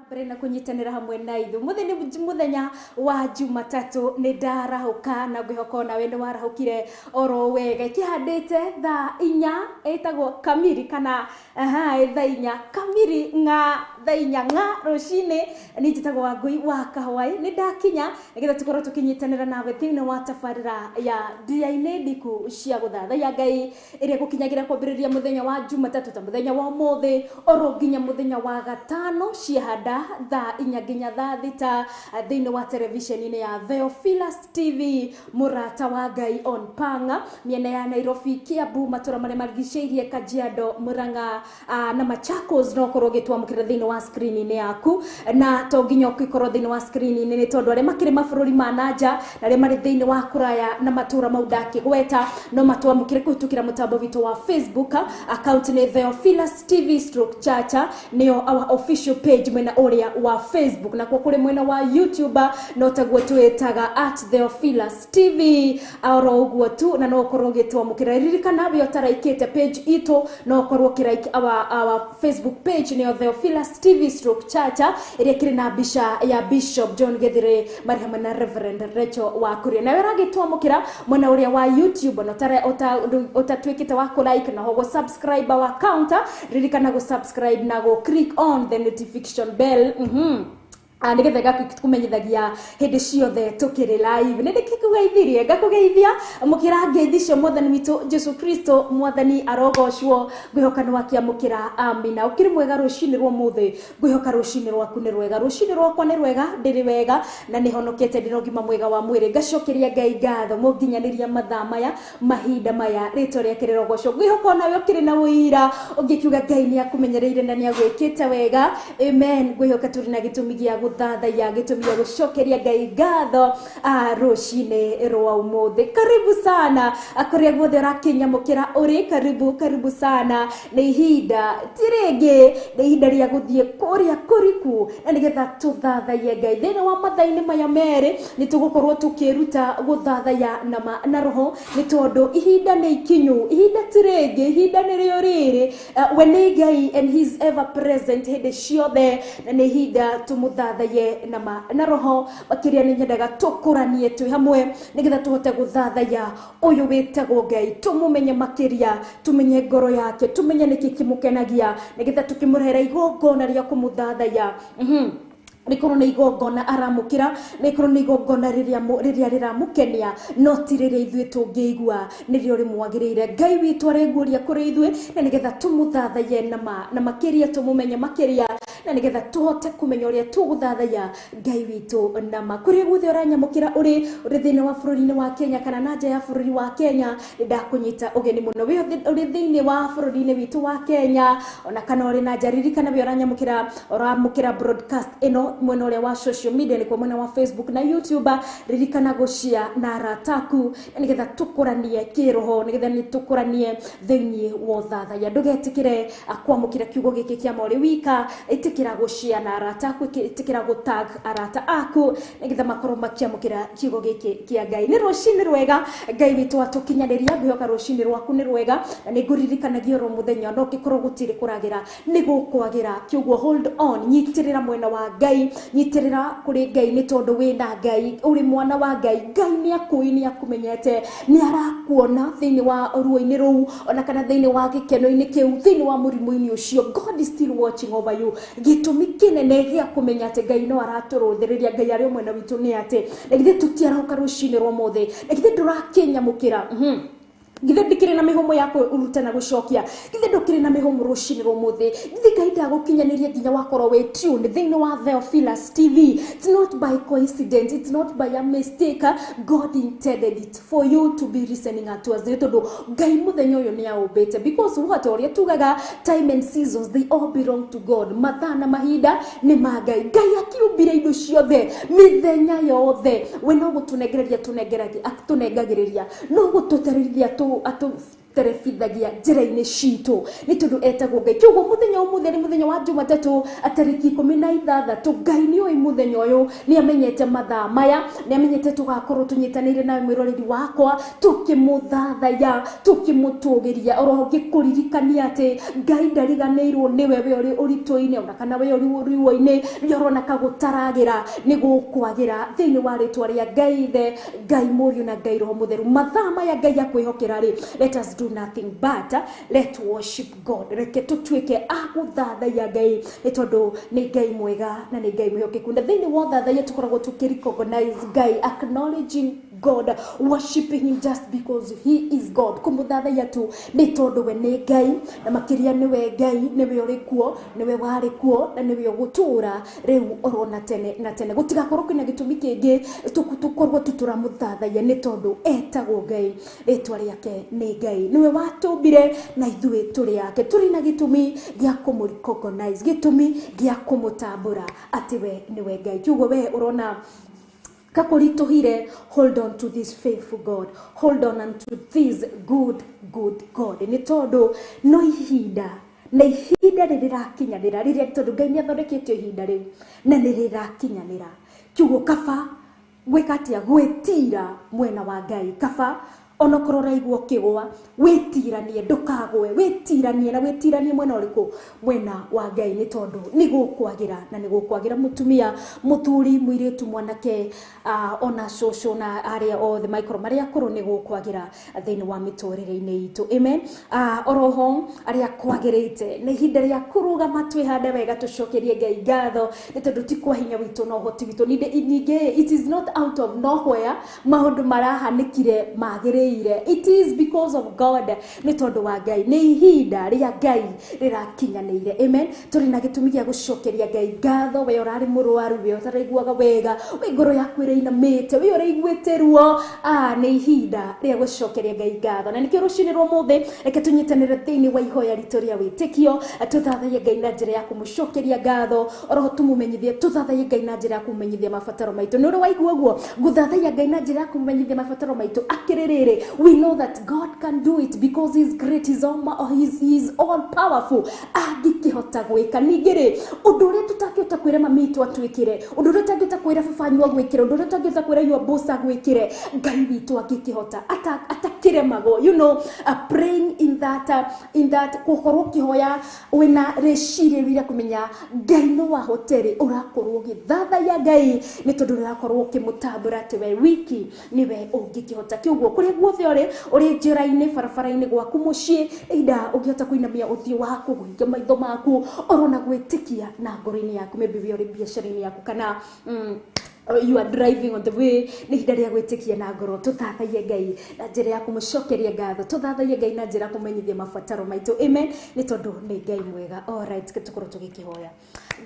Mbere na kunyitanĩra hamwe na ithuĩ. Mũthĩ nĩ mũthenya wa Jumatatũ, nĩ ndarahũka na ngwĩhoka onawe nĩ warahũkire oro wega. Ĩkĩhandĩte thaa 4, ĩtagwo kamiri kana aha, thaa 4 kamiri ng'a, thaa 4 ng'a rũcinĩ. Niĩ njĩtagwo Wangũi wa Kahwaĩ, nĩ ndakinya nĩgetha tũkorwo tũkĩnyitanĩra nawe thĩinĩ wa tabarĩra ya Ndia-inĩ Ndiku cia Gũthathaiya Ngai, ĩrĩa gũkinyagĩra kwambĩrĩria mũthenya wa Jumatatũ ta mũthenya wa ũmũthĩ oro nginya mũthenya wa gatano, ciahanda thaa 4 nginya thaa 6, thĩinĩ wa televisheni-inĩ ya Theophilus TV, Mũrata wa Ngai on Panga, mĩena ya Nairobi, Kiambu, matũra marĩa marigicĩirie, Kajiado, Murang'a na Machakos. No ũkorwo ũgĩtwamũkĩra thĩinĩ wa screen-inĩ yaku, na to nginya ũgĩkorwo thĩinĩ wa screen-inĩ, nĩ tondũ arĩa makĩrĩ mabũrũri ma nanja na arĩa marĩ thĩinĩ wa kũraya na matũra mau ndakĩgweta no matwamũkĩre kũhĩtũkĩra mũtambo witũ wa Facebook. Account nĩ Theophilus TV stroke Chacha, nĩyo our official page mwena ũrĩa wa Facebook. Nakuo kũrĩ mwena wa YouTube no taguo twĩtaga @TheophilusTV oro ũguo tu, na no ũkorwo ũgĩtwamũkĩra. Ririkana we ũtaraikĩte page itũ, no ũkorwo ũkĩlike our Facebook page, nĩyo Theophilus TV stroke Chacha, ĩrĩa ĩkĩrĩ na mbica ya Bishop John Githire marĩ hamwe na Reverend Rachel wa Kuria. Nawe ũragĩtwamũkĩra mwena ũrĩa wa YouTube na ũtatuĩkĩte wa kũ-like na ho gũ subscribe our account, ririkana gũ subscribe na gũ click on the notification bell, nĩgetha ĩgakũmenyithagia hĩndĩ ciothe tũkĩrĩ live. Nĩ ndĩkĩkũgeithirie, ngakũgeithia mũkĩra ngeithi cio Mwathani witũ Jesu Kristo. Mwathani arogocwo. Ngwĩhoka nĩ wakĩamũkĩra amina. Ũkĩrĩ mwega rũcinĩ rwa ũmũthĩ? Ngwĩhoka rũcinĩ rwaku nĩ rwega. Rũcinĩ rwakwa nĩ rwega, ndĩrĩ wega na nĩ honokete, ndĩna ũgima mwega wa mwĩrĩ. Ngacokeria Ngai ngatho mũnginyanĩria mathaa maya, mahinda maya, rĩtwa rĩake rĩrogocwo. Ngwĩhoka onawe ũkĩrĩ na ũira ũngĩkiuga Ngai nĩ akũmenyereire na nĩ agwĩkĩte wega. Amen. Ngwĩhoka tũrĩ na gĩtũmi gĩa gũthathaiya, gĩtũmi gĩa gũcokeria Ngai ngatho rũcinĩ rwa ũmũthĩ. Karibu sana kũrĩa guothe ũrakĩnyamũkĩra ũrĩ, karibu, karibu sana. Nĩ ihinda ti rĩngĩ, nĩ ihinda rĩa gũthiĩ kũrĩa kũriku na nĩgetha tũthathaiye Ngai. Thĩinĩ wa mathaa-inĩ maya merĩ nĩ tũgũkorwo tũkĩruta gũthathaiya na ma na roho, nĩ tondũ ihinda nĩ ikinyu, ihinda ti rĩngĩ, ihinda nĩrĩo rĩrĩ. We nĩ Ngai and he is ever present hĩndĩ ciothe, na nĩ ihinda tũmũthathaiye na ma na roho. Makĩria nĩ nyendaga tũkũranie twĩ hamwe nĩgetha tũhote gũthathaiya ũyũ wĩtagwo Ngai, tũmũmenye makĩria, tũmenye ngoro yake, tũmenye nĩkĩ kĩmũkenagia, nĩgetha tũkĩmũrehera igongona rĩa kũmũthathaiya, rĩkorwo nĩ igongona aramũkĩra, rĩkorwo nĩ igongona rĩrĩa rĩrĩa rĩramũkenia, no ti rĩrĩa ithuĩ tũngĩigua nĩrĩo rĩmwagĩrĩire. Ngai witũ areguũria kũrĩ ithuĩ na nĩgetha tũmũthathaiye na ma na makĩria, tũmũmenye makĩria, na nĩgetha tũhote kũmenya ũrĩa tũgũthathaiya Ngai witũ na ma. Kũrĩa guothe ũranyamũkĩra ũrĩ thĩinĩ wa bũrũri-inĩ wa Kenya kana na nja ya bũrũri wa Kenya, nĩ ndakũnyita ũgeni mũno. Wĩ ũrĩ thĩinĩ wa bũrũri-inĩ witũ wa Kenya ona kana ũrĩ na nja, ririkana wĩ ũranyamũkĩra, ũramũkĩra broadcast ĩno mwena ũrĩa wa social media, nĩkuo mwena wa Facebook na YouTube, ririkana gũcia na arata aku na nĩgetha tũkũranie kĩroho, nĩgetha nĩ tũkũranie thĩinĩ wa ũthathaiya. Ndũgetĩkĩre kwamũkĩra kiugo gĩkĩ kĩa ma ũrĩ wika, ĩtĩkĩra gũcia na arata aku, ĩtĩkĩra gũtag arata aku nĩgetha makorwo makĩamũkĩra kiugo gĩkĩ kĩa Ngai. Nĩ rũcinĩ rwega Ngai witũ atũkinyanĩria. Ngwĩhoka rũcinĩ rwaku nĩ rwega, na nĩ ngũririkanagia oro mũthenya, no ngĩkorwo gũtirĩ kũragĩra, nĩ gũkwagĩra. Kiugo hold on, nyitĩrĩra mwena wa Ngai, nyitĩrĩra kũrĩ Ngai, nĩ tondũ wĩna Ngai, ũrĩ mwana wa Ngai. Ngai nĩ akũĩ, nĩ akũmenyete, nĩ arakuona thĩinĩ wa ruo-inĩ rũu ona kana thĩinĩ wa gĩkeno-inĩ kĩu, thĩinĩ wa mũrimũ-inĩ ũcio. God is still watching over you. Gĩtũmi kĩnene gĩa kũmenya atĩ Ngai no aratũrũthĩrĩria, Ngai arĩ o mwena witũ, nĩ atĩ na githĩ tũtiarahũka rũcinĩ rwa ũmũthĩ? Na githĩ ndũrakĩnyamũkĩra? Githĩ ndikĩrĩ na mĩhũmũ ya kũruta na gũcokia? Githĩ ndũkĩrĩ na mĩhũmũ rũcinĩ rwa ũmũthĩ? Githĩ Ngai ndagũkinyanĩria nginya wakorwo wĩ tune thĩinĩ wa Theophilus TV? It's not by coincidence, it's not by a mistake. God intended it for you to be listening to us, nĩ tondũ Ngai mũthenya ũyũ nĩ aũmbĩte, because what ũrĩa tugaga, time and seasons, they all belong to God. Mathaa na mahinda nĩ ma Ngai. Ngai akiũmbire indo ciothe, mĩthenya yothe we no gũtũnengereria tũnengagĩrĩria, no gũtũtarĩria. ũtũterebithagia njĩra-inĩ citũ nĩ tondũ etagwo Ngai. Kĩoguo mũthenya ũmũthĩ nĩ mũthenya wa Jumatatũ tarĩki 16. Ngai nĩ oĩ mũthenya ũyũ, nĩ amenyete mathaa maya, nĩ amenyete tũgakorwo tũnyitanĩire nawe mwĩroreri wakwa tũkĩmũthathaya tũkĩmũtũgĩria, oro ngĩkũririkania atĩ Ngai ndariganĩirwo nĩwe we ũrĩ ũritũ-inĩ ona kana we ũrĩ ruo-inĩ, rĩrĩa ũrona kagũtaragĩra nĩ gũkwagĩra thĩinĩ wa rĩtwa rĩa Ngai Ithe, Ngai Mũriũ na Ngai Roho Mũtheru. Mathaa maya Ngai akwĩhokera rĩ, let us do nothing but let worship God. Reke tũtuĩke a gũthathaiya Ngai nĩ tondũ nĩ Ngai mwega na nĩ Ngai mwĩhokeku. Na thĩinĩ wa ũthathaiya tũkoragwo tũkĩ recognize Ngai, acknowledging God, worshiping him just because he is God. Kũmũthathaiya tu nĩ tondũ we nĩ Ngai, na makĩria nĩwe Ngai, nĩwe ũrĩ kuo, nĩwe warĩ kuo, na nĩwe ũgũtũũra rĩu oro na tene na tene. Gũtigakorwo kwĩna gĩtũmi kĩngĩ tũkorwo tu tũramũthathaiya nĩ tondũ etagwo Ngai, rĩtwa rĩake nĩ Ngai, nĩwe watũmbire na ithuĩ tũrĩ ake. Tũrĩ na gĩtũmi gĩa kũmũ recognize, gĩtũmi gĩa kũmũtambũra atĩ we nĩwe Ngai. Kiugo we ũrona kakũritũhire, hold on to this faithful God, hold on unto this good good God, nĩ tondũ no ihinda na ihinda rĩrĩrakinyanĩra, rĩrĩa tondũ Ngai nĩ athondekete ihinda rĩu na nĩ rĩrakinyanĩra. Kiugo kaba gwĩka atĩa? Gwĩtira mwena wa Ngai. Kaba onokorwo ũraigua ũkĩgũa, wĩtiranie, ndũkagwe, wĩtiranie na wĩtiranie mwena ũrĩkũ? Mwena wa Ngai, nĩ tondũ nĩ gũkwagĩra na nĩ gũkwagĩra. Mũtumia, mũthuri, mũirĩtu, mwanake, ona cũcũ na arĩa othe maikorwo marĩa akũrũ, nĩ gũkwagĩra thĩinĩ wa mĩtũrĩre-inĩ itũ. Amen. Oroho arĩa kwagĩrĩte nĩ ihinda rĩa kũrũgama twĩhande wega tũcokerie Ngai ngatho nĩ tondũ ti kwa hinya witũ na ũhoti witũ. Ningĩ it is not out of nowhere maũndũ marahanĩkire magĩrĩire, it is because of God, nĩ tondũ wa Ngai, nĩ ihinda rĩa Ngai rĩrakinyanĩire. Amen. Tũrĩ na gĩtũmi gĩa gũcokeria Ngai ngatho. We ũrarĩ mũrwaru, we ũtaraiguaga wega, we ngoro yaku ĩrainamĩte, we ũraiguĩte ruo, nĩ ihinda rĩa gũcokeria Ngai ngatho. Na nĩkĩo rũcinĩ rwa ũmũthĩ reke tũnyitanĩre thĩinĩ wa ihoya ritũ rĩa wĩtĩkio, tũthathaiye Ngai na njĩra ya kũmũcokeria ngatho, oroho tũmũmenyithie, tũthathaiye Ngai na njĩra ya kũmũmenyithia mabataro maitũ. Nĩ ũrĩ waigua ũguo, gũthathaiya Ngai na njĩra ya kũmũmenyithia mabataro maitũ? Akĩrĩ rĩrĩ, we know that God can do it because he's great, he's all powerful, angĩkĩhota gwĩka. Ningĩ rĩ, ũndũ ũrĩa tũtangĩhota kwĩra mami witũ atwĩkĩre, ũndũ ũrĩa ũtangĩhota kwĩra baba wanyu agwĩkĩre, ũndũ ũrĩa ũtangĩhota kwĩra your boss agwĩkĩre, Ngai witũ angĩkĩhota atakĩremagwo. Praying in that gũkorwo ũkĩhoya wĩna rĩciria rĩu rĩa kũmenya Ngai no ahote rĩ, ũrakorwo ũgĩthathaiya Ngai nĩ tondũ ũrakorwo ũkĩmũtambũra atĩ we wiki nĩwe ũngĩkĩhota. Kĩoguo kũrĩa guothe ũrĩ, ũrĩ njĩra-inĩ, barabara-inĩ, gwaku mũciĩ, ida ũngĩhota kũinamia ũthiũ waku, kũhinga maitho maku, orona gwĩtĩkia na ngoro-inĩ yaku, maybe we ũrĩ biacara-inĩ yaku kana you are driving on the way, nĩ ihinda rĩa gwĩtĩkia na ngoro tũthathaiye Ngai na njĩra ya kũmũcokeria ngatho, tũthathaiye Ngai na njĩra ya kũmenyithia mabataro maitũ. Amen. Nĩ tondũ nĩ Ngai mwega. Alright, tũkorwo tũgĩkĩhoya.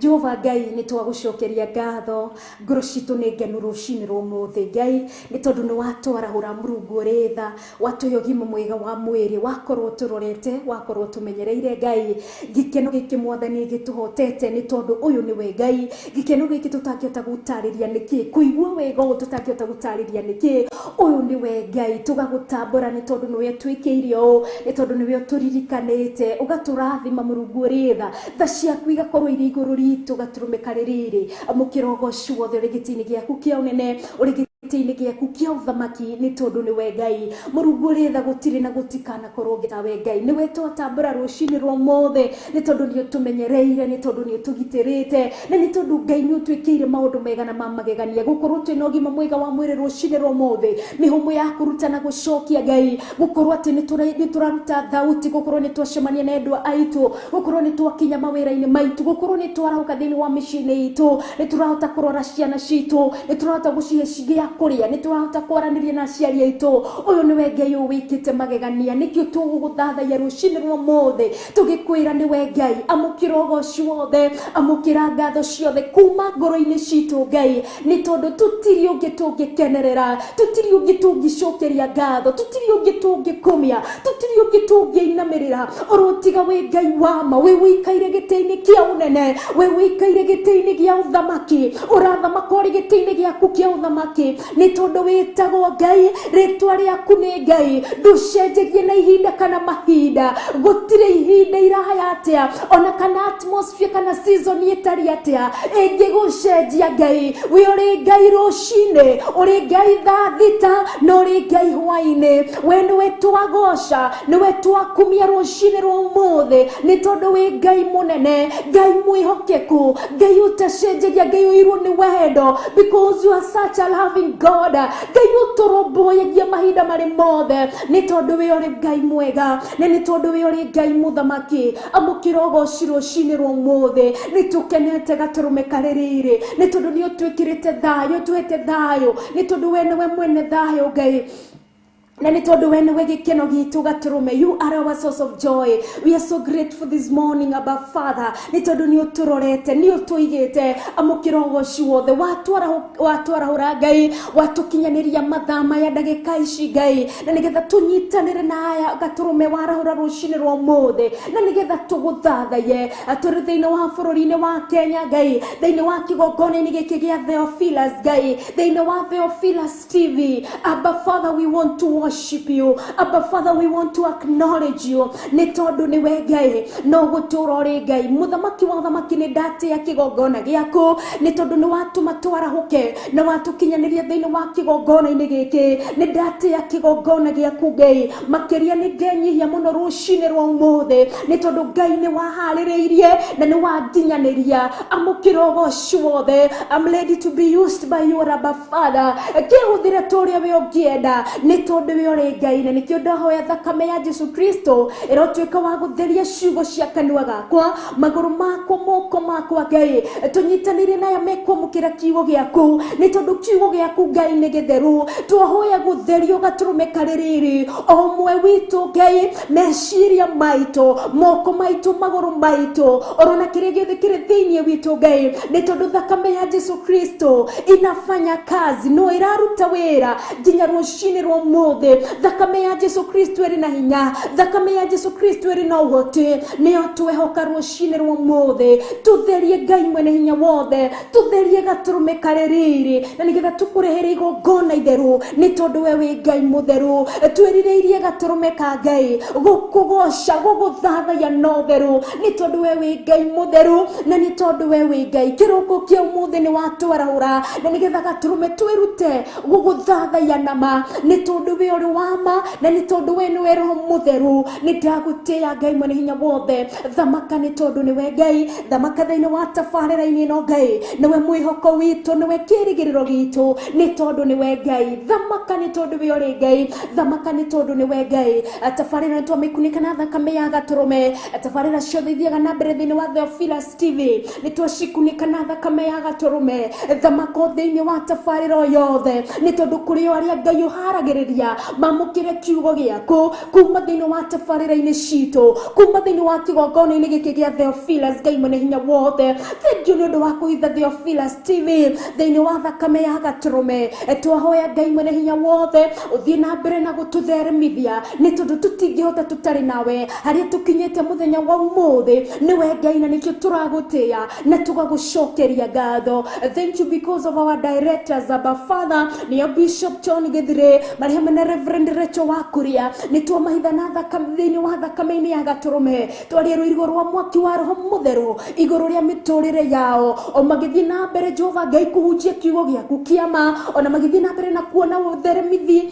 Jehova Ngai, nĩ twagũcokeria ngatho, ngoro citũ nĩ ngenu rũcinĩ rwa ũmũthĩ Ngai, nĩ tondũ nĩ watwarahũra. Mũrungu ũrĩ tha, watũhe ũgima mwega wa mwĩrĩ, wakorwo tũrorete, wakorwo tũmenyereire. Ngai, gĩkeno gĩkĩ Mwathani gĩtũhotete nĩ tondũ ũyũ nĩwe Ngai. Gĩkeno gĩkĩ tũtangĩhota gũtarĩria nĩkĩ, kũigua wega ũũ tũtangĩhota gũtarĩria nĩkĩ, ũyũ nĩwe Ngai. Tũgagũtambũra nĩ tondũ nĩwe twĩkĩire ũũ, nĩ tondũ nĩwe ũtũririkanĩte ũgatũrathima. Mũrungu ũrĩ tha, tha ciaku igakorwo irĩ igũrũ ritũ gatũrũme karĩ rĩrĩ. Amũkĩra ũgoci wothe ũrĩ gĩtĩ-inĩ gĩaku kĩa ũnene, ũrĩ gĩtĩ-inĩ gĩaku kĩa ũthamaki, nĩ tondũ nĩwe Ngai. Mũrungu ũrĩ tha, gũtirĩ na gũtikanakorwo ũngĩ tawe Ngai. Nĩwe twatambũra rũcinĩ rwa ũmũthĩ nĩ tondũ nĩ ũtũmenyereire, nĩ tondũ nĩ ũtũgitĩrĩte, na nĩ tondũ Ngai nĩ ũtwĩkĩire maũndũ mega na ma magegania. Gũkorwo twĩna ũgima mwega wa mwĩrĩ rũcinĩ rwa ũmũthĩ, mĩhũmũ ya kũruta na gũcokia Ngai, gũkorwo atĩ nĩ tũraruta thauti, gũkorwo nĩ twacemania na endwa aitũ, gũkorwo nĩ twakinya mawĩra-inĩ maitũ, gũkorwo nĩ twarahũka thĩinĩ wa mĩciĩ-inĩ itũ, nĩ tũrahota kũrora ciana citũ, nĩ tũrahota gũcihe gĩa kũrĩa, nĩ tũrahota kwaranĩria na aciari aitũ. Ũyũ nĩwe Ngai ũyũ wĩkĩte magegania. Nĩkĩo tũgũgũthathaiya rũcinĩ rwa ũmũthĩ tũgĩkwĩra nĩwe Ngai. Amũkĩra ũgoci wothe, amũkĩra ngatho ciothe kuma ngoro-inĩ citũ Ngai, nĩ tondũ tũtirĩ ũngĩ tũngĩkenerera, tũtirĩ ũngĩ tũngĩcokeria ngatho, tũtirĩ ũngĩ tũngĩkumia, tũtirĩ ũngĩ tũngĩinamĩrĩra oro tiga wĩ Ngai wa ma, wĩ wĩikaire gĩtĩ-inĩ kĩa ũnene, wĩ wĩikaire gĩtĩ-inĩ gĩa ũthamaki, ũrathamaka ũrĩ gĩtĩ-inĩ gĩaku kĩa ũthamaki. Nĩ tondũ wĩtagwo Ngai, rĩtwa rĩaku nĩ Ngai, ndũcenjagie na ihinda kana mahinda. Gũtirĩ ihinda iraya atĩa, ona kana atmosphere kana season ĩtariĩ atĩa ĩngĩgũcenjia Ngai. We ũrĩ Ngai rũcinĩ, ũrĩ Ngai thaa 6, na ũrĩ Ngai hwaĩ-inĩ. We nĩwe twagoca, nĩwe twakumia rũcinĩ rwa ũmũthĩ, nĩ tondũ wĩ Ngai mũnene, Ngai mwĩhokeku, Ngai ũtacenjagia, Ngai ũirwo nĩ wendo, because you are such a loving God. Ngai ũtũrũmbũyagia mahinda marĩ mothe, nĩ tondũ wĩ ũrĩ Ngai mwega, na nĩ tondũ wĩ ũrĩ Ngai mũthamaki. Amũkĩra ũgoci rũcinĩ rwa ũmũthĩ. Nĩ tũkenete gatũrũme karĩ riri, nĩ tondũ nĩ ũtwĩkĩrĩte thayũ, ũtũhete thayũ, nĩ tondũ we nĩwe mwene thayũ Ngai, na nĩ tondũ we nĩwe gĩkeno gitũ gatũrũme. You are our source of joy. We are so grateful this morning, Abba Father, nĩ tondũ nĩ ũtũrorete, nĩ ũtũigĩte. Amũkĩra ũgoci wothe. Watwarahũra Ngai, watũkinyanĩria mathaa maya, ndagĩka ici Ngai, na nĩgetha tũnyitanĩre na aya gatũrũme warahũra rũcinĩ rwa ũmũthĩ, na nĩgetha tũgũthathaye tũrĩ thĩinĩ wa bũrũri-inĩ wa Kenya Ngai, thĩinĩ wa kĩgongona-inĩ gĩkĩ gĩa Theophilus Ngai, thĩinĩ wa Theophilus TV. Abba Father, we want to worship you. Abba Father, we want to acknowledge you. Nĩ tondũ nĩwe Ngai, no gũtũũra ũrĩ Ngai, mũthamaki wa ũthamaki. Nĩ ndatĩa kĩgongona gĩaku, nĩ tondũ nĩ watũma twarahũke na watũkinyanĩria thĩinĩ wa kĩgongona-inĩ gĩkĩ. Nĩ ndatĩa kĩgongona gĩaku Ngai, makĩria nĩ ngenyihia mũno rũcinĩ rwa ũmũthĩ, nĩ tondũ Ngai nĩ waharĩrĩirie na nĩ wanginyanĩria. Amũkĩra ũgoci wothe. I'm ready to be used by you, Abba Father. Kĩhũthĩre ta ũrĩa we ũngĩenda, nĩ tondũ we ũrĩ Ngai, na nĩkĩo ndahoya thakame ya Jesu Kristo ĩrotuĩka wa gũtheria ciugo cia kanua gakwa, magũrũ makwa, moko makwa Ngai, tũnyitanĩire na aya mekwamũkĩra kiugo gĩaku, nĩ tondũ kiugo gĩaku Ngai nĩ gĩtheru. Twahoya gũtherio gatũrũme karĩ riri o ũmwe witũ Ngai, meciria maitũ, moko maitũ, magũrũ maitũ, orona kĩrĩa gĩothe kĩrĩ thĩinĩ witũ Ngai, nĩ tondũ thakame ya Jesu Kristo inafanya kazi, no ĩraruta wĩra nginya rũcinĩ rwa ũmũthĩ. Thakame ya Jesu Kristo ĩrĩ na hinya, thakame ya Jesu Kristo ĩrĩ na ũhoti, nĩyo twehoka rũcinĩ rwa ũmũthĩ. Tũtherie Ngai mwene hinya wothe, tũtherie gatũrũme karĩ riri, na nĩgetha tũkũrehere igongona itheru, nĩ tondũ we wĩ Ngai mũtheru. Twĩrirĩirie gatũrũme ka Ngai gũkũgoca, gũgũthathaiya na ũtheru, nĩ tondũ we wĩ Ngai mũtheru, na nĩ tondũ we wĩ Ngai. Kĩroko kĩa ũmũthĩ nĩ watwarahũra, na nĩgetha gatũrũme twĩrute gũgũthathaiya na ma, nĩ tondũ we ũrĩ wa ma, na nĩ tondũ we nĩwe Roho Mũtheru. Nĩ ndagũtĩĩa Ngai mwene hinya wothe. Thamaka, nĩ tondũ nĩwe Ngai. Thamaka thĩinĩ wa tabarĩra-inĩ ĩno Ngai, nĩwe mwĩhoko witũ, nĩwe kĩrĩgĩrĩro gitũ, nĩ tondũ nĩwe Ngai. Thamaka, nĩ tondũ we ũrĩ Ngai. Thamaka, nĩ tondũ nĩwe Ngai. Tabarĩra nĩ twamĩkunĩka na thakame ya gatũrũme. Tabarĩra ciothe ithiaga na mbere thĩinĩ wa Theophilus TV nĩ twacikunĩka na thakame ya gatũrũme. Thamaka thĩinĩ wa tabarĩra o yothe, nĩ tondũ kũrĩ o arĩa Ngai ũharagĩrĩria mamũkĩre kiugo gĩaku kuma thĩinĩ wa tabarĩra-inĩ citũ, kuma thĩinĩ wa kĩgongona-inĩ gĩkĩ gĩa Theophilus. Ngai mwene hinya wothe, thank you nĩ ũndũ wa kũhitha Theophilus TV thĩinĩ wa thakame ya gatũrũme. Twahoya Ngai mwene hinya wothe ũthiĩ na mbere na gũtũtheremithia, nĩ tondũ tũtingĩhota tũtarĩ nawe. Harĩa tũkinyĩte mũthenya wa ũmũthĩ nĩwe Ngai, na nĩkĩo tũragũtĩĩa na tũgagũcokeria ngatho. Thank you because of our directors, Abba Father, nĩo Bishop John Githire marĩ hamwe na Reverend Rachel Wakuria. Nĩ twamahitha na thakame thĩinĩ wa thakame-inĩ ya gatũrũme. Twaria rũirigo rwa mwaki wa Roho Mũtheru igũrũ rĩa mĩtũrĩre yao o magĩthiĩ na mbere, Jehova Ngai, kũhunjia kiugo gĩaku kĩama, ona magĩthiĩ na mbere na kuona ũtheremithi,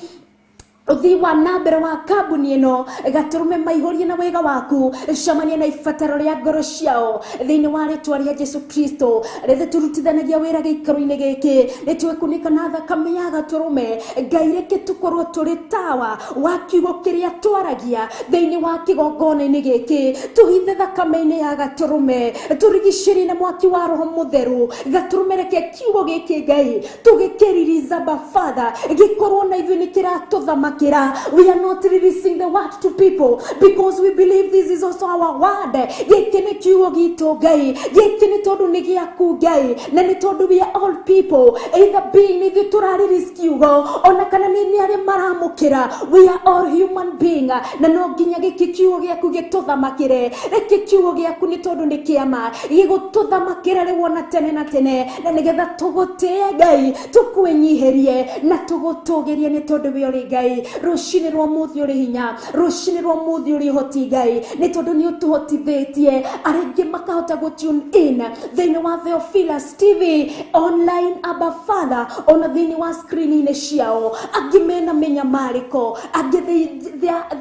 ũthii wa na mbere wa kambuni ĩno. Gatũrũme, maihũrie na wega waku, cemania na ibataro rĩa ngoro ciao thĩinĩ wa rĩtwa rĩa Jesu Kristo. Rĩrĩa tũrutithanagia wĩra gĩikaro-inĩ gĩkĩ, nĩ twĩkunĩka na thakame ya gatũrũme. Ngai, reke tũkorwo tũrĩ tawa wa kiugo kĩrĩa twaragia thĩinĩ wa kĩgongona-inĩ gĩkĩ. Tũhithe thakame-inĩ ya gatũrũme, tũrigicĩrie na mwaki wa Roho Mũtheru. Gatũrũme, reke kiugo gĩkĩ Ngai tũgĩkĩririza, Abba Father, gĩkorwo na ithuĩ nĩ kĩratũthamakĩra. Gũtũthamakĩra. We are not releasing the word to people because we believe this is also our word. Gĩkĩ nĩ kiugo gitũ Ngai, gĩkĩ nĩ tondũ nĩ gĩaku Ngai, na nĩ tondũ we are all people, either being nĩ ithuĩ tũrarelease kiugo ona kana nĩ arĩa maramũkĩra. We are all human being, na no nginya gĩkĩ kiugo gĩaku gĩtũthamakĩre. Reke kiugo gĩaku nĩ tondũ nĩ kĩama gĩgũtũthamakĩra rĩu ona tene na tene, na nĩgetha tũgũtĩe Ngai, tũkwĩnyihĩrie na tũgũtũgĩrie nĩ tondũ we ũrĩ Ngai. Rũcinĩ rwa ũmũthĩ ũrĩ hinya, rũcinĩ rwa ũmũthĩ ũrĩ ũhoti Ngai, nĩ tondũ nĩ ũtũhotithĩtie arĩa angĩ makahota gũ tune in thĩinĩ wa Theophilus TV online, Abba Father, ona thĩinĩ wa screen-inĩ ciao. Angĩ mena mĩnyamarĩko, angĩ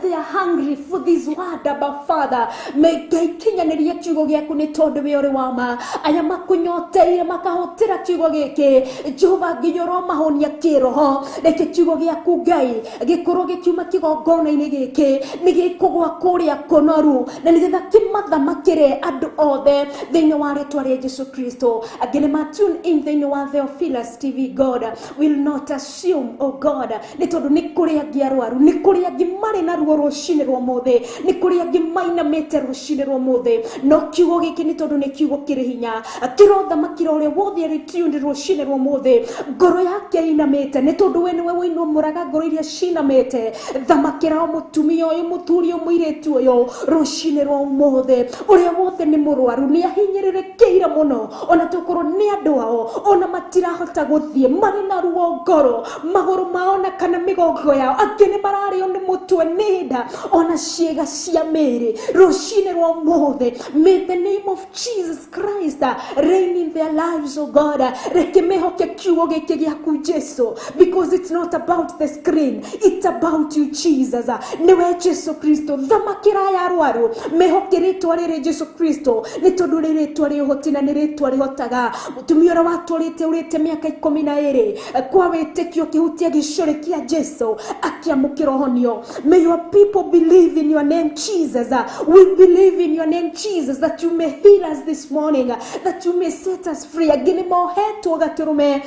they are hungry for this word, Abba Father. May Ngai kinyanĩria kiugo gĩaku nĩ tondũ we ũrĩ wa ma. Aya makũnyoteire makahũtĩra kiugo gĩkĩ, Jehova, nginya ũromahonia kĩroho. Reke kiugo gĩaku Ngai gĩkorwo gĩkiuma kĩgongona-inĩ gĩkĩ, nĩ gĩkũgwa kũrĩa kũnoru, na nĩgetha kĩmathamakĩre andũ othe thĩinĩ wa rĩtwa rĩa Jesu Kristo. Angĩ nĩ ma tune in thĩinĩ wa Theophilus TV. God will not assume, oh God, nĩ tondũ nĩ kũrĩ angĩ arwaru, nĩ kũrĩ angĩ marĩ na ruo rũcinĩ rwa ũmũthĩ, nĩ kũrĩ angĩ mainamĩte rũcinĩ rwa ũmũthĩ, no kiugo gĩkĩ nĩ tondũ nĩ kiugo kĩrĩ hinya, kĩrothamakĩra ũrĩa wothe arĩ tuned rũcinĩ rwa ũmũthĩ, ngoro yake ĩinamĩte, nĩ tondũ we nĩwe wĩinũmũraga ngoro iria cinamĩte. Thamakĩra o mũtumia ũyũ, mũthuri ũyũ, mũirĩtu ũyũ rũcinĩ rwa ũmũthĩ, ũrĩa wothe nĩ mũrwaru, nĩ ahinyĩrĩrĩkĩire mũno, ona tokorwo nĩ andũ ao ona matirahota gũthiĩ, marĩ na ruo ngoro, magũrũ mao na kana mĩgongo yao, angĩ nĩ mararĩo nĩ mũtwe, nĩ nda, ona ciĩga cia mĩĩrĩ. Rũcinĩ rwa ũmũthĩ, may the name of Jesus Christ reign in their lives, oh God. Reke mehoke kiugo gĩkĩ gĩaku Jesu, because it's not about the screen, it's about you, Jesus. Nĩwe Jesu Kristo. Thamakĩra aya arwaru, mehoke rĩtwa rĩrĩ Jesu Kristo, nĩ tondũ rĩ rĩtwa rĩ ũhoti na nĩ rĩtwa rĩhotaga. Mũtumia ũrĩa watũrĩte ũrĩte mĩaka 12, kwa wĩtĩkio kĩhutia gĩcũrĩ kĩa Jesu akĩamũkĩra ũhonio. May your people believe in your name, Jesus. We believe in your name, Jesus, that you may heal us this morning, that you may set us free. Angĩ nĩ mohetwo gatũrũme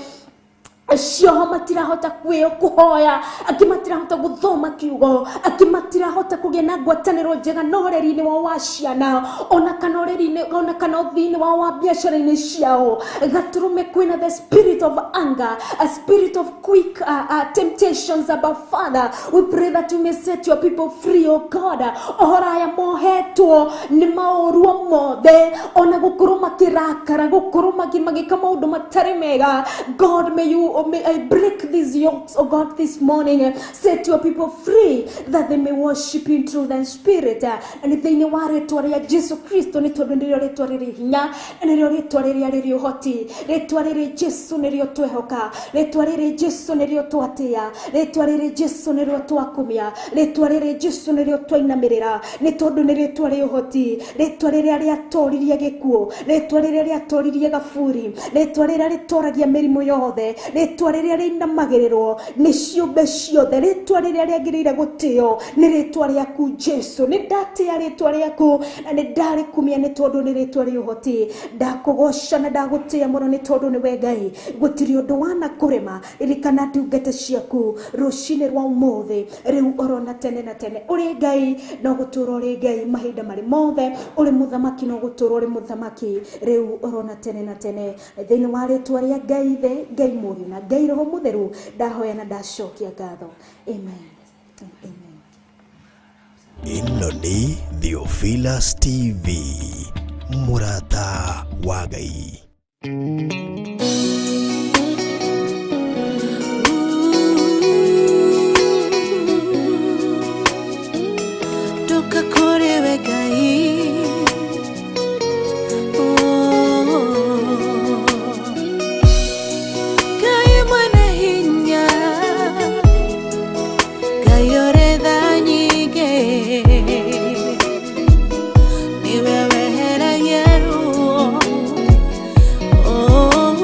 cioho, matirahota kwĩo kũhoya, angĩ matirahota gũthoma kiugo, angĩ matirahota kũgĩa na ngwatanĩro njega na ũreri-inĩ wao wa ciana, ona kana ũreri-inĩ, ona kana ũthii-inĩ wao wa biacara-inĩ ciao. Gatũrũme kwĩna the spirit of anger, a spirit of quick temptations. Abba Father, we pray that you may set your people free, oh God. Ohora aya mohetwo nĩ maũru mothe, ona gũkorwo makĩrakara, gũkorwo magĩka maũndũ matarĩ mega, God, may you may I break these yokes, oh God, this morning. Set your people free that they may worship in truth and spirit. Na nĩ thĩinĩ wa rĩtwa rĩa Jesu Kristo, nĩ tondũ nĩrĩo rĩtwa rĩrĩ hinya, nĩrĩo rĩtwa rĩrĩa rĩrĩ ũhoti. Rĩtwa rĩrĩ Jesu nĩrĩo twehoka, rĩtwa rĩrĩ Jesu nĩrĩo twatĩa, rĩtwa rĩrĩ Jesu nĩrĩo twakumia, rĩtwa rĩrĩ Jesu nĩrĩo twainamĩrĩra, nĩ tondũ nĩ rĩtwa rĩ ũhoti, rĩtwa rĩrĩa rĩatoririe gĩkuũ, rĩtwa rĩrĩa rĩatoririe gaburi, rĩtwa rĩrĩa rĩtoragia mĩrimũ yothe, rĩtwa rĩrĩa rĩinamagĩrĩrwo nĩ ciũmbe ciothe, rĩtwa rĩrĩa rĩagĩrĩire gũtĩo nĩ rĩtwa rĩaku Jesu. Nĩ ndatĩa rĩtwa rĩaku na nĩ ndarĩkumia, nĩ tondũ nĩ rĩtwa rĩ ũhoti. Ndakũgoca na ndagũtĩa mũno, nĩ tondũ nĩwe Ngai, gũtirĩ ũndũ wana kũrema. Ririkana ndungata ciaku rũcinĩ rwa ũmũthĩ, rĩu orona tene na tene. Ũrĩ Ngai no gũtũra ũrĩ Ngai mahinda marĩ mothe, ũrĩ mũthamaki no gũtũra ũrĩ mũthamaki rĩu orona tene na tene. Thĩinĩ wa rĩtwa rĩa Ngai Ithe, Ngai Mũriũ na Ngai Roho Mũtheru, ndahoya na ndacokia ngatho. Amen. Amen. Ĩno nĩ Theophilus TV, mũrata wa Ngai. Ndoka kũrĩ we Ngai. Oh. Ngai mwene hinya, Ngai ũrĩ tha nyingĩ, nĩwe weheragia ruo. Oh.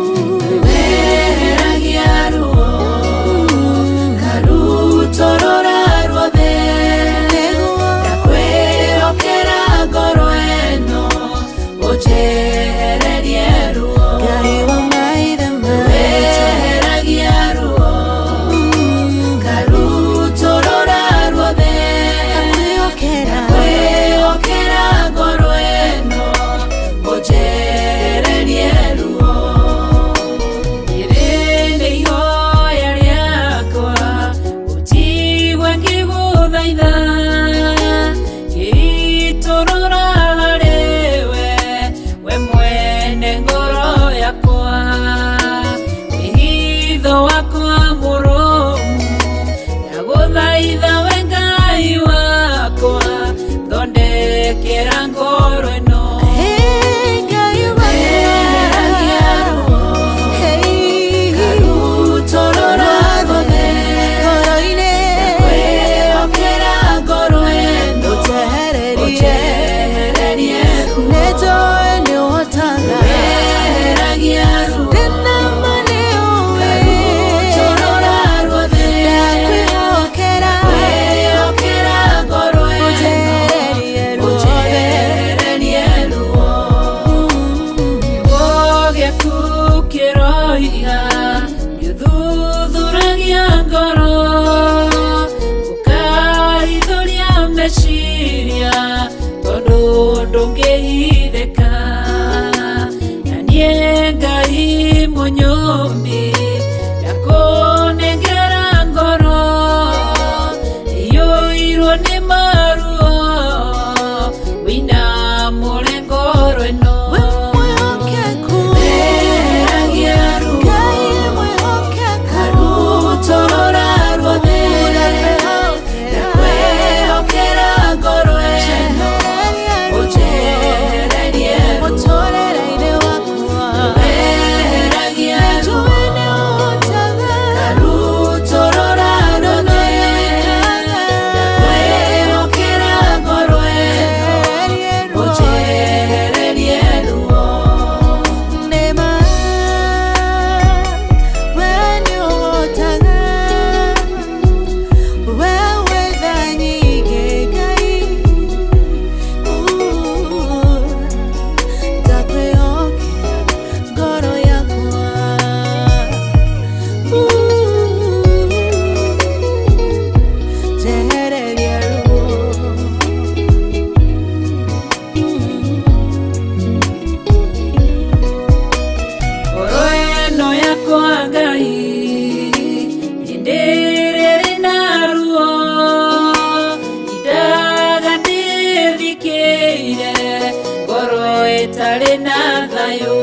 Mũmbi ndakũnengera ngoro iyũirwo nĩ maruo wĩna mũrengo ĩno. We mwĩhokeku. Weheragia ruo. Ngai mwĩhokeku. Karutorora ruothe. Ndakwĩhokera ngoro ĩno ũnjehererie ruo. Mũtũrĩre-inĩ wakwa. Weheragia ruo. Njũĩ nĩ ũhotaga. Karutorora ruothe. Ndakwĩhokera ngoro ĩno ũnjehererie ruo. Nĩma, we nĩũhotaga. We wĩ tha nyingĩ, Ngai. Ndakwĩhokera ngoro yakwa. Njehereria ruo. Ngoro ĩno yakwa Ngai hĩndĩ ĩrĩa ĩrĩ na ruo indaga ndĩthikĩire ngoro ĩtarĩ na thayũ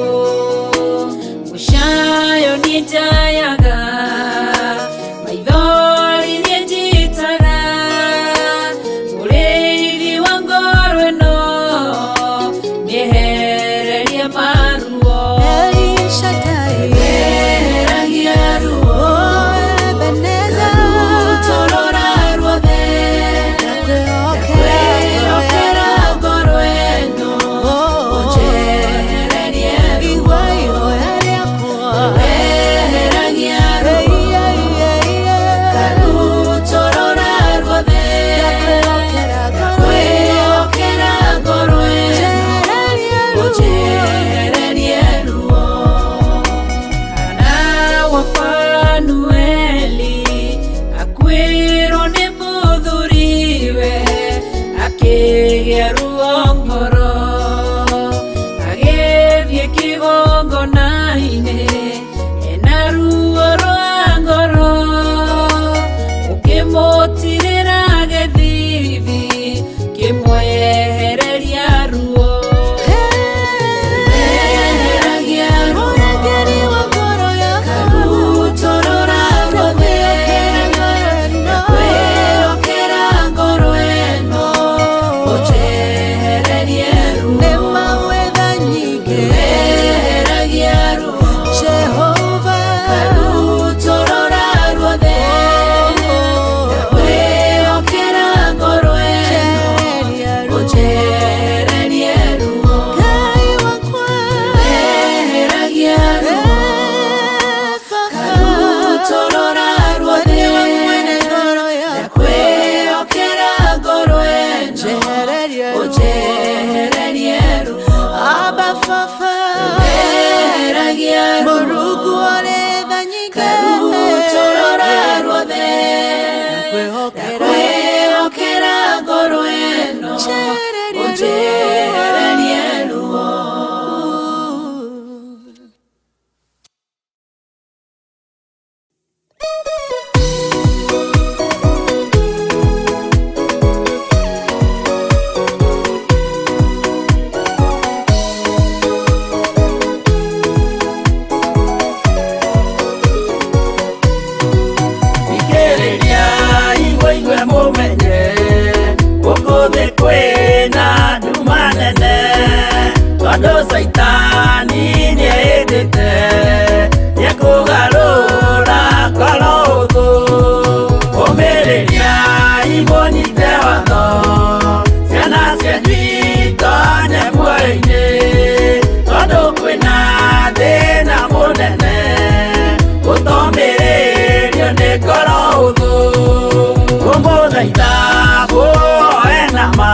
mũcayo niĩ njayaga maithori niĩ njitaga mũrĩithi wa ngoro ĩno mĩehererie maruo. El Shaddai. Weheragia ruo. Oh, Ebenezer. Karutorora ruothe. Ndakwĩhokera ngoro ĩno ũnjehererie ruo. Igua ihoya rĩakwa. Weheragia ruo. Karutorora ruothe. Ndakwĩhokera ngoro ĩno ũnjehererie ruo. Hana wa Fanueli akuĩrwo nĩ mũthuriwe akĩgĩa ruo ngoro agĩthiĩ kĩgongona-inĩ ena ruo rwa ngoro ũkĩmũtirĩra gĩthithi kĩmwehereria ruo. Weheragia ruo. Mũrangĩri wa ngoro yakwa. Karutorora ruothe. Ndakwĩhokera ngoro ĩno ũnjehererie ruo. Nĩma wĩ tha nyingĩ. Weheragia ruo. Jehova. Karutorora ruothe. Ndakwĩhokera ngoro ĩno ũnjehererie ruo. Ngai wakwa. Weheragia ruo. Karutorora ruothe. Nĩwe mwene ngoro yakwa. Ndakwĩhokera ngoro ĩno Njehererie ruo. ũnjehererie ruo. Abba Baba. Weheragia ruo. Mũrungu ũrĩ tha nyingĩ. Karutorora ruothe. Ndakwĩhokera. Ndakwĩhokera ngoro ĩno Njehererie ruo. ũnjehererie ruo. Thikĩrĩria igwe mũmenye gũkũ thĩ kwĩna nduma nene tondũ caitani nĩehĩtĩte nĩekũgarũra ngoro ũthũ ũmĩrĩria imũnyite watho ciana cianyu itonye muoyo-inĩ tondũ kwĩna thĩna mũnene gũtomĩrĩrio nĩ ngoro ũthũ kũmũthaitha mũhoe na ma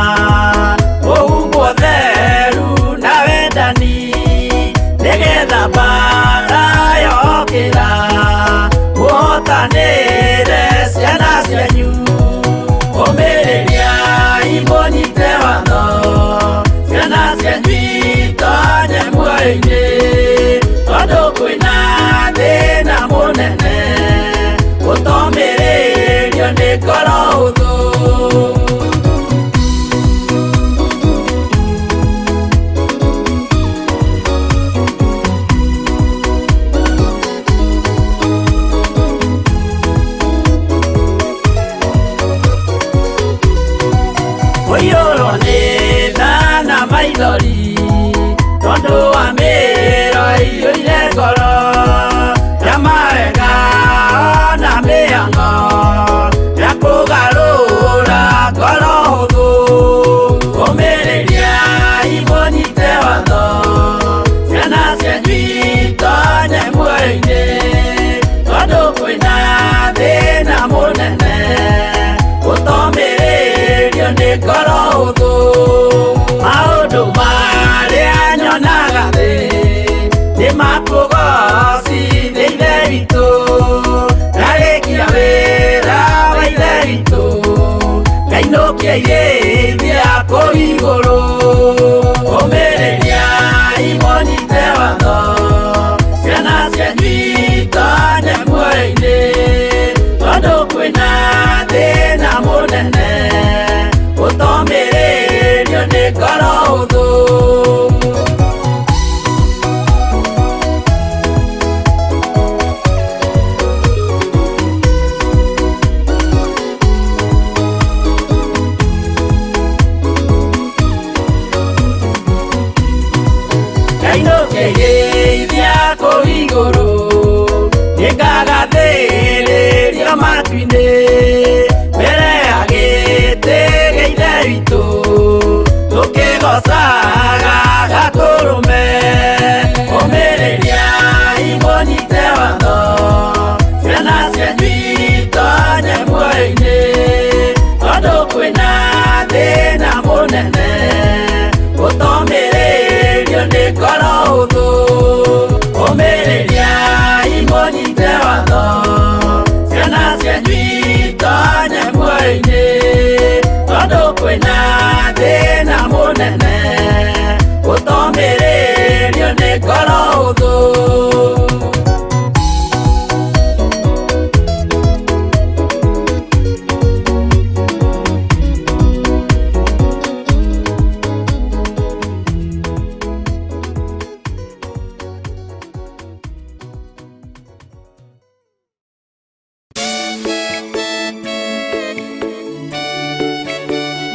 mũhumbwo theru na wendani nĩgetha mbara yokĩra mũhotanĩre ciana cianyu ũmĩrĩria imũnyite watho ciana cianyu itonye muoyo-inĩ tondũ kwĩna thĩna. ngoro hũthũ. Kũiyũrwo nĩ tha na maithori tondũ wa mĩĩro ĩiyũire ngoro ya mawega na mĩhang'o ya kũgarũra ngoro hũthũ. Ũmĩrĩria imũnyite watho ciana cianyu itonye muoyo-inĩ tondũ kwĩna thĩna mũnene ũtomĩrĩrio nĩ ngoro hũthũ. Maũndũ marĩa nyonaga thĩ nĩ makũgocithia Ithe witũ, ndarĩkia wĩra wa Ithe witũ ngainũkia irĩithia kũu igũrũ. Ũmĩrĩria imũnyite watho ciana cianyu itonye muoyo-inĩ tondũ kwĩna thĩna mũnene ũtomĩrĩrio nĩ ngoro hũthũ. Ngainũkĩrĩithia kũu igũrũ nĩngagathĩrĩrio matu-inĩ mbere ya gĩtĩ gĩa Ithe witũ tũkĩgocaga Gatũrũme. Ũmĩrĩria imũnyite watho ciana cianyu itonye muoyo-inĩ tondũ kwĩna thĩna mũnene ũtomĩrĩrio nĩ ngoro hũthũ. Ũmĩrĩria imũnyite watho ciana cianyu itonye muoyo-inĩ tondũ kwĩna thĩna mũnene ũtomĩrĩrio nĩ ngoro hũthũ.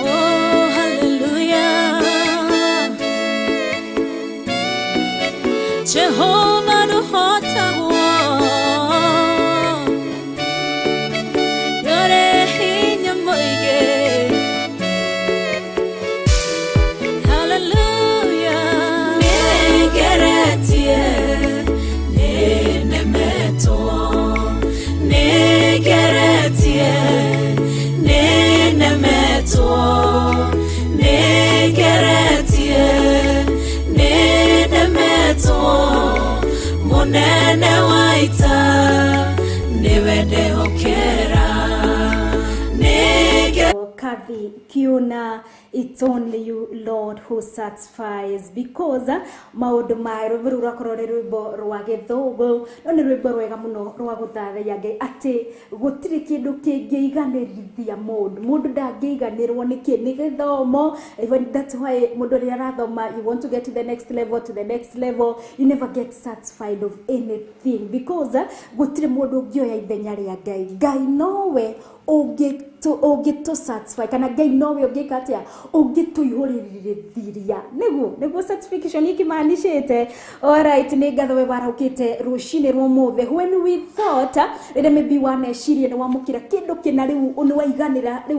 Oh, hallelujah. Jehovah nũhotagwo nĩũrĩ hinya mũingĩ. Hallelujah. Nĩngeretie, nĩnemetwo, nĩngeretie, nĩnemetwo, nĩngeretie, nĩnemetwo, mũnene wa ita nĩwe ndehokera. Nĩnge Kathy Kiuna, it's only you, Lord, who satisfies. Because maũndũ ma rwĩmbo rũu rwakorwo rĩ rwĩmbo rwa gĩthũngũ no nĩ rwĩmbo rwega mũno rwa gũthathaiya Ngai atĩ gũtirĩ kĩndũ kĩngĩiganĩrithia mũndũ. Mũndũ ndangĩiganĩrwo nĩ kĩ nĩ gĩthomo. Even that's why mũndũ rĩrĩa arathoma you want to get to the next level, to the next level, you never get satisfied of anything because gũtirĩ mũndũ ũngĩoya ithenya rĩa Ngai. Ngai nowe ũngĩtũ satisfy kana Ngai nowe ũngĩka atĩa ũngĩtũihũrĩrĩria nĩguo satisfaction ikimaanishĩte. Alright, nĩ ngatho we warahũkĩte rũcinĩ rwa ũmũthĩ. When we thought rĩrĩa maybe waneciria nĩ wamũkĩra kĩndũ kĩna rĩu nĩ waiganĩra rĩu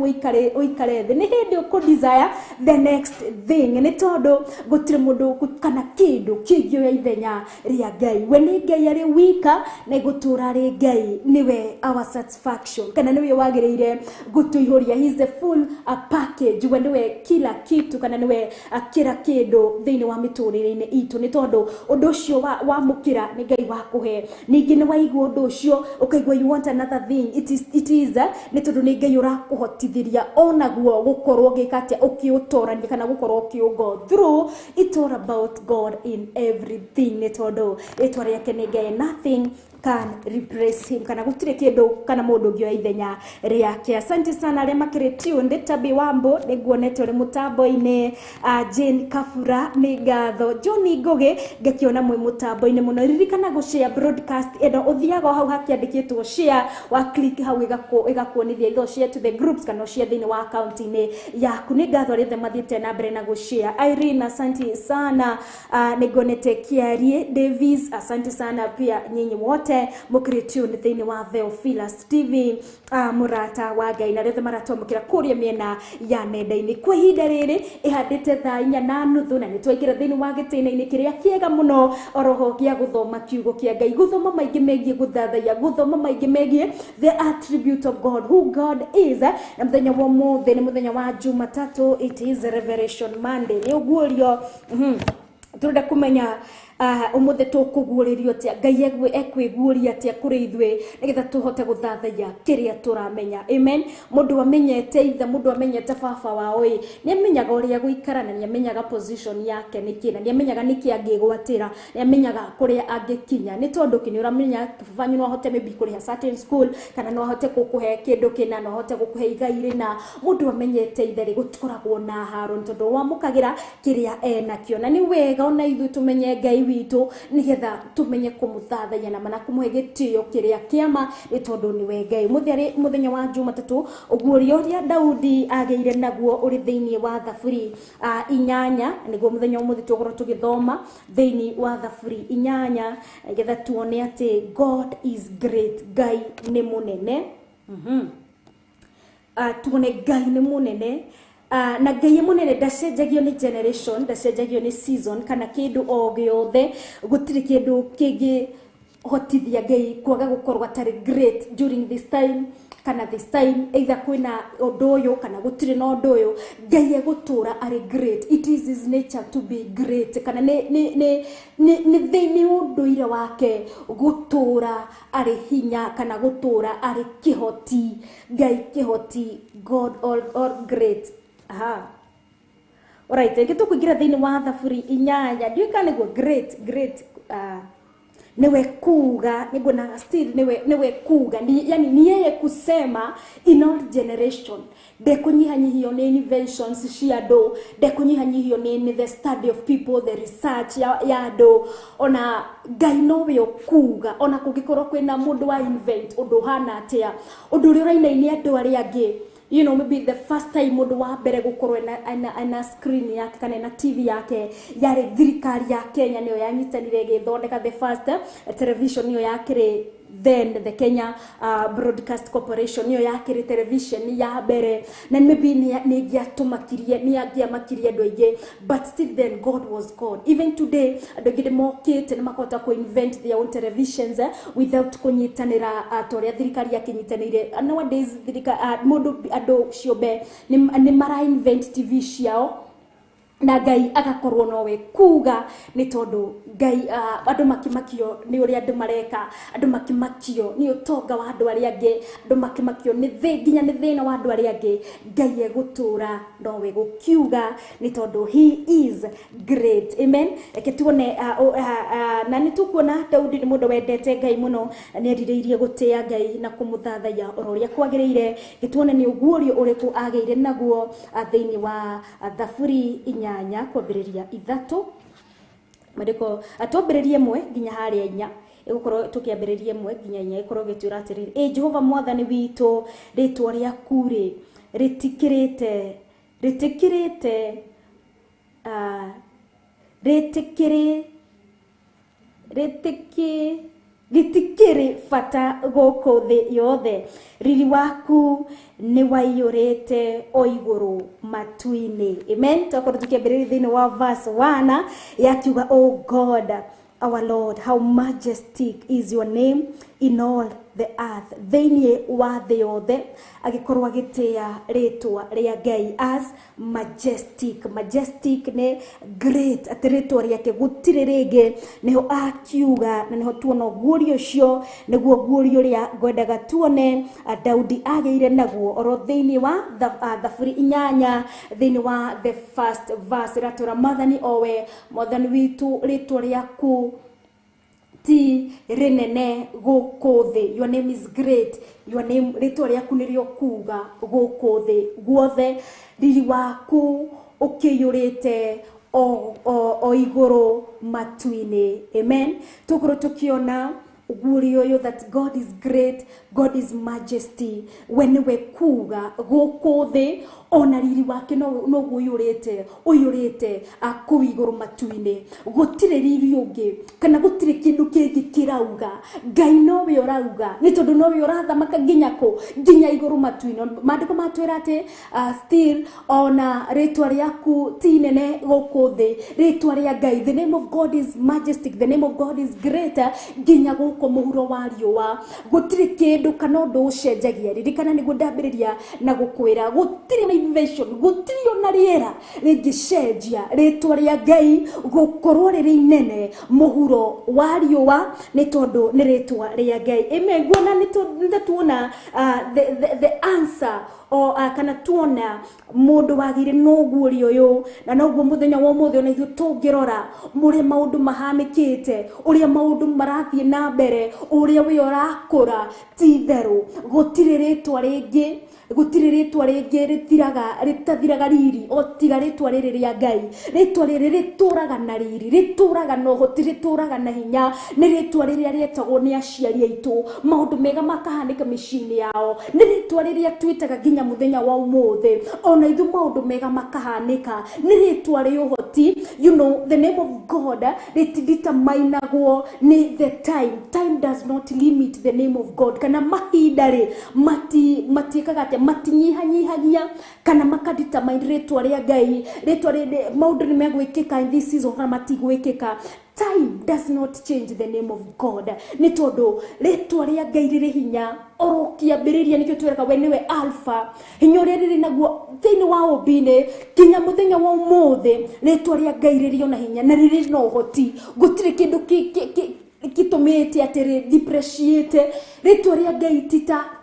ũikare thĩ nĩ hĩndĩ ũkũ desire the next thing nĩ tondũ gũtirĩ mũndũ kana kĩndũ kĩngĩoya ithenya rĩa Ngai. We nĩ Ngai arĩ wika na gũtũra rĩ Ngai nĩwe our satisfaction kana nĩwe wagĩrĩire gũtũihũria. He is the full package. We nĩwe kila kitu kana nĩwe kila kĩndũ thĩinĩ wa mĩtũrĩre-inĩ itũ nĩ tondũ ũndũ ũcio wamũkĩra nĩ Ngai wakũhe. Ningĩ nĩ waigua ũndũ ũcio ũkaigua you want another thing, it is nĩ tondũ nĩ Ngai ũrakũhotithĩria onaguo gũkorwo ũgĩka atĩa ũkĩũtorania kana gũkorwo ũkĩũ through. It's all about God in everything nĩ tondũ rĩtwa rĩake nĩ Ngai. Nothing can replace him, kana gutire kindu kana mundu ũngĩoya ithenya rĩake. Asante sana arĩa makĩrĩ tuned. Tabi Wambo nĩ nguonete ũrĩ mũtambo-inĩ, Jane Kabura nĩ ngatho, John Ngugi ngakĩona mwĩ mũtambo-inĩ mũno. Ririkana gũ share broadcast ĩno, ũthiaga o hau hakĩandĩkĩtwo share, wa click hau ĩgakuonithia either share to the groups kana share thĩinĩ wa account-inĩ yaku. Nĩ ngatho arĩa othe mathiĩte na mbere na gũ share. Irene, asante sana. Nĩ nguonete Kiarie Davis, asante sana pia nyinyi wote mũkĩrĩ tune thĩinĩ wa Theophilus TV, mũrata wa Ngai, na arĩa othe maratwamũkĩra kũrĩa mĩena ya nenda-inĩ. Kwa ihinda rĩrĩ ĩhandĩte 4:30 na nĩ twaingĩra thĩinĩ wa gĩtĩna-inĩ kĩrĩa kĩega mũno oroho gĩa gũthoma kiugo kĩa Ngai, gũthoma maingĩ megiĩ gũthathaiya, gũthoma maingĩ megiĩ the attribute of God, who God is. Na mũthenya wa ũmũthĩ nĩ mũthenya wa Jumatatũ, it is Revelation Monday, nĩ ũguũrio. Tũrenda kũmenya ũmũthĩ tũkũguũrĩrio atĩa, Ngai ekwĩguũria atĩa kũrĩ ithuĩ nĩgetha tũhote gũthathaiya kĩrĩa tũramenya. Amen. Mũndũ amenyete ithe, mũndũ amenyete baba wao ĩ, nĩ amenyaga ũrĩa gũikara na nĩ amenyaga position yake nĩkĩ, na nĩ amenyaga nĩkĩ angĩgwatĩra, nĩ amenyaga kũrĩa angĩkinya. Nĩ tondũ kĩ? Nĩ ũramenya baba wanyu no ahote maybe kũrĩha certain school, kana no ahote gũkũhe kĩndũ kĩna, no ahote gũkũhe igai rĩna. Mũndũ amenyete ithe rĩ, gũtikoragwo na haro nĩ tondũ wamũkagĩra kĩrĩa enakĩo. Na nĩ wega ona ithuĩ tũmenye Ngai witũ nĩgetha tũmenye kũmũthathaiya na mana kũmũhe gĩtĩo kĩrĩa kĩama, nĩ tondũ nĩwe Ngai. Mũthĩ mũthenya wa Jumatatũ, ũguũrio ũrĩa Daudi agĩire naguo ũrĩ thĩinĩ wa Thaburi 8, nĩguo mũthenya ũmũthĩ tũgũkorwo tũgĩthoma thĩinĩ wa Thaburi 8 nĩgetha tuone atĩ God is great, Ngai nĩ mũnene. Tuone Ngai nĩ mũnene. Na Ngai mũnene ndacenjagio nĩ generation, ndacenjagio nĩ season kana kĩndũ o gĩothe. Gũtirĩ kĩndũ kĩngĩhotithia Ngai kwaga gũkorwo atarĩ great during this time kana this time, either kwĩna ũndũ ũyũ kana gũtirĩ na ũndũ ũyũ, Ngai egũtũra arĩ great. It is his nature to be great, kana nĩ thĩinĩ ũndũire wake gũtũra arĩ hinya kana gũtũra arĩ kĩhoti. Ngai kĩhoti, God all great. Aha. Alright, reke tũkũingĩra thĩinĩ wa Thaburi 8. Ndiũĩ kana nĩguo great great, niwe kuga, nĩguo still niwe kuga, yani ni yeye kusema in all generation. Ndekũnyihanyihio nĩ inventions cia andũ, ndekũnyihanyihio nĩ the study of people, the research ya andũ. Ona Ngai nowe ũkuga, ona kũngĩkorwo kwĩna mũndũ wa invent ũndũ ũhana atĩa, ũndũ ũrĩa ũrainainia andũ arĩa angĩ. You know, maybe the first time mũndũ wa mbere gũkorwo ena screen yake kana ena TV yake yarĩ thirikari ya Kenya, nĩyo yanyitanire ĩgĩthondeka the first television, nĩyo yakĩrĩ then the Kenya Broadcast Corporation, nĩyo yakĩrĩ television ya mbere, na maybe nĩ ĩngĩatũmakirie, nĩ angĩamakirie andũ aingĩ, but still then God was God. Even today andũ aingĩ nĩmokĩte nĩ makahota kũ invent their own televisions without kũnyitanĩra ta ũrĩa thirikari yakĩnyitanĩire. Nowadays mũndũ andũ ciũmbe nĩ mara invent TV ciao na Ngai agakorwo nowe kuga, nĩ tondũ Ngai andũ makĩmakio nĩ ũrĩa andũ mareka, andũ makĩmakio nĩ ũtonga wa andũ arĩa angĩ, andũ makĩmakio nĩ thĩ, nginya nĩ thĩna wa andũ arĩa angĩ, Ngai egũtũra nowe gũkiuga, nĩ tondũ he is great. Amen. Reke tuone, na nĩ tũkuona Daudi nĩ mũndũ wendete Ngai mũno, nĩ erirĩirie gũtĩa Ngai na kũmũthathaiya oro ũrĩa kwagĩrĩire. Reke tuone nĩ ũguũrio ũrĩkũ agĩire naguo thĩinĩ wa Thaburi 8 kwambĩrĩria 3, marĩko twambĩrĩrie 1 nginya harĩa 4. Ĩgũkorwo tũkĩambĩrĩria 1 nginya 4, ĩkorwo ĩgĩtwĩra atĩrĩrĩ: ĩ Jehova mwathani witũ, rĩtwa rĩaku rĩ rĩtikĩrĩte rĩtikĩrĩte rĩtikĩrĩ rĩtikĩ gĩtikĩrĩ bata gũkũ thĩ yothe, riri waku nĩ waiyũrĩte o igũrũ matu-inĩ. Amen. Twakorwo tũkĩambĩrĩria thĩinĩ wa verse 1 yakiuga, O God our Lord, how majestic is your name in all the earth. Thĩinĩ wa thĩ yothe agĩkorwo agĩtĩa rĩtwa rĩa Ngai as majestic. Majestic nĩ great, atĩ rĩtwa rĩake gũtirĩ rĩngĩ. Nĩho akiuga, na nĩho tuona ũguũrio ũcio, nĩguo ũguũrio ũrĩa ngwendaga tuone Daudi agĩire naguo oro thĩinĩ wa Thaburi 8 thĩinĩ wa the first verse ĩratwĩra, Mwathani owe Mwathani witũ, rĩtwa rĩaku ti rĩnene gũkũ thĩ. Your name is great, your name, rĩtwa rĩaku nĩrĩo kuga gũkũ thĩ guothe. Riri waku ũkĩiyũrĩte o igũrũ matu-inĩ. Amen. Tũkorwo tũkĩona ũguũrio ũyũ that God is great, God is majesty. We nĩwe kuga gũkũ thĩ, ona riri wake noguo ũiyũrĩte, ũiyũrĩte kũu igũrũ matu-inĩ. Gũtirĩ riri ũngĩ kana gũtirĩ kĩndũ kĩngĩ kĩrauga. Ngai nowe ũrauga, nĩ tondũ nowe ũrathamaka nginya kũ? Nginya igũrũ matu-inĩ. Maandĩko matwĩra atĩ still ona rĩtwa rĩaku ti inene gũkũ thĩ. Rĩtwa rĩa Ngai, the name of God is majestic, the name of God is greater nginya gũkũ mũhuro wa riũa. Gũtirĩ kĩndũ kana ũndũ ũcenjagia. Ririkana nĩguo ndambĩrĩria na gũkwĩra gũtirĩ na invention, gũtirĩ ona rĩera rĩngĩcenjia rĩtwa rĩa Ngai gũkorwo rĩrĩ inene mũhuro wa riũa, nĩ tondũ nĩ rĩtwa rĩa Ngai. Amen. Nguona nĩ tuona the answer o kana tuona mũndũ wagĩire na ũguũrio ũyũ, na noguo mũthenya wa ũmũthĩ ona ithuĩ tũngĩrora ũrĩa maũndũ mahanĩkĩte, ũrĩa maũndũ marathiĩ na mbere, ũrĩa we ũrakũra, ti itherũ gũtirĩ rĩtwa rĩngĩ, gũtirĩ rĩtwa rĩngĩ rĩthiraga, rĩtathiraga riri o tiga rĩtwa rĩrĩ rĩa Ngai. Rĩtwa rĩrĩ rĩtũraga na riri, rĩtũraga na ũhoti, rĩtũraga na hinya. Nĩ rĩtwa rĩrĩa rĩetagwo nĩ aciari aitũ, maũndũ mega makahanĩka mĩciĩ-inĩ yao. Nĩ rĩtwa rĩrĩa twĩtaga nginya mũthenya wa ũmũthĩ, ona ithuĩ maũndũ mega makahanĩka. Nĩ rĩtwa rĩa ũhoti. You know, the name of God rĩtiditamainagwo nĩ the time. Time does not limit the name of God. Kana mahinda rĩ matiĩkaga atĩa, matinyihanyihagia kana makadetermine rĩtwa rĩa Ngai. Rĩtwa rĩrĩ maũndũ nĩ megwĩkĩka in this season kana matigwĩkĩka. Time does not change the name of God. Nĩ tondũ rĩtwa rĩa Ngai rĩrĩ hinya oro kĩambĩrĩria. Nĩkĩo twĩraga we nĩwe Alpha, hinya ũrĩa rĩrĩ naguo thĩinĩ wa ũmbi-inĩ nginya mũthenya wa ũmũthĩ. Rĩtwa rĩa Ngai rĩrĩ ona hinya na rĩrĩ na ũhoti. Gũtirĩ kĩndũ gĩtũmĩte atĩ rĩ depreciate rĩtwa rĩa Ngai.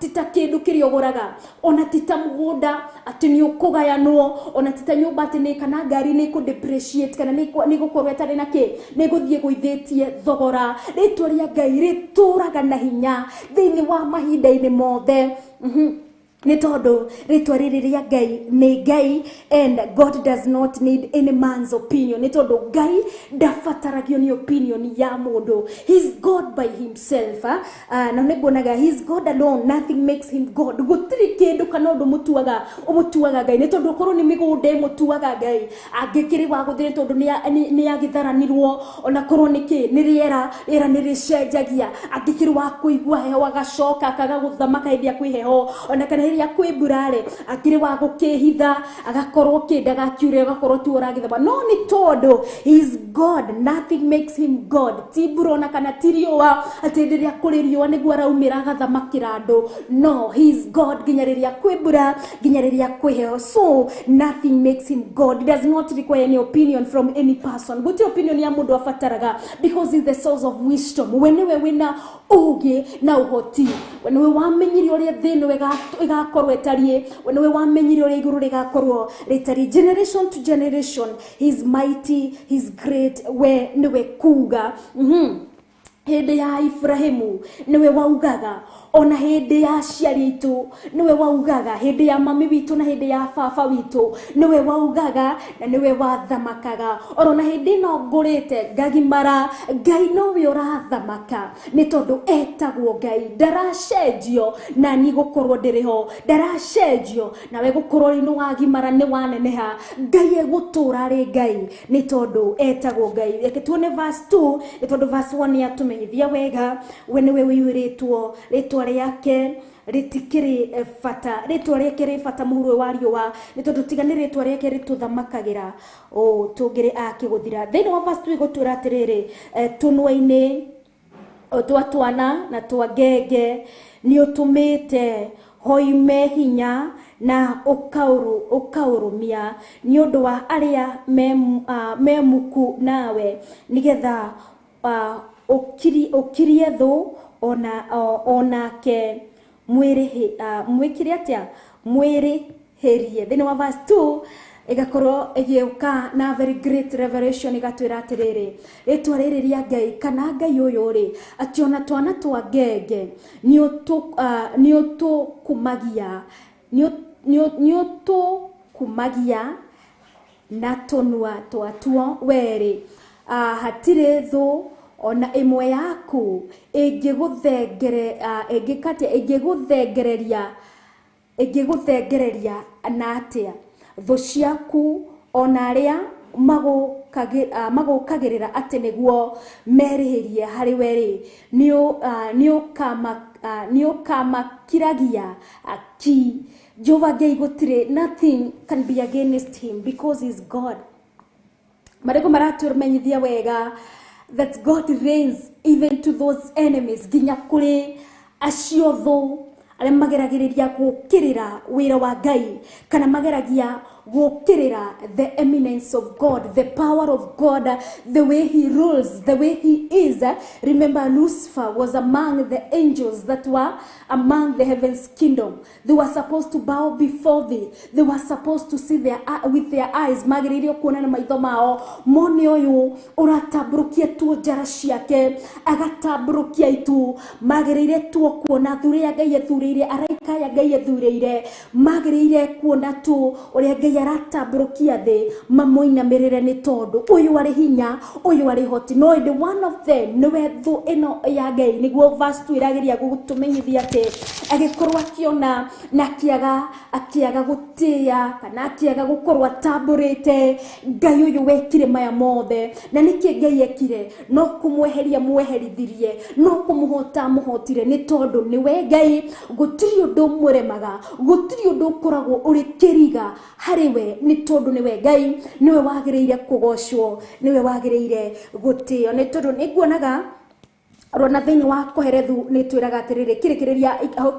Tita kĩndũ kĩrĩa ũgũraga, ona tita mũgũnda atĩ nĩ ũkũgayanwo, ona tita nyũmba atĩ nĩ kana ngari nĩ kũ depreciate kana nĩ gũkorwo ĩtarĩ na kĩ, nĩ gũthiĩ gũithĩtie thogora. Rĩtwa rĩa Ngai rĩtũraga na hinya thĩinĩ wa mahinda-inĩ mothe. Nĩ tondũ rĩtwa rĩrĩ rĩa Ngai nĩ Ngai, and God does not need any man's opinion. Nĩ tondũ Ngai ndabataragio nĩ opinion ya mũndũ. He's God by himself. Na nĩ nguonaga he's God alone, nothing makes him God. Gũtirĩ kĩndũ kana ũndũ mũtuaga ũmũtuaga Ngai. Nĩ tondũ okorwo nĩ mĩgũnda ĩmũtuaga Ngai, angĩkĩrĩ wa gũthĩ, nĩ tondũ nĩ agĩtharanirwo. Ona korwo nĩ kĩ, nĩ rĩera, rĩera nĩ rĩcenjagia. Angĩkĩrĩ wa kũigua heho agacoka akaga gũthamaka hĩndĩ ĩrĩa kwĩ heho, ona kana hĩndĩ ĩrĩa kwĩ mbura rĩ, akĩrĩ wa gũkĩhitha agakorwo kĩ ndagakiure, agakorwo tu ũragĩthama. No nĩ tondũ he is God, nothing makes him God. Ti mbura ona kana ti riũa, atĩ hĩndĩ ĩrĩa kũrĩ riũa nĩguo araumĩra agathamakĩra andũ. No, he is God nginya rĩrĩa kwĩ mbura, nginya rĩrĩa kwĩ heho. So nothing makes him God. He does not require any opinion from any person. Gũtirĩ opinion ya mũndũ abataraga, because he is the source of wisdom. We nĩwe wĩna ũgĩ na ũhoti, we nĩwe wamenyire ũrĩa thĩ ĩno ĩgakorwo ĩtariĩ, we nĩwe wamenyire ũrĩa igũrũ rĩgakorwo rĩtariĩ. Generation to generation, he is mighty, he is great. We nĩwe kuga. Hĩndĩ ya Ibrahimu nĩwe waugaga, ona hĩndĩ ya aciari aitũ nĩwe waugaga, hĩndĩ ya mami witũ na hĩndĩ ya baba witũ nĩwe waugaga na nĩwe wathamakaga. Oro na hĩndĩ ĩno ngũrĩte ngagimara, Ngai nowe ũrathamaka, nĩ tondũ etagwo Ngai. Ndaracenjio na niĩ gũkorwo ndĩrĩ ho, ndaracenjio nawe gũkorwo rĩ nĩ wagimara, nĩ waneneha. Ngai egũtũra rĩ Ngai, nĩ tondũ etagwo Ngai. Reke tuone verse 2, nĩ tondũ verse 1 nĩ atũmenyithia wega we nĩwe ũiyũrĩtwo rĩtwa rĩake rĩtikĩrĩ bata, rĩtwa rĩake rĩ bata mũhuro wa riũa, nĩ tondũ tiga nĩ rĩtwa rĩake rĩtũthamakagĩra tũngĩrĩ akĩgũthira. Thĩinĩ wa verse 2 ĩgũtwĩra atĩrĩrĩ, tũnua-inĩ twa twana na twa ngenge nĩ ũtũmĩte hoime hinya na ũkaũrũmia nĩ ũndũ wa arĩa me muku nawe, nĩgetha ũkirie thũ onake mwĩrĩhĩrie. Thĩinĩ wa verse 2 Ĩgakorwo ĩgĩũka na very great revelation ĩgatwĩra atĩrĩrĩ, rĩtwa rĩrĩ rĩa Ngai kana Ngai ũyũ rĩ, atĩ ona twana twa ngenge nĩ ũtũkumagia na tũnua twatuo werĩ. Hatirĩ thũ ona ĩmwe yaku ĩngĩgũthengereria na atĩa thũ ciaku ona arĩa magũkagĩrĩra atĩ nĩguo merĩhĩrie harĩ we rĩ, nĩũkamakiragia ki. Jehova Ngai gũtirĩ, nothing can be against him because he is God. Marĩko maratũmenyithia wega that God reigns even to those enemies, nginya kũrĩ acio thũ arĩa mageragĩrĩria gũkĩrĩra wĩra wa Ngai kana mageragia gũkĩrĩra the eminence of God, the power of God, the way he rules, the way he is. Remember, Lucifer was among the angels that were among the heavens kingdom. They were supposed to bow before thee. They were supposed to see with their eyes. Magĩrĩirio kuona na maitho mao mone ũyũ ũratambũrũkia tuo njara ciake, agatambũrũkia itu. Magĩrĩire tuo kuona thurĩa Ngai ethurĩire, araika aya Ngai ethurĩire, magĩrĩire kuona tu ũrĩa Ngai aratambũrũkia thĩ mamũinamĩrĩre, nĩ tondũ ũyũ arĩ hinya, ũyũ arĩ hoti. No ĩndĩ one of them nĩwe thũ ĩno ya Ngai. Nĩguo verse 2 ĩrageria gũtũmenyithia atĩ agĩkorwo akĩona na akĩaga gũtĩĩa kana akĩaga gũkorwo atambũrĩte Ngai ũyũ wekire maya mothe. Na nĩkĩ Ngai ekire? No kũmweheria mweherithirie, no kũmũhota mũhotire, nĩ tondũ nĩwe Ngai. Gũtirĩ ũndũ ũmũremaga, gũtirĩ ũndũ ũkoragwo ũrĩ kĩriga harĩ we, nĩ tondũ nĩwe Ngai, nĩwe wagĩrĩire kũgocwo, nĩwe wagĩrĩire gũtĩo. Nĩ tondũ nĩnguonaga rona thĩinĩ wa Koherethu nĩ twĩraga atĩrĩrĩ, kĩrĩkĩrĩria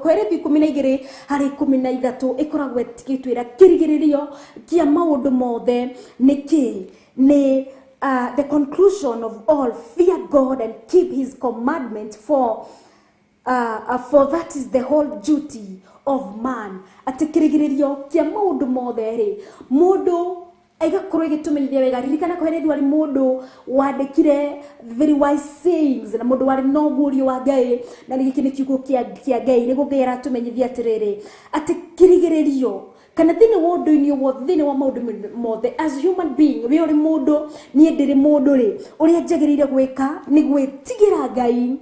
Koherethu 12 harĩ 13 ĩkoragwo ĩgĩtwĩra kĩrigĩrĩrio kĩa maũndũ mothe nĩ kĩ? Nĩ the conclusion of all, fear God and keep his commandment, for that is the whole duty of man. Atĩ kĩrigĩrĩrio kĩa maũndũ mothe rĩ, mũndũ igakorwo ĩgĩtũmenyithia wega. Ririkana Koherethu arĩ mũndũ wandĩkire very wise sayings na mũndũ warĩ na ũguũrio wa Ngai, na gĩkĩ nĩ kiugo kĩa Ngai. Nĩguo Ngai aratũmenyithia atĩrĩrĩ, atĩ kĩrigĩrĩrio kana thĩinĩ wa ũndũ-inĩ wothe, thĩinĩ wa maũndũ mothe, as human being, we ũrĩ mũndũ, niĩ ndĩrĩ mũndũ rĩ, ũrĩa njagĩrĩire gwĩka nĩ gwĩtigĩra Ngai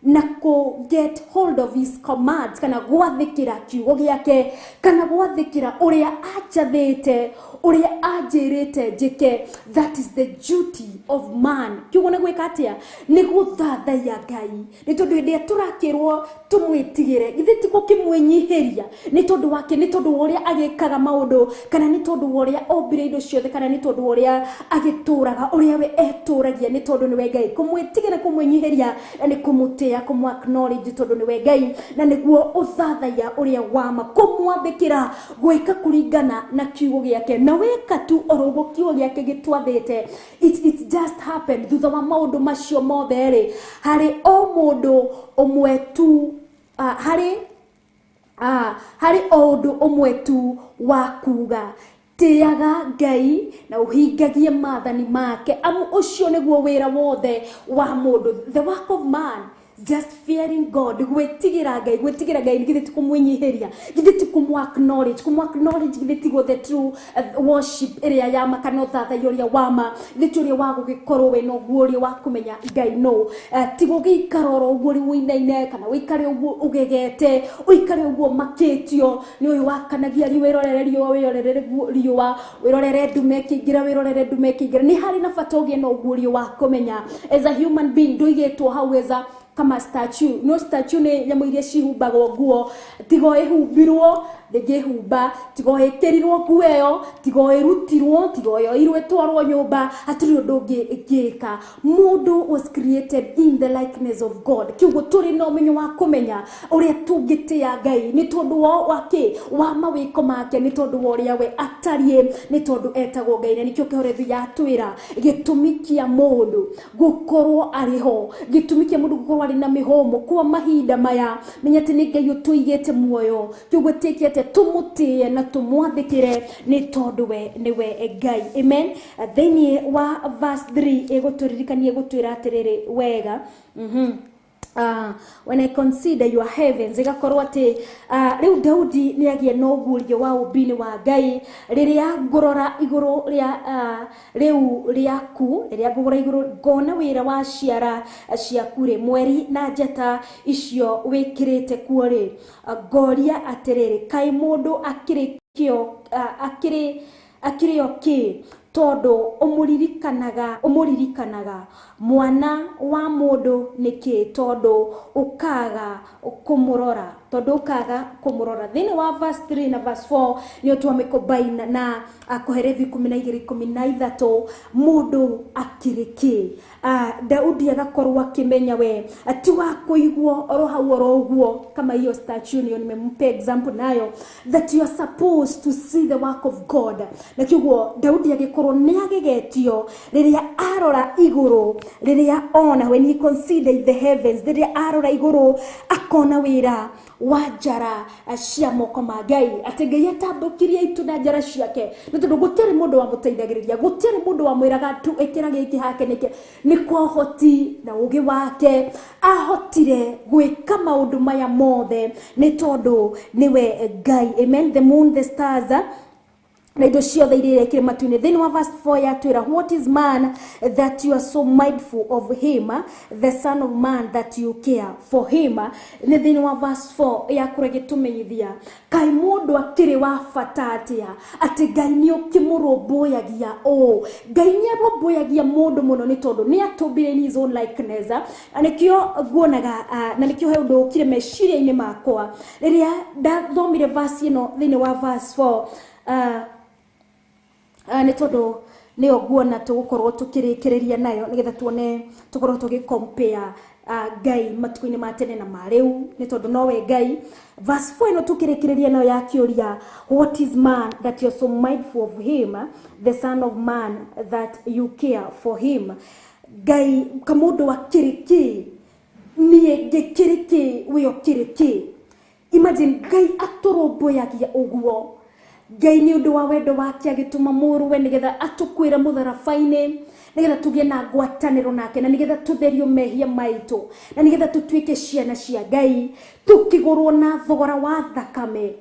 na kũ get hold of his commands, kana gwathĩkĩra kiugo gĩake, kana gwathĩkĩra ũrĩa anjathĩte, ũrĩa anjĩrĩte njĩke. That is the duty of man. Kiugo nĩ gwĩka atĩa? Nĩ gũthathaiya Ngai. Nĩ tondũ hĩndĩ ĩrĩa tũrakĩrwo tũmwĩtigĩre, githĩ ti gũkĩmwĩnyihĩria nĩ tondũ wake, nĩ tondũ wa ũrĩa agĩkaga maũndũ, kana nĩ tondũ wa ũrĩa ombire indo ciothe, kana nĩ tondũ wa ũrĩa agĩtũraga, ũrĩa we etũragia, nĩ tondũ nĩwe Ngai. Kũmwĩtigĩra, kũmwĩnyihĩria na nĩ kũmũtĩĩa, kũmũ acknowledge tondũ nĩwe Ngai, na nĩguo ũthathaiya ũrĩa wama, kũmwathĩkĩra, gwĩka kũringana na kiugo gĩake. Na weka tu oro ũguo kiugo gĩake gĩtwathĩte, it just happened. Thutha wa maũndũ macio mothe rĩ, harĩ o mũndũ ũmwe tu, harĩ o ũndũ ũmwe tu wa kuga, tĩaga Ngai na ũhingagie maathani make, amu ũcio nĩguo wĩra wothe wa mũndũ. The work of man, just fearing God, gwĩtigĩra Ngai. Gwĩtigĩra Ngai githĩ ti kũmwĩnyihĩria, githĩ ti kũmũ acknowledge, kũmũ acknowledge githĩ tiguo the true worship ĩrĩa ya ma, kana ũthathaiya ũrĩa wa ma, githĩ ti ũrĩa wa gũgĩkorwo wĩna ũguũrio wa kũmenya Ngai no. Ti gũgĩikara oro ũguo rĩ ũinaine, kana ũikare ũguo ũgegete, ũikare ũguo ũmakĩtio nĩ ũyũ wakanagia riũa, wĩrorere riũa, wĩrorere riũa, wĩrorere ndume ĩkĩingĩra, wĩrorere ndume ĩkĩingĩra. Nĩ harĩ na bata ũgĩe na ũguũrio wa kũmenya as a human being, ndũigĩtwo hau as a kama statue. No statue nĩ nyamũ iria cihumbagwo nguo, tigo ĩhumbirwo ndĩngĩhumba, tigo ĩkĩrirwo nguo ĩyo, tigo ĩrutirwo, tigo yoirwo ĩtwarwo nyũmba, hatirĩ ũndũ ũngĩ ĩngĩka. Mũndũ was created in the likeness of God. Kiugo tũrĩ na ũmenyo wa kũmenya ũrĩa tũngĩtĩĩa Ngai nĩ tondũ wa kĩ? Wa mawĩko make, nĩ tondũ wa ũrĩa we atariĩ, nĩ tondũ etagwo Ngai. Na nĩkĩo Kĩhorethu yatwĩra gĩtũmi kĩa mũndũ gũkorwo arĩ ho, gĩtũmi kĩa mũndũ gũkorwo arĩ na mĩhũmũ kwa mahinda maya, menya atĩ nĩ Ngai ũtũigĩte muoyo. Kiugo take atwĩrĩte tũmũtĩe na tũmwathĩkĩre nĩ tondũ we nĩwe Ngai. Amen. Thĩinĩ wa verse 3 ĩgũtũririkania ĩgũtwĩra atĩrĩrĩ wega. When I consider your heavens, igakorwo atĩ rĩu Daudi nĩ agĩa na ũguũrio wa ũmbi-inĩ wa Ngai. Rĩrĩa ngũrora igũrũ rĩa rĩu rĩaku, rĩrĩa ngũrora igũrũ ngona wĩra wa ciara ciaku rĩ, mweri na njata icio wĩkĩrĩte kuo rĩ, ngoria atĩrĩrĩ, kaĩ mũndũ akĩrĩ kĩo akĩrĩ o kĩ tondũ ũmũririkanaga mwana wa mũndũ nĩkĩ tondũ ũkaga kũmũrora, Thĩinĩ wa verse 3 na verse 4 nĩyo twamĩcombine na Kohelethu 12:13 mũndũ akĩrĩ kĩ. Daudi agakorwo akĩmenya we ti wa kũigwo oro hau oro ũguo, kama hiyo statue nĩyo nimempe example nayo, that you are supposed to see the work of God. Na kĩguo Daudi agĩkorwo nĩ agegetio rĩrĩa arora igũrũ, rĩrĩa ona when he considered the heavens, rĩrĩa arora igũrũ akona wĩra wa njara cia moko ma Ngai, atĩ Ngai atambũkirie itu na njara ciake, nĩ tondũ gũtiarĩ mũndũ wamũteithagĩrĩria, gũtiarĩ mũndũ wamwĩraga tu ĩkĩra gĩkĩ hake nĩkĩ, nĩ kwa ũhoti na ũgĩ wake ahotire gwĩka maũndũ maya mothe nĩ tondũ nĩwe Ngai. Amen. The moon, the stars na indo ciothe iria ikĩrĩ matu-inĩ. Thĩinĩ wa verse 4 yatwĩra, what is man that you are so mindful of him, the son of man that you care for him. Nĩ thĩinĩ wa verse 4 yakũra gĩtũmenyithia kaĩ mũndũ akĩrĩ wa bata atĩa, atĩ Ngai nĩ ũkĩmũrũmbũyagia ũũ. Ngai nĩ arũmbũyagia mũndũ mũno nĩ tondũ nĩ atũmbire in his own likeness. Na nĩkĩo nguonaga, na nĩkĩo he ũndũ ũkire meciria-inĩ makwa rĩrĩa ndathomire verse ĩno thĩinĩ wa verse 4, nĩ tondũ nĩyo nguona tũgũkorwo tũkĩrĩkĩrĩria nayo nĩgetha tuone tũkorwo tũgĩ-compare Ngai matukũ-inĩ ma tene na ma rĩu, nĩ tondũ nowe Ngai. Verse 4 ĩno tũkĩrĩkĩrĩria nayo yakĩũria, what is man that you are so mindful of him, the son of man that you care for him. Ngai kamũndũ akĩrĩ kĩ, niĩ ngĩkĩrĩ kĩ, we ũkĩrĩ kĩ. Imagine Ngai atũrũmbũyagia ũguo. Ngai nĩ ũndũ wa wendo wake agĩtũma mũrũwe nĩgetha atũkuĩre mũtharaba-inĩ, nĩgetha tũgĩe na ngwatanĩro nake, na nĩgetha tũtherio mehia maitũ, na nĩgetha tũtuĩke ciana cia Ngai, tũkĩgũrwo na thogora wa thakame.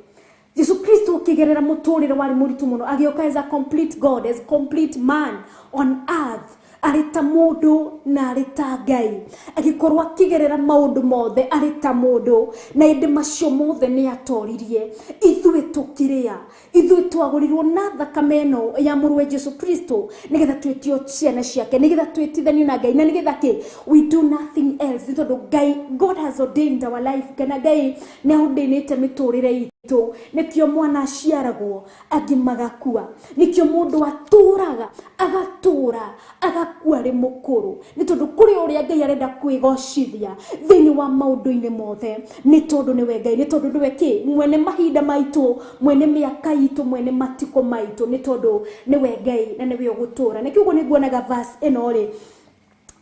Jesu Kristo akĩgerera mũtũrĩre warĩ mũritũ mũno, agĩũka as a complete God, as complete man on earth, arĩ ta mũndũ na arĩ ta Ngai, agĩkorwo akĩgerera maũndũ mothe arĩ ta mũndũ, na ĩndĩ macio mothe nĩ atoririe. Ithuĩ tũkĩrĩa, ithuĩ twagũrirwo na thakame ĩno ya mũrũwe Jesu Kristo nĩgetha twĩtio ciana ciake, nĩgetha twĩtithanio na Ngai, na nĩgetha kĩ, we do nothing else, nĩ tondũ Ngai, God has ordained our life, kana Ngai nĩ aordainĩte mĩtũrĩre itũ. Nĩkĩo mwana aciaragwo angĩ magakua, nĩkĩo mũndũ atũraga agatũra agakua arĩ mũkũrũ, nĩ tondũ kũrĩ ũrĩa Ngai arenda kwĩgocithia thĩinĩ wa maũndũ-inĩ mothe, nĩ tondũ nĩwe Ngai, nĩ tondũ nĩwe kĩ, mwene mahinda maitũ, mwene mĩaka itũ, mwene matukũ maitũ, nĩ tondũ nĩwe Ngai na nĩwe ũgũtũra. Nĩkĩo ũguo nĩnguonaga verse ĩno rĩ,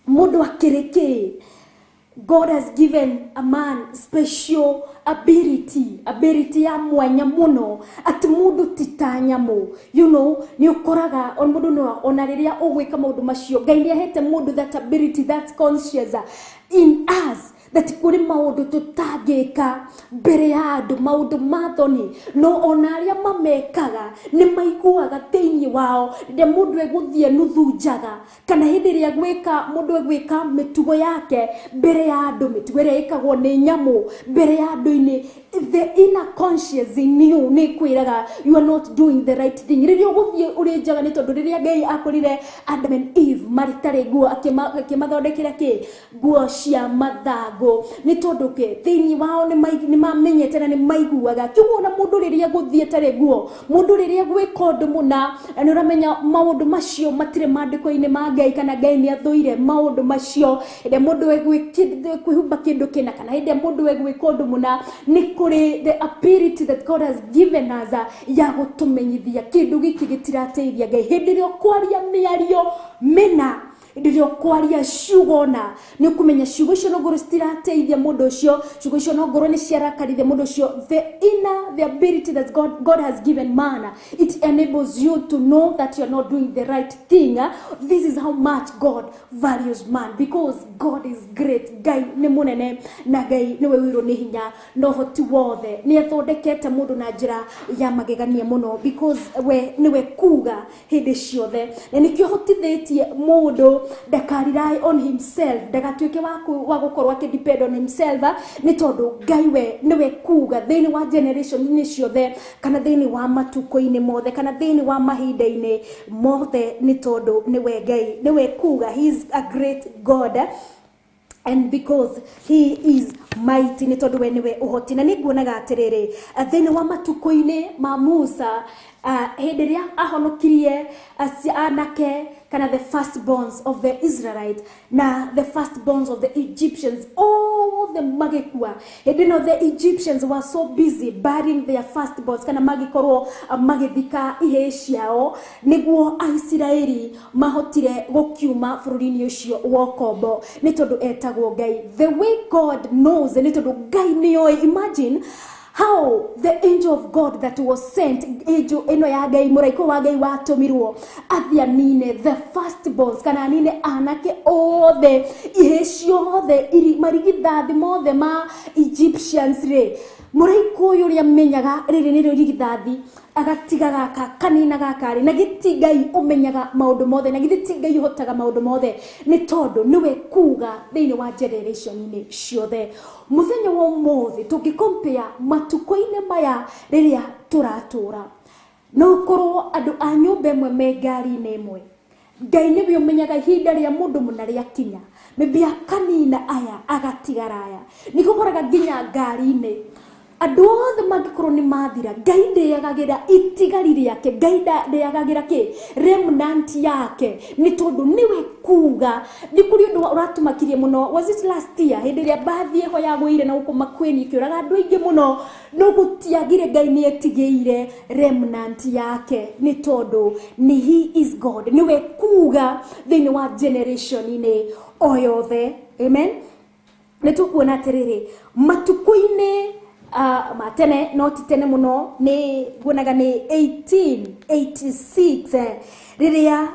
mũndũ akĩrĩ kĩ, God has given a man special ability ya mwanya mũno, atĩ mũndũ ti ta nyamũ. You know, nĩ ũkoraga mũndũ no ona rĩrĩa ũgwĩka maũndũ macio, Ngai nĩ ahete mũndũ that ability, that conscious in us, that kũrĩ maũndũ tũtangĩka mbere ya andũ, maũndũ ma thoni, no ona arĩa mamekaga nĩ maiguaga thĩinĩ wao rĩrĩa mũndũ egũthiĩ nuthu njaga, kana hĩndĩ ĩrĩa gwĩka mũndũ egwĩka mĩtugo yake mbere ya andũ, mĩtugo ĩrĩa ĩkagwo nĩ nyamũ mbere ya andũ-inĩ, the inner conscious in you nĩ kwĩraga you are not doing the right thing. Rĩrĩa ũgũthiĩ ũrĩ njaga, nĩ tondũ rĩrĩa Ngai akorire Adam and Eve marĩ nguo, akĩmathondekera kĩ, nguo cia mathangũ, nĩ tondũ kĩ, thĩinĩ wao nĩ mamenyete na nĩ maiguaga. Kĩguo ona mũndũ rĩrĩa gũthiĩ tarĩ nguo, mũndũ rĩrĩa gwĩka ũndũ mũna, na nĩ ũramenya maũndũ macio matirĩ maandĩko-inĩ ma Ngai, kana Ngai nĩ athũire maũndũ macio. Hĩndĩ ĩrĩa mũndũ egwĩhumba kĩndũ kĩna, kana hĩndĩ ĩrĩa mũndũ egwĩka ũndũ mũna, nĩ kũrĩ the ability that God has given us ya gũtũmenyithia kĩndũ gĩkĩ gĩtirateithia Ngai. Hĩndĩ ĩrĩa ũkwaria mĩario mĩna Hĩndĩ ĩrĩa ũkwaria ciugo na nĩ ũkũmenya ciugo icio no ngorwo citirateithia mũndũ ũcio, ciugo icio no ngorwo nĩ ciarakarithia mũndũ ũcio. The inner, the ability that God has given man, it enables you to know that you are not doing the right thing. This is how much God values man, because God is great. Ngai nĩ mũnene na Ngai nĩwe wĩirwo nĩ hinya na ũhoti wothe. Nĩ athondekete mũndũ na njĩra ya magegania mũno, because we nĩwe kuga hĩndĩ ciothe, na nĩkĩo hotithĩtie mũndũ ndakarely on himself, ndagatuĩke wa gũkorwo akĩ depend on himself, nĩ tondũ Ngai we nĩwe kuga thĩinĩ wa generation-inĩ ciothe, kana thĩinĩ wa matukũ-inĩ mothe, kana thĩinĩ wa mahinda-inĩ mothe, nĩ tondũ nĩwe Ngai, nĩwe kuga. He is a great God, and because he is mighty, nĩ tondũ we nĩwe ũhoti. Na nĩ nguonaga atĩrĩrĩ, thĩinĩ wa matukũ-inĩ ma Musa, hĩndĩ ĩrĩa ahonokirie anake kana the firstborns of the Israelite na the firstborns of the Egyptians, all the magĩkua. Hĩndĩ ĩno the Egyptians were so busy burying their firstborns, kana magĩkorwo magĩthika ihĩĩ ciao, nĩguo Aisiraeli mahotire gũkiuma bũrũri-inĩ ũcio wa ũkombo, nĩ tondũ etagwo Ngai. The way God knows, nĩ tondũ Ngai nĩoĩ. Imagine how the angel of God that was sent, angel ĩno ya Ngai, mũraika wa Ngai watũmirwo athiĩ anine the firstborns, kana anine anake othe, ihĩĩ ciothe, marigithathi mothe ma Egyptians rĩ. Mũraika ũyũ ũrĩa menyaga rĩrĩ nĩrĩo irigithathi, agatiga gaka kanina gaka rĩ, na gĩti Ngai ũmenyaga maũndũ mothe, na githĩ ti Ngai ũhotaga maũndũ mothe, nĩ tondũ nĩwe kuga thĩinĩ wa generation-inĩ ciothe. Mũthenya wa ũmũthĩ tũngĩcompare matukũ-inĩ maya rĩrĩa tũratũra, no ũkorwo andũ a nyũmba ĩmwe me ngari-inĩ ĩmwe, Ngai nĩwe ũmenyaga ihinda rĩa mũndũ mũna rĩakinya, maybe akanina aya agatigara aya. Nĩkĩo ũkoraga nginya ngari-inĩ andũ othe mangĩkorwo nĩ mathira, Ngai ndĩagagĩra itigari rĩake, Ngai ndĩagagĩra kĩ remnant yake, nĩ tondũ nĩwe kuga. Nĩ kũrĩ ũndũ ũratũmakirie mũno, was it last year, hĩndĩ ĩrĩa mbathi ĩho yagũire na gũkũ Makueni ĩkĩũraga andũ aingĩ mũno, no gũtiagire Ngai nĩ etigĩire remnant yake, nĩ tondũ nĩ he is God, nĩwe kuga thĩinĩ wa generation-inĩ o yothe. Amen. Nĩ tũkuona atĩrĩrĩ, matukũ-inĩ ma tene, no ti tene mũno, nĩ nguonaga nĩ 1886, rĩrĩa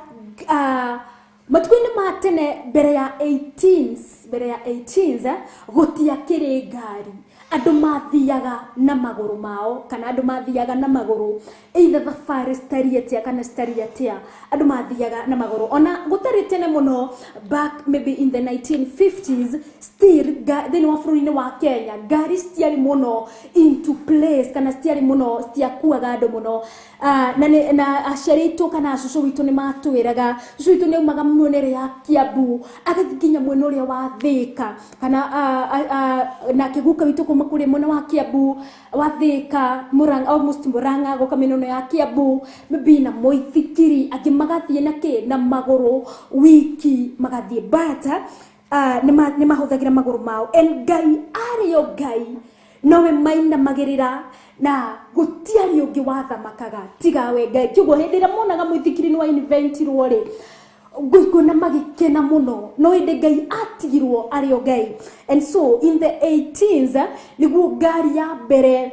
matukũ-inĩ ma tene mbere ya 18, mbere ya 18 gũtiakĩrĩ ngari, andũ mathiaga na magũrũ mao, kana andũ mathiaga na magũrũ, either thabarĩ citariĩ atĩa kana citariĩ atĩa, andũ mathiaga na magũrũ. Ona gũtarĩ tene mũno, back maybe in the 1950s, still thĩinĩ wa bũrũri-inĩ wa Kenya ngari citiarĩ mũno into place, kana citiarĩ mũno, citiakuaga andũ mũno. Na aciari aitũ kana cũcũ witũ nĩ matwĩraga, cũcũ witũ nĩ aumaga mwena ĩrĩa ya Kiambu agathiĩ nginya mwena ũrĩa wa Thĩka, kana nake guka witũ kuma kũrĩa mwena wa Kiambu wa Thĩka, Murang'a, almost Murang'a, gũka mĩena ĩno ya Kiambu, maybe na mũithikiri, angĩ magathiĩ na kĩ na magũrũ wiki magathiĩ, but nĩ mahũthagĩra magũrũ mao. And Ngai arĩ o Ngai, nowe mainamagĩrĩra na gũtiarĩ ũngĩ wathamakaga tiga we Ngai. Kĩguo hĩndĩ ĩrĩa monaga mũithikiri nĩ wa inventirwo rĩ, ngũigua magĩkena mũno, no hĩndĩ Ngai atigirwo arĩ o Ngai. And so in the 18s nĩguo ngari ya mbere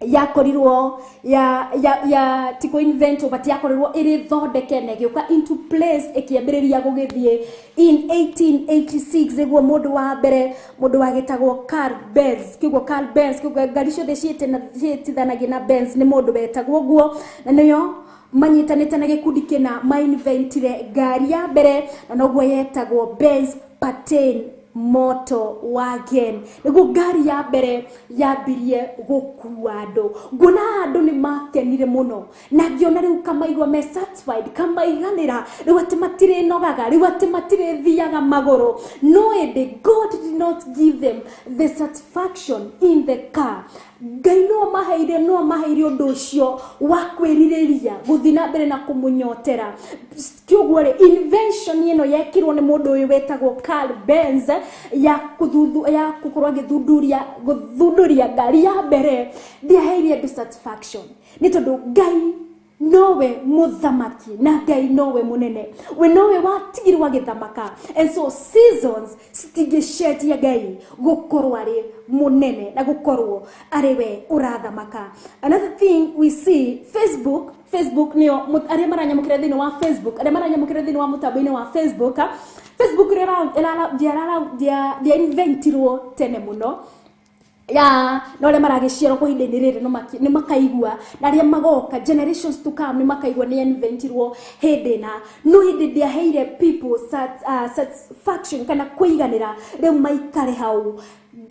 yakorirwo ya ti kũ invent, but yakorirwo ĩrĩ thondeke na ĩgĩũka into place, ĩkĩambĩrĩria gũgĩthiĩ in 1886, nĩguo mũndũ wa mbere, mũndũ wagĩtagwo Carl Benz. Kĩguo Carl Benz, kĩguo ngari ciothe ciĩtithanagia na Benz nĩ mũndũ wetagwo ũguo, na nĩyo manyitanĩte na gĩkundi kĩna mainventire ngari ya mbere, na noguo yetagwo Benz Patent Motor Wagon. Nĩguo ngari ya mbere yambirie gũkua andũ. Nguona andũ nĩ makenire mũno, na ngĩona rĩu kamaigua me satisfied, kamaiganĩra rĩu atĩ matirĩnogaga, rĩu atĩ matirĩthiaga magũrũ. No ĩndĩ God did not give them the satisfaction in the car. Ngai no maheire, no maheire ũndũ ũcio wa kwĩrirĩria gũthiĩ na mbere na kũmũnyotera. Kĩũguo rĩ, invention ĩno yekirwo nĩ mũndũ ũyũ wetagwo Carl Benz ya kũthuthu, ya gũkorwo agĩthunduria, gũthunduria ngari ya mbere, ndĩaheire andũ satisfaction, nĩ tondũ Ngai Nowe muthamaki na Ngai nowe munene, we nowe watigirwo agithamaka. And so seasons citingĩcenjia Ngai gukorwo arĩ munene na gukorwo arĩ we urathamaka. Another thing we see, Facebook nĩyo arĩa maranyamũkĩra thĩinĩ wa Facebook, arĩa maranyamũkĩra thĩinĩ wa mũtambo-inĩ wa Facebook, Facebook rĩo inventirwo tene mũno ya no arĩa maragĩciarwo kwa ihinda-inĩ rĩrĩ nĩ makaigua, na arĩa magoka generations to come nĩ makaigua nĩ inventirwo hĩndĩ na no hĩndĩ ndĩaheire people satisfaction kana kũiganĩra rĩu maikare hau.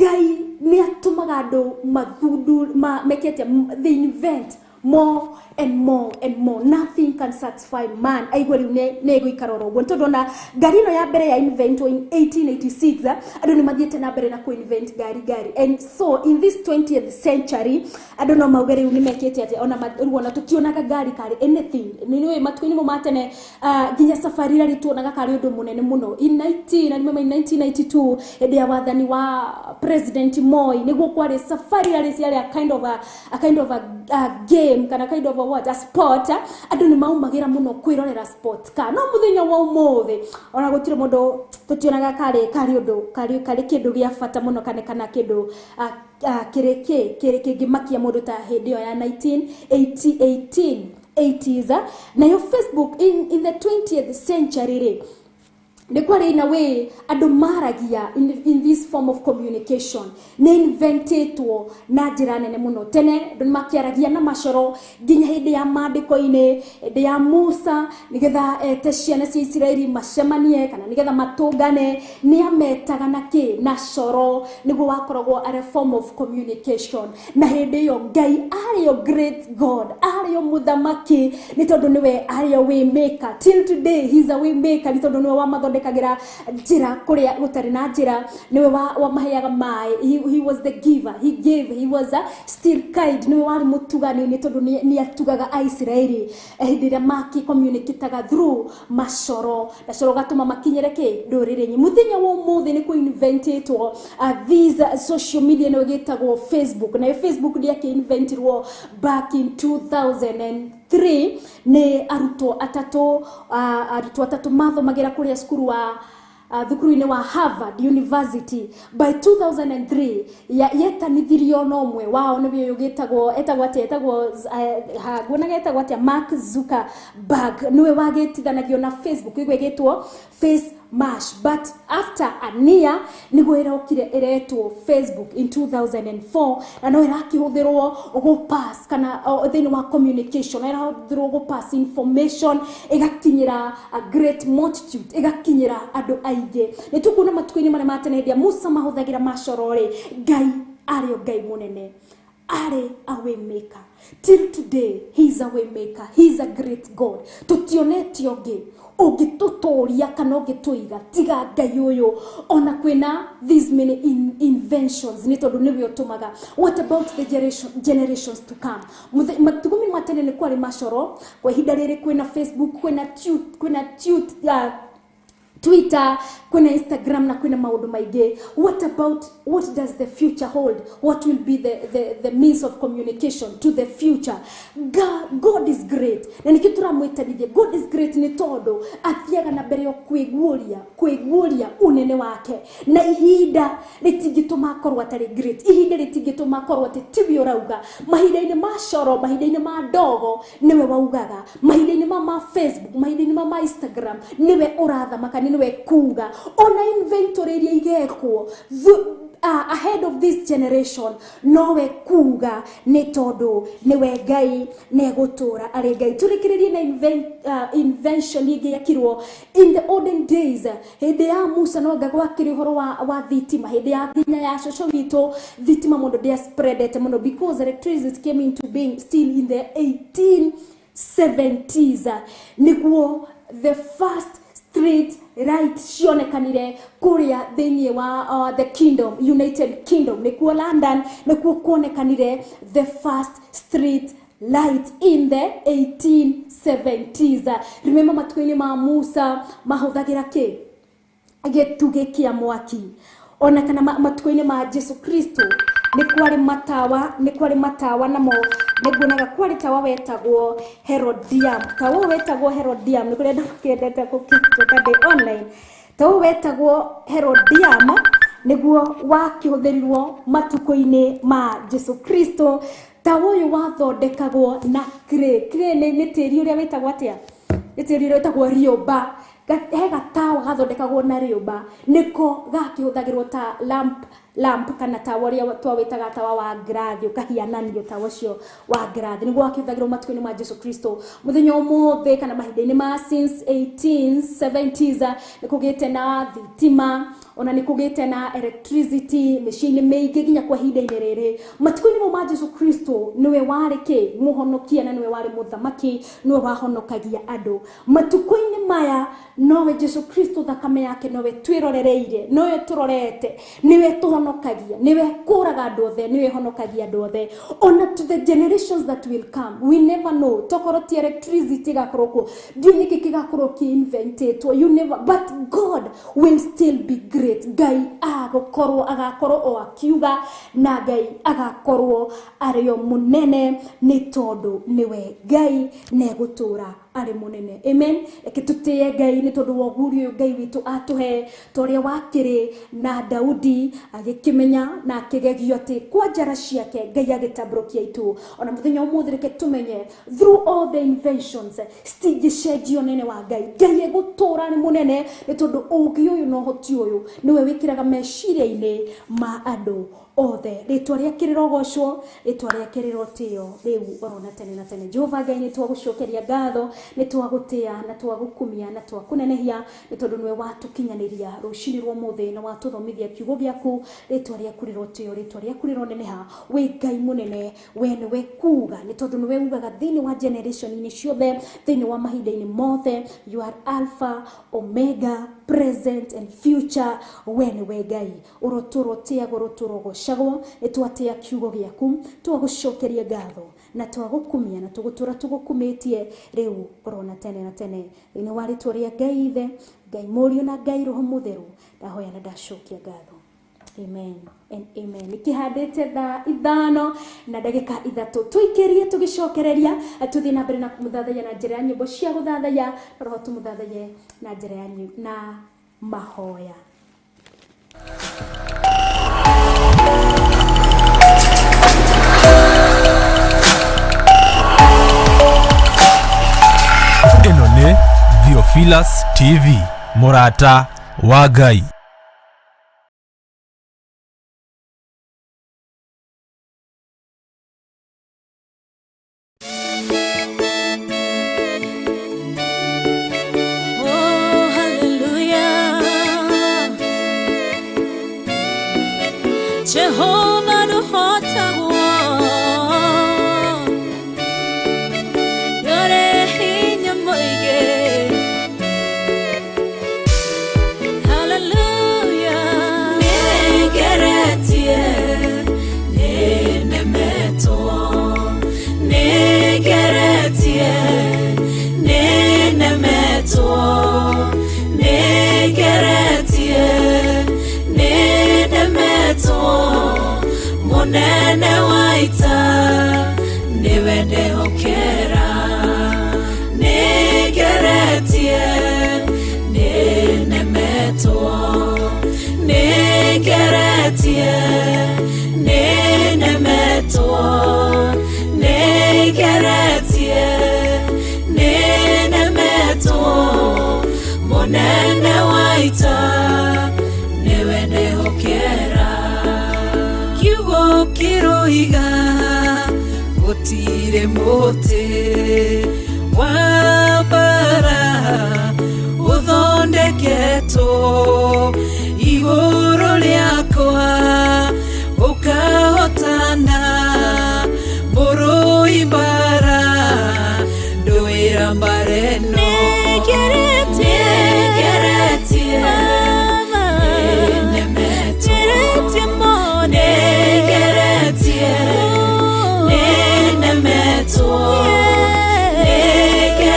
Ngai nĩ atũmaga andũ mathundu mekete, they invent more and more and more. Nothing can satisfy man. Aigua rĩu nĩ ĩgũikara oro ũguo, tondũ ona ngari ĩno ya mbere ya inventwo in 1886, andũ nĩ mathiĩte na mbere na kũ-invent ngari. And so in this 20th century andũ no mauge rĩu nĩ mekĩte atĩ ona rĩu ona tũtionaga ngari karĩ anything. Nĩ matukũ-inĩ mau ma tene, nginya safari rally tuonaga karĩ ũndũ mũnene mũno. In 19 I remember in 1992 hĩndĩ ya wathani wa President Moi nĩguo kwarĩ safari rally ciarĩ a kind of a game kana kind of a what, a sport. Andũ nĩ maumagĩra mũno kwĩrorera sport car, no mũthenya wa ũmũthĩ ona gũtirĩ mũndũ, tũtionaga karĩ ũndũ karĩ kĩndũ gĩa bata mũno kana kĩndũ kĩrĩ kĩ kĩrĩ kĩngĩmakia mũndũ ta hĩndĩ ĩyo ya 1980 1880s. Nayo Facebook in the 20th century rĩ, nĩ kwarĩ na way andũ maragia in this form of communication nĩ inventetwo na njĩra nene mũno. Tene andũ nĩ makĩaragia na macoro, nginya hĩndĩ ya maandĩko-inĩ, hĩndĩ ya Musa, nĩgetha ete ciana cia Isiraeli macemanie kana nĩgetha matũngane, nĩ ametaga na kĩ na coro, nĩguo wakoragwo arĩ form of communication. Na hĩndĩ ĩyo Ngai arĩ o great God, arĩ o mũthamaki, nĩ tondũ nĩwe arĩ o way maker. Till today he's a way maker, nĩ tondũ nĩwe wamathondekagĩra njĩra kũrĩa gũtarĩ na njĩra, nĩwe wamaheaga maĩ. He was the giver, he gave, he was a still kind, nĩwe warĩ mũtugani, nĩ tondũ nĩ atugaga Aisiraeli hĩndĩ ĩrĩa maki communicataga through macoro, na coro gatũma makinyĩre kĩ ndũrĩrĩ nyingĩ. Mũthenya wa ũmũthĩ nĩ kũ-inventetwo these social media nĩyo gĩtagwo Facebook. Nayo Facebook ndĩakĩ-inventirwo back in 2003 nĩ arutwo atatũ mathomagĩra kũrĩa cukuru wa thukuru-inĩ wa Harvard University. By 2003 yetanithirio no ũmwe wao nĩwe ũyũ gĩtagwo, etagwo atĩa, etagwo nguonaga etagwo atĩa, Mark Zuckerberg, nĩwe wagĩtithanagio na Facebook ĩguo ĩgĩtwo Face Mash. But after a year nĩguo ĩrokire ĩretwo Facebook in 2004, na no ĩrakĩhũthĩrwo gũ-pass kana thĩinĩ wa communication, no ĩrahũthĩrwo gũ-pass information ĩgakinyĩra a great multitude, ĩgakinyĩra andũ aingĩ. Nĩ tũkuona matukũ-inĩ marĩa ma tene hĩndĩ ya Musa mahũthagĩra macoro rĩ, Ngai arĩ o Ngai mũnene, arĩ a way maker. Till today he is a way maker, he is a great God. Tũtionete ũngĩ ũngĩtũtũria kana ũngĩtũiga tiga Ngai ũyũ, ona kwĩna these many inventions, nĩ tondũ nĩwe ũtũmaga. What about the generations to come? Matukũ ma tene nĩ kwarĩ macoro, kwa ihinda rĩrĩ kwĩna Facebook, kwĩna Twitter, kwĩna Instagram na kwĩna maũndũ maingĩ. What about, what does the future hold? What will be the means of communication to the future? God is great, na nĩkĩo tũramwĩtanithia God is great, nĩ tondũ athiaga na mbere o kwĩguũria ũnene wake, na ihinda rĩtingĩtũma akorwo atarĩ great, ihinda rĩtingĩtũma akorwo atĩ tiwe ũrauga. Mahinda-inĩ ma coro, mahinda-inĩ ma ndogo, nĩwe waugaga. Mahinda-inĩ ma Facebook, mahinda-inĩ ma Instagram, nĩwe ũrathamaka, nĩ nĩwe kuga. Ona inventory iria igekwo ahead of this generation, nowe kuga, nĩ tondũ nĩwe Ngai, nĩ egũtũra arĩ Ngai. Tũrĩkĩrĩrie na invention ĩngĩ yekirwo in the olden days. Hĩndĩ ya Musa no anga gwakĩrĩ ũhoro wa thitima. Hĩndĩ ya nginya ya cũcũ witũ, thitima mũndũ ndĩa spreadete mũno, because electricity came into being still in the 1870s, nĩguo the first street light cionekanire kũrĩa thĩinĩ wa the kingdom, United Kingdom, nĩkuo London, nĩkuo kuonekanire the first street light in the 1870s. Remember, matukũ-inĩ ma Musa mahũthagĩra kĩ gĩtugĩ kĩa mwaki, ona kana matukũ-inĩ ma Jesu Kristo nĩ kwarĩ matawa namo. Nĩ nguonaga kwarĩ tawa wetagwo Herodium. Tawa ũyũ wetagwo Herodium, nĩ kũrĩ andũ makĩendete gũkĩnjĩta ndĩ online. Tawa ũyũ wetagwo Herodium nĩguo wakĩhũthĩrirwo matukũ-inĩ ma Jesu Kristo. Tawa ũyũ wathondekagwo na clay. Clay nĩ tĩri ũrĩa wĩtagwo atĩa? Nĩ tĩri ũrĩa wĩtagwo rĩũmba. He gatawa gathondekagwo na rĩũmba, nĩko gakĩhũthagĩrwo ta lamp kana tawa ũrĩa twawĩtaga tawa wa ngirathi, ũkahiananio tawa ũcio wa ngirathi, nĩguo wakĩhũthagĩrwo matukũ-inĩ ma Jesu Kristo. Mũthenya ũmũthĩ kana mahinda-inĩ ma since 1870s nĩ kũgĩte na thitima, ona nĩ kũgĩte na electricity mĩciĩ-inĩ mĩingĩ nginya kwa ihinda-inĩ rĩrĩ. Matukũ-inĩ mau ma Jesu Kristo nĩwe warĩ kĩ? Mũhonokia, na nĩwe warĩ mũthamaki, nĩwe wahonokagia andũ. Matukũ-inĩ maya nowe Jesu Kristo, thakame yake nowe twĩrorereire, nowe tũrorete, nĩwe tũhonokagia, nĩwe kũraga andũ othe, nĩwe honokagia andũ othe. Ona to the generations that will come, we never know. Tokorwo ti electricity ĩgakorwo kuo, ndiũĩ nĩkĩ kĩgakorwo kĩ-inventetwo, you never, but God will still be great. Ngai agũkorwo, agakorwo o akiuga, na Ngai agakorwo arĩ o mũnene, nĩ tondũ nĩwe Ngai na egũtũũra arĩ mũnene. Amen. Reke tũtĩe Ngai nĩ tondũ wa ũguri ũyũ Ngai witũ atũhe, ta ũrĩa wakĩrĩ na Daudi agĩkĩmenya na akĩgegio atĩ kwa njara ciake Ngai agĩtambũrũkia itu. Ona mũthenya ũmũthĩ reke tũmenye through all the inventions citingĩcenjia ũnene wa Ngai. Ngai egũtũũra nĩ mũnene nĩ tondũ ũũgĩ ũyũ na ũhoti ũyũ nĩwe wĩkĩraga meciria-inĩ ma andũ othe. Rĩtwa rĩake rĩrogocwo, rĩtwa rĩake rĩrotĩo rĩu oro na tene na tene. Jehova Ngai, nĩ twagũcokeria ngatho, nĩ twagũtĩa na twagũkumia na twakũnenehia, nĩ tondũ nĩwe watũkinyanĩria rũcinĩ rwa ũmũthĩ na watũthomithia kiugo gĩaku. Rĩtwa rĩaku rĩrotĩo, rĩtwa rĩaku rĩroneneha. Wĩ Ngai mũnene, we nĩwe kuga, nĩ tondũ nĩwe ugaga thĩinĩ wa generation-inĩ ciothe, thĩinĩ wa mahinda-inĩ mothe. You are Alpha, Omega, present and future. We nĩwe Ngai ũrotũrwo tĩagwo, ũrotũrwo gocagwo. Nĩ twatĩa kiugo gĩaku, twagũcokeria ngatho na twagũkumia na tũgũtũra tũgũkumĩtie rĩu oro na tene na tene. Thĩinĩ wa rĩtwa rĩa Ngai Ithe, Ngai Mũriũ na Ngai Roho Mũtheru, ndahoya na ndacokia ngatho. Amen and amen. Nĩkĩhandĩte thaa 5 na ndagĩka 3, tũikĩrie tũgĩcokereria, tũthiĩ na mbere na kũmũthathaiya na njĩra ya nyĩmbo cia gũthathaiya, na roho tũmũthathaiye na njĩra ya na mahoya. Ĩno nĩ Theophilus TV, mũrata wa Ngai. Oh, hallelujah. Jehovah nũhotagwo, nĩũrĩ hinya mũingĩ. Hallelujah. Nĩngeretie, nĩnemetwo, nĩngeretie, nĩnemetwo, nĩngeretie, nĩnemetwo. Mũnene wa ita nĩwe ndehokera. Nĩngeretie, nĩnemetwo, nĩngeretie, nĩnemetwo, nĩngeretie, nĩnemetwo. Mũnene wa ita nĩwe ndehokera. Kiugo kĩroiga gũtirĩ mũtĩ wa mbara ũthondeketwo igũrũ rĩakwa ũkahotana. Mũrũi mbara ndũĩra mbara ĩno. Nĩngeretie, nĩnemetwo, nĩngeretie, nĩnemetwo, nĩngeretie,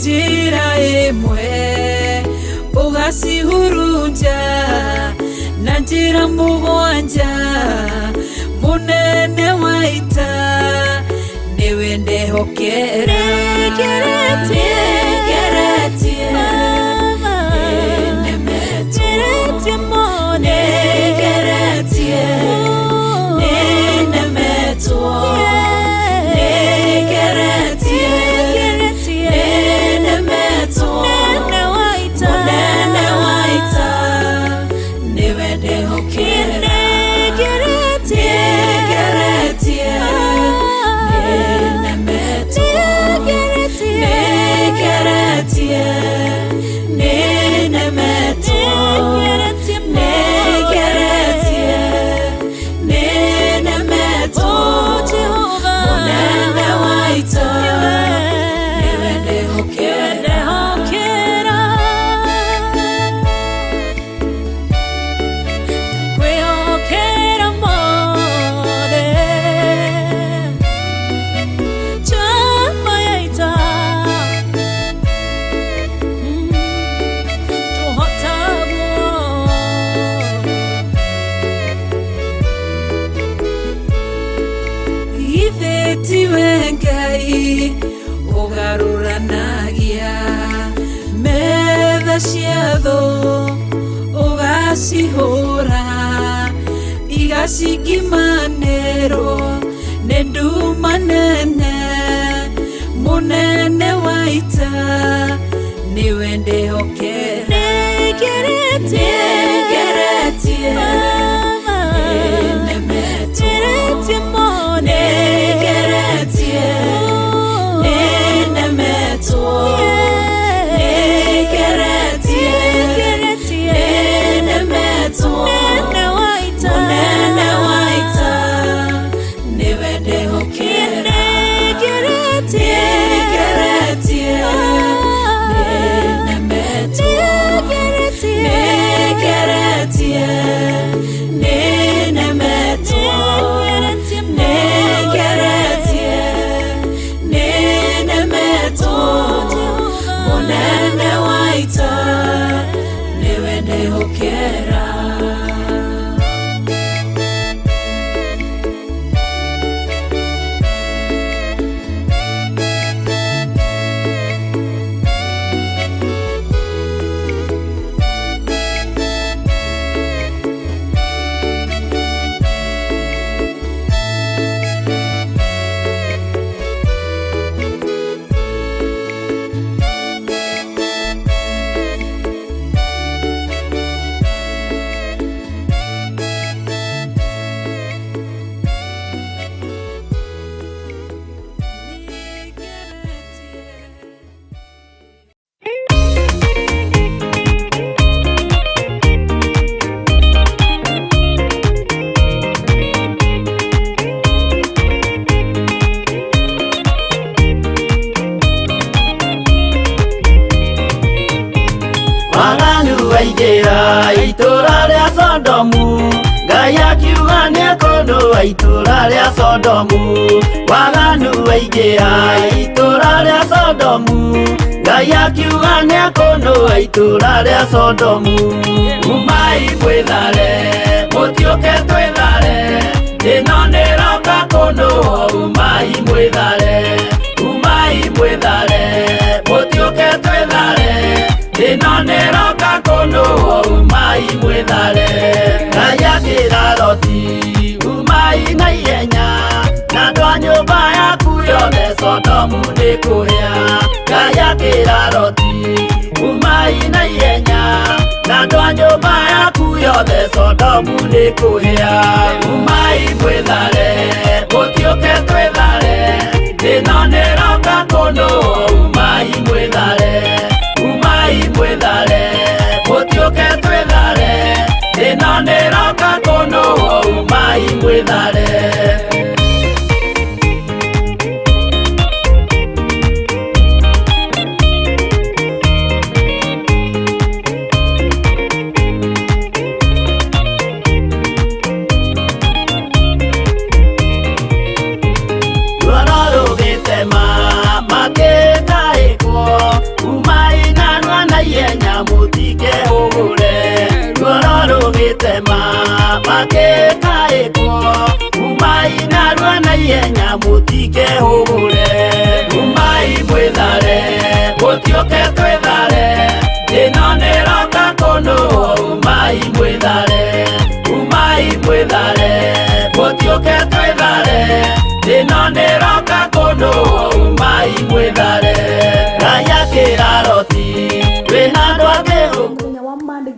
Njĩra ĩmwe ũgacihurunja na njĩra mũgwanja mũnene wa ita nĩwe ndehokera. Nĩngeretie, nĩnemetwo, nĩngeretie, nĩnemetwo, nĩngeretie, nĩnemetwo, mũnene wa ita nĩwe ndehokera. Nĩngeretie, nĩnemetwo, nĩngeretie, nĩnemetwo, nĩngeretie, nĩnemetwo, mũnene wa ita nĩwe ndehokera. Kwĩhokera mothe njamba ya ita tũhotagwo Githĩ tiwe Ngai ũgarũranagia metha cia thũ ũgacihũra igacingimanĩrwo nĩ nduma nene mũnene wa ita nĩwe ndehokera. Nĩngeretie, nĩnemetwo, nĩngeretie, nĩnemetwo, nĩngeretie, nĩnemetwo, mũnene wa ita nĩwe ndehokera. Nĩngeretie, nĩnemetwo, nĩngeretie, nĩnemetwo, nĩngeretie, nĩnemetwo, mũnene wa ita nĩwe ndehokera. Waganu waingĩra itũra rĩa Sodomu, Ngai akiuga nĩekũnũa itũra rĩa Sodomu. Waganu waingĩra itũra rĩa Sodomu, Ngai akiuga nĩekũnũa itũra rĩa Sodomu. Umai mwĩthare, mũtiũke twĩthare, ĩno nĩroka kũnũo. Umai mwĩthare, umai mwĩthare, mũtiũke twĩthare, ĩno nĩroka kũnũo. Umai mwĩthare. Ngai akĩra Loti, umai na ihenya, na andũ a nyũmba yaku yothe Sodomu nĩkũhĩa. Ngai akĩra Loti, umai na ihenya, na andũ a nyũmba yaku yothe Sodomu nĩkũhĩa. Umai mwĩthare, mũtiũke twĩthare, ĩno nĩroka kũnũo. Umai mwĩthare, umai mwĩthare, mũtiũke twĩthare, ĩno nĩroka kũnũo. Umai mwĩthare.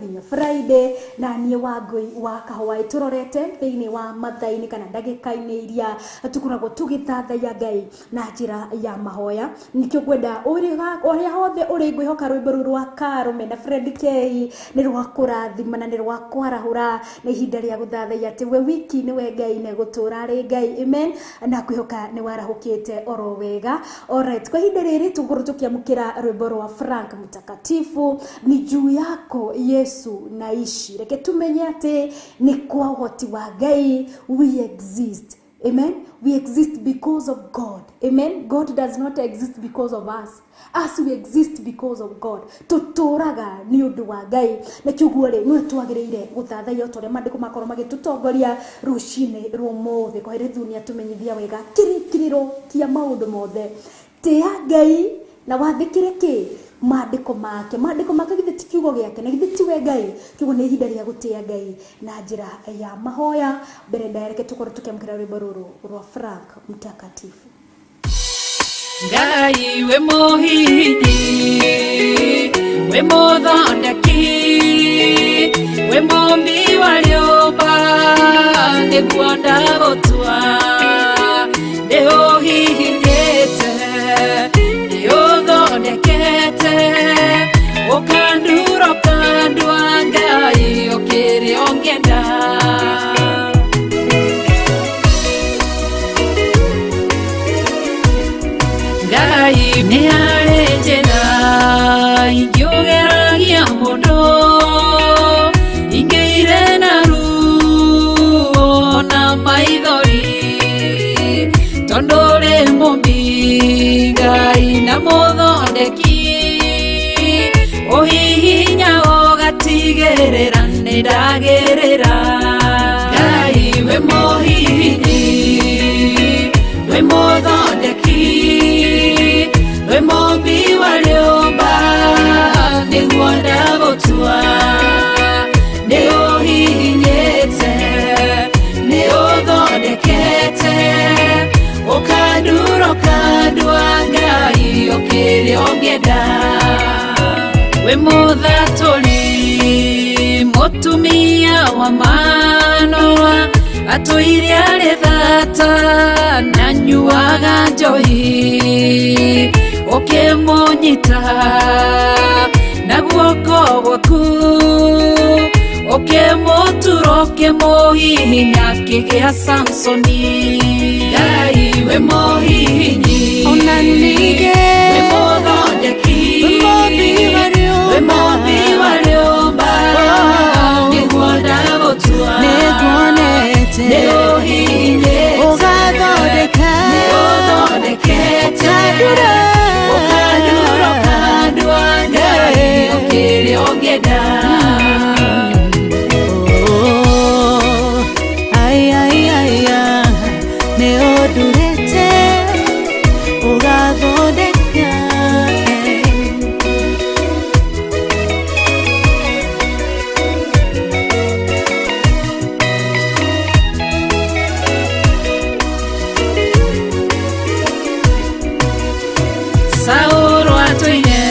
nginya Friday na niĩ Wangũi wa Kahũa tũrorete thĩinĩ wa mathaa-inĩ kana ndagĩka-inĩ iria tũkoragwo tũgĩthathaiya Ngai na njĩra ya mahoya. Nĩkĩo ngwenda ũrĩa hothe ũrĩ ngwĩhoka rwĩmbo rũu rwa Karũme na Fred K nĩ rwa kũrathima na nĩ rwa kwarahũra na ihinda rĩa gũthathaiya atĩ we wiki nĩwe Ngai na gũtũra arĩ Ngai. Amen. Na kwĩhoka nĩ warahũkĩte oro wega. Alright, kwa ihinda rĩrĩ tũgũkorwo tũkĩamũkĩra rwĩmbo rwa Frank Mtakatifu ni juu yako Yesu naishi. Reke tumenye atĩ nĩ kwa ũhoti wa Ngai we exist. Amen. We exist because of God. Amen. God does not exist because of us. Us we exist because of God. Tuturaga nĩ ũndũ wa Ngai. Na kiuguo rĩ nĩ twagĩrĩire gũthathaiya o ta ũrĩa maandĩko makorwo magĩtũtongoria rũcinĩ rwa ũmũthĩ. Kwa hĩrĩ nĩ atũmenyithia wega kĩrĩkĩrĩro kĩa maũndũ mothe. Tĩa Ngai na wathĩkĩre kĩ maandĩko make. Maandĩko make githĩ ti kiugo gĩake na githĩ tiwe Ngai. Kiugo nĩ ihinda rĩa gũtĩa Ngai na njĩra ya mahoya. Mbere ndareke tũkorwo tũkĩamũkĩra rwĩmbo rũrũ rwa Frank Mtakatifu. Ngai we mũhihinyi, we mũthondeki, we mũmbi wa rĩũmba, nĩguo ndagũtua. Nĩũhihinyĩte, nĩũthondekete, ũkandura ũkandua Ngai ũkĩrĩ ũngĩenda. Ngai nĩ harĩ njĩra ingĩũgeragia mũndũ, ingĩire na ruo na maithori, tondũ ũrĩ mũmbi Ngai na mũthondeki, ũhihinya ũgatigĩrĩra nĩndagĩrĩra. Ngai we mũhihinyi, we mũthondeki, we mũmbi wa rĩũmba, nĩguo ndagũtua. Nĩũhihinyĩte, nĩũthondekete, ũkandura ũkandua Ngai ũkĩrĩ ũngĩenda. We mũthatũri, mũtumia wa Manoa, atũire arĩ thata na anyuaga njohi, ũkĩmũnyita na guoko gwaku, ũkĩmũtura ũkĩmũhihinya akĩgĩa Samsoni. Ngai we mũhihinyi, Ona ningĩ we mũthondeki, we mũmbi wa we rĩũmba, mũmbi wa rĩũmba, nĩguo ndagũtua. Nĩnguonete Nĩũhihinyĩte, ũgathondeka, nĩũthondekete, ũkandura, ũkandura ũkandua Ngai ũkĩrĩ ũngĩenda. Oh, ai, ai, ai, ah, nĩũndurĩte ũgathondeka. Saũlũ atũire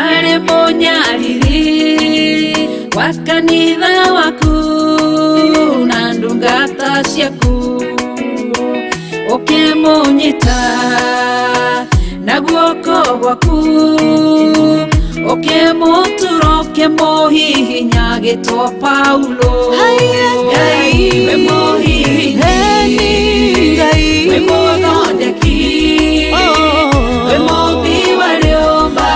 arĩ mũnyariri wa kanitha waku na ndungata ciaku, ũkĩmũnyita na guoko gwaku, ũkĩmũtura ũkĩmũhihinya agĩtwo Paulo. Haiya, Ngai we mũhihinyi, Eni Ngai, we mũthondeki, we mũmbi wa rĩũmba.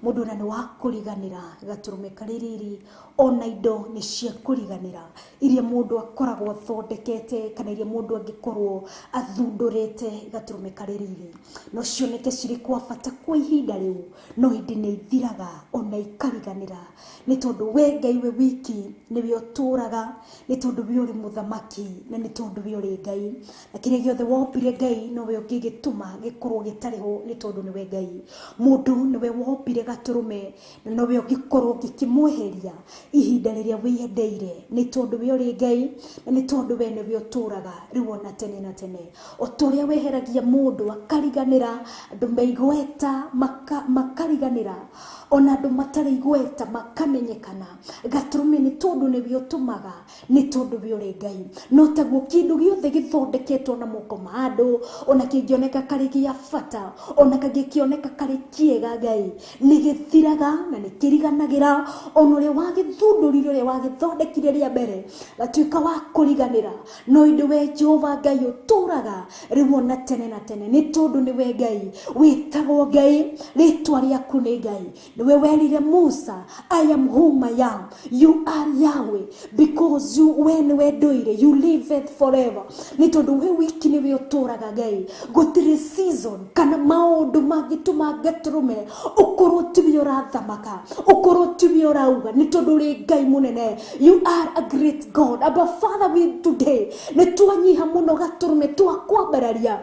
Mũndũ ona nĩ wa kũriganĩra gatũrũme karĩ riri, ona indo nĩ cia kũriganĩra iria mũndũ akoragwo athondekete kana iria mũndũ angĩkorwo athundũrĩte gatũrũme karĩ riri. No cioneke cirĩ kwa bata kwa ihinda rĩu, no hĩndĩ nĩ ithiraga ona ikariganĩra, nĩ tondũ we Ngai we wiki nĩwe ũtũraga, nĩ tondũ we ũrĩ mũthamaki na nĩ tondũ we ũrĩ Ngai, na kĩrĩa gĩothe wombire Ngai nowe ũngĩgĩtũma gĩkorwo gĩtarĩ ho, nĩ tondũ nĩwe Ngai. Mũndũ nĩwe wombire gatũrũme Na nowe ũngĩkorwo ũngĩkĩmweheria ihinda rĩrĩa wĩyendeire, nĩ tondũ we ũrĩ Ngai na nĩ tondũ we nĩwe ũtũraga rĩu ona tene na tene. O ta ũrĩa weheragia mũndũ akariganĩra, andũ me igweta makariganĩra, ona andũ matarĩ igweta makamenyekana, gatũrũme nĩ tondũ nĩwe ũtũmaga, nĩ tondũ we ũrĩ Ngai. No taguo kĩndũ gĩothe gĩthondeketwo na moko ma andũ, ona kĩngĩoneka karĩ gĩa bata, ona kangĩkĩoneka karĩ kĩega, Ngai nĩ gĩthiraga na nĩ kĩriganagĩra. Ona ũrĩa wagĩthundũrire, ũrĩa wagĩthondekire rĩa mbere, gatuĩka wa kũriganĩra. No ĩndĩ we Jehova Ngai ũtũraga rĩu ona tene na tene, nĩ tondũ nĩwe Ngai wĩtagwo Ngai, rĩtwa rĩaku nĩ Ngai. Nĩwe werire Musa, I am whom I am, you are Yahweh, because you we nĩwe ndũire, you liveth forever. Nĩ tondũ we wiki nĩwe ũtũraga Ngai. Gũtirĩ season kana maũndũ mangĩtũma gatũrũme ũkorwo tiwe ũrathamaka, ũkorwo tiwe ũrauga, nĩ tondũ ũrĩ Ngai mũnene. You are a great God. Abba Father, we today nĩ twanyiha mũno gatũrũme, twakwambararia,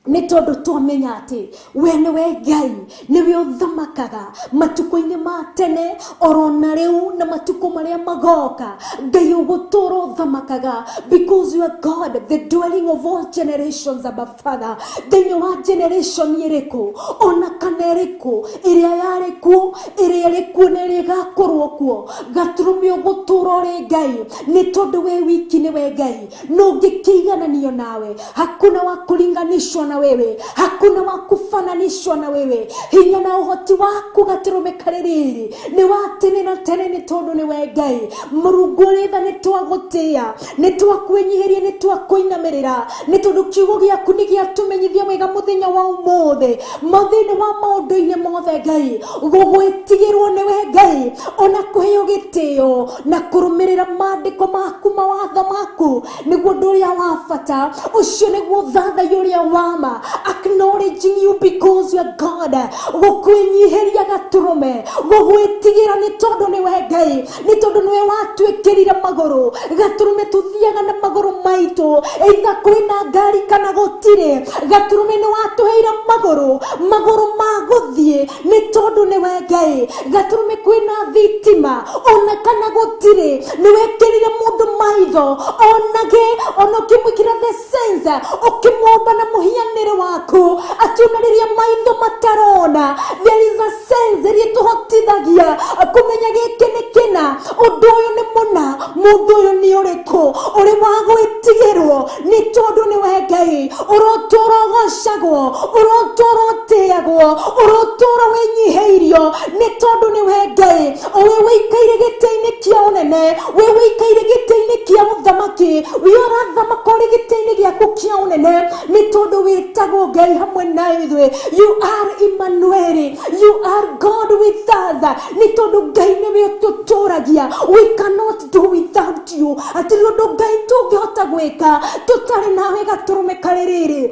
nĩ tondũ twamenya atĩ we nĩwe Ngai, nĩwe ũthamakaga matukũ-inĩ ma tene orona rĩu na matukũ marĩa magoka. Ngai ũgũtũra ũthamakaga, because you are God, the dwelling of all generations. Abba Father, thĩinĩ wa generation ĩrĩkũ ona kana ĩrĩkũ, ĩrĩa yarĩ kuo, ĩrĩa ĩrĩ kuo na ĩrĩa ĩgakorwo kuo, gatũrũme ũgũtũra ũrĩ Ngai, nĩ tondũ we wiki nĩwe Ngai. No ũngĩkĩigananio nawe, hakuna wa kulinganishwa na wewe, hakuna wa kufananishwa na wewe. Hinya na ũhoti waku gatũrũme karĩ rĩrĩ nĩ wa tene na tene, nĩ tondũ nĩwe Ngai. Mũrungu ũrĩ tha, nĩ twagũtĩĩa, nĩ twakwĩnyihĩria, nĩ twakũinamĩrĩra, nĩ tondũ kiugo gĩaku nĩ gĩatũmenyithia wega mũthenya wa ũmũthĩ, mathĩinĩ wa maũndũ-inĩ mothe Ngai, gũgwĩtigĩrwo nĩwe Ngai, ona kũheo gĩtĩo na kũrũmĩrĩra maandĩko maku, mawatho maku, nĩguo ũndũ ũrĩa wa bata. Ũcio nĩguo ũthathaiya ũrĩa wa ma, acknowledging you because you are God, gũkwĩnyihĩria gatũrũme, gũgwĩtigĩra nĩ tondũ nĩwe Ngai, nĩ tondũ nĩwe watwĩkĩrire magũrũ gatũrũme. Tũthiaga na magũrũ maitũ, either kwĩna ngari kana gũtirĩ. Gatũrũme nĩ watũheire magũrũ, magũrũ ma gũthiĩ, nĩ tondũ nĩwe Ngai. Gatũrũme kwĩna thitima ona kana gũtirĩ, nĩ wekĩrire mũndũ maitho onage, ona ũkĩmwĩkĩra the sense, ũkĩmũmba na mũhianĩre waku, atĩ ona rĩrĩa maitho matarona, there is a sense ĩrĩa ĩtũhotithagia kũmenya gĩkĩ nĩ kĩna, ũndũ ũyũ nĩ mũna, mũndũ ũyũ nĩ ũrĩkũ. Ũrĩ wa gwĩtigĩrwo nĩ tondũ nĩwe Ngai. Ũrotũra ũgocagwo, ũrotũra ũtĩagwo, ũrotũra wĩnyihĩirio, nĩ tondũ nĩwe Ngai. Owe wĩikaire gĩtĩ-inĩ kĩa ũnene, we wĩikaire gĩtĩ-inĩ kĩa ũthamaki, we ũrathamaka ũrĩ gĩtĩ-inĩ gĩaku kĩa ũnene, nĩ tondũ wĩtagwo Ngai hamwe na ithuĩ. You are Emmanuel, you are God with us, nĩ tondũ Ngai nĩwe ũtũtũragia. We cannot do without you. Hatirĩ ũndũ Ngai tũngĩhota gwĩka tũtarĩ nawe gatũrũme karĩ rĩrĩ,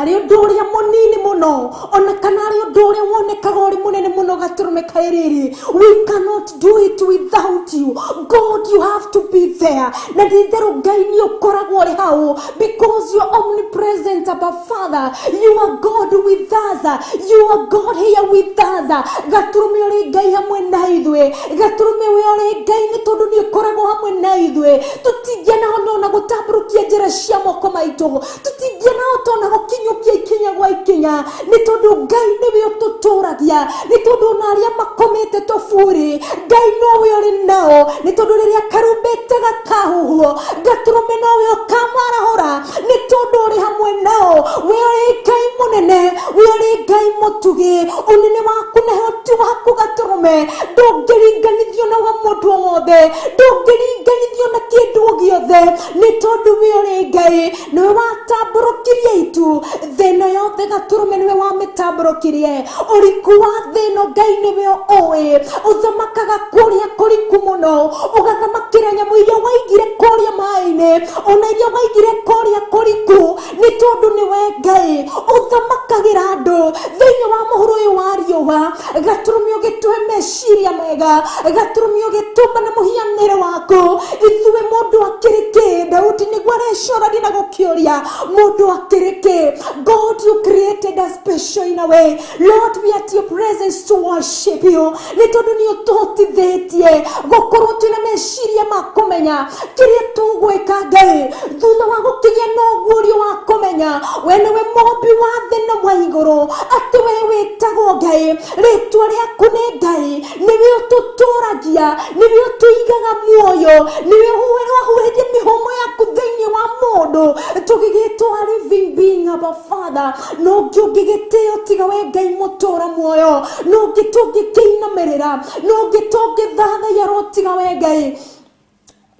arĩ ũndũ ũrĩa mũnini mũno ona kana arĩ ũndũ ũrĩa wonekaga ũrĩ mũnene mũno gatũrũme karĩ rĩrĩ. We cannot do it without you, God. You have to be there. Na nditherũ Ngai nĩ ũkoragwo ũrĩ hau, because you are omnipresent. Abba Father, you are God with us, you are God here with us. Gatũrũme ũrĩ Ngai hamwe na ithuĩ. Gatũrũme we ũrĩ Ngai, nĩ tondũ nĩ ũkoragwo hamwe na ithuĩ. Tũtingĩanahota ona gũtambũrũkia njĩra cia moko maitũ, tũtingĩanahota ona gũkinyũkia ikinya gwa ikinya, nĩ tondũ Ngai nĩwe ũtũtũragia, nĩ tondũ ona arĩa makomete tũburi, Ngai nowe ũrĩ nao, nĩ tondũ rĩrĩa karumbete gakahuhwo, gatũrũme nowe ũkamarahũra, nĩ tondũ ũrĩ hamwe nao. We ũrĩ Ngai mũnene, we ũrĩ Ngai mũtugi. Ũnene waku na hoti waku gatũrũme ndũngĩringanithio na wa mũndũ o wothe, ndũngĩringanithio na kĩndũ o gĩothe, nĩ tondũ we ũrĩ Ngai. Nĩwe watambũrũkirie itu thĩ ĩno yothe gatũrũme, nĩwe wamĩtambũrũkirie. Ũriku wa thĩ ĩno Ngai nĩwe ũĩ. Ũthamakaga kũrĩa kũriku mũno, ũgathamakĩra nyamũ iria waigire kũrĩa maĩ-inĩ, ona iria waigire kũrĩa kũriku, nĩ tondũ nĩwe Ngai. Ũthamakagĩra andũ thĩinĩ wa mũhuro ũyũ wa riũa gatũrũme, ũgĩtũhe meciria mega gatũrũme, ũgĩtũmba na mũhianĩre waku ithuĩ mũndũ. akĩrĩ kĩ? Daudi nĩguo arecorania na gũkĩũria mũndũ akĩrĩ kĩ? God, you created us special in a way. Lord, we are at your presence to worship you. Nĩ tondũ nĩ ũtũhotithĩtie gũkorwo twĩna meciria ma kũmenya kĩrĩa tũgwĩka Ngai thutha wa gũkĩgĩa na ũguũrio wa kũmenya we nĩwe mũmbi wa thĩ na wa igũrũ, atĩ we wĩtagwo Ngai, rĩtwa rĩaku nĩ Ngai, nĩwe ũtũtũragia, nĩwe ũtũigaga muoyo, nĩwe wahuhĩrie mĩhũmũ yaku thĩinĩ wa mũndũ tũgĩgĩtwo a living being. Abba Father, no ũngĩ ũngĩgĩtĩo tiga we Ngai mũtũra muoyo, no ũngĩ tũngĩkĩinamĩrĩra, no ũngĩ tũngĩthathaiya ro tiga we Ngai.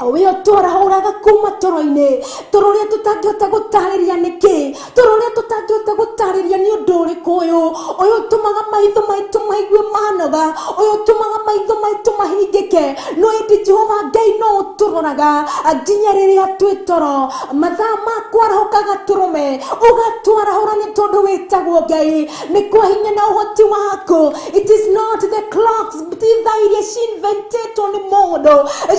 We ũtwarahũraga kuma toro-inĩ, toro ũrĩa tũtangĩhota gũtarĩria nĩkĩ, toro ũrĩa tũtangĩhota gũtarĩria nĩ ũndũ ũrĩkũ ũyũ, ũyũ ũtũmaga maitho maitũ maigue manoga, ũyũ ũtũmaga maitho maitũ mahingĩke, no ĩndĩ Jehova Ngai no ũtũroraga nginya rĩrĩa twĩ toro, mathaa ma kwarahũka gatũrũme ũgatwarahũra nĩ tondũ wĩtagwo Ngai, nĩ kwa hinya na ũhoti waku. It is not the clocks, ti thaa iria cinventetwo nĩ mũndũ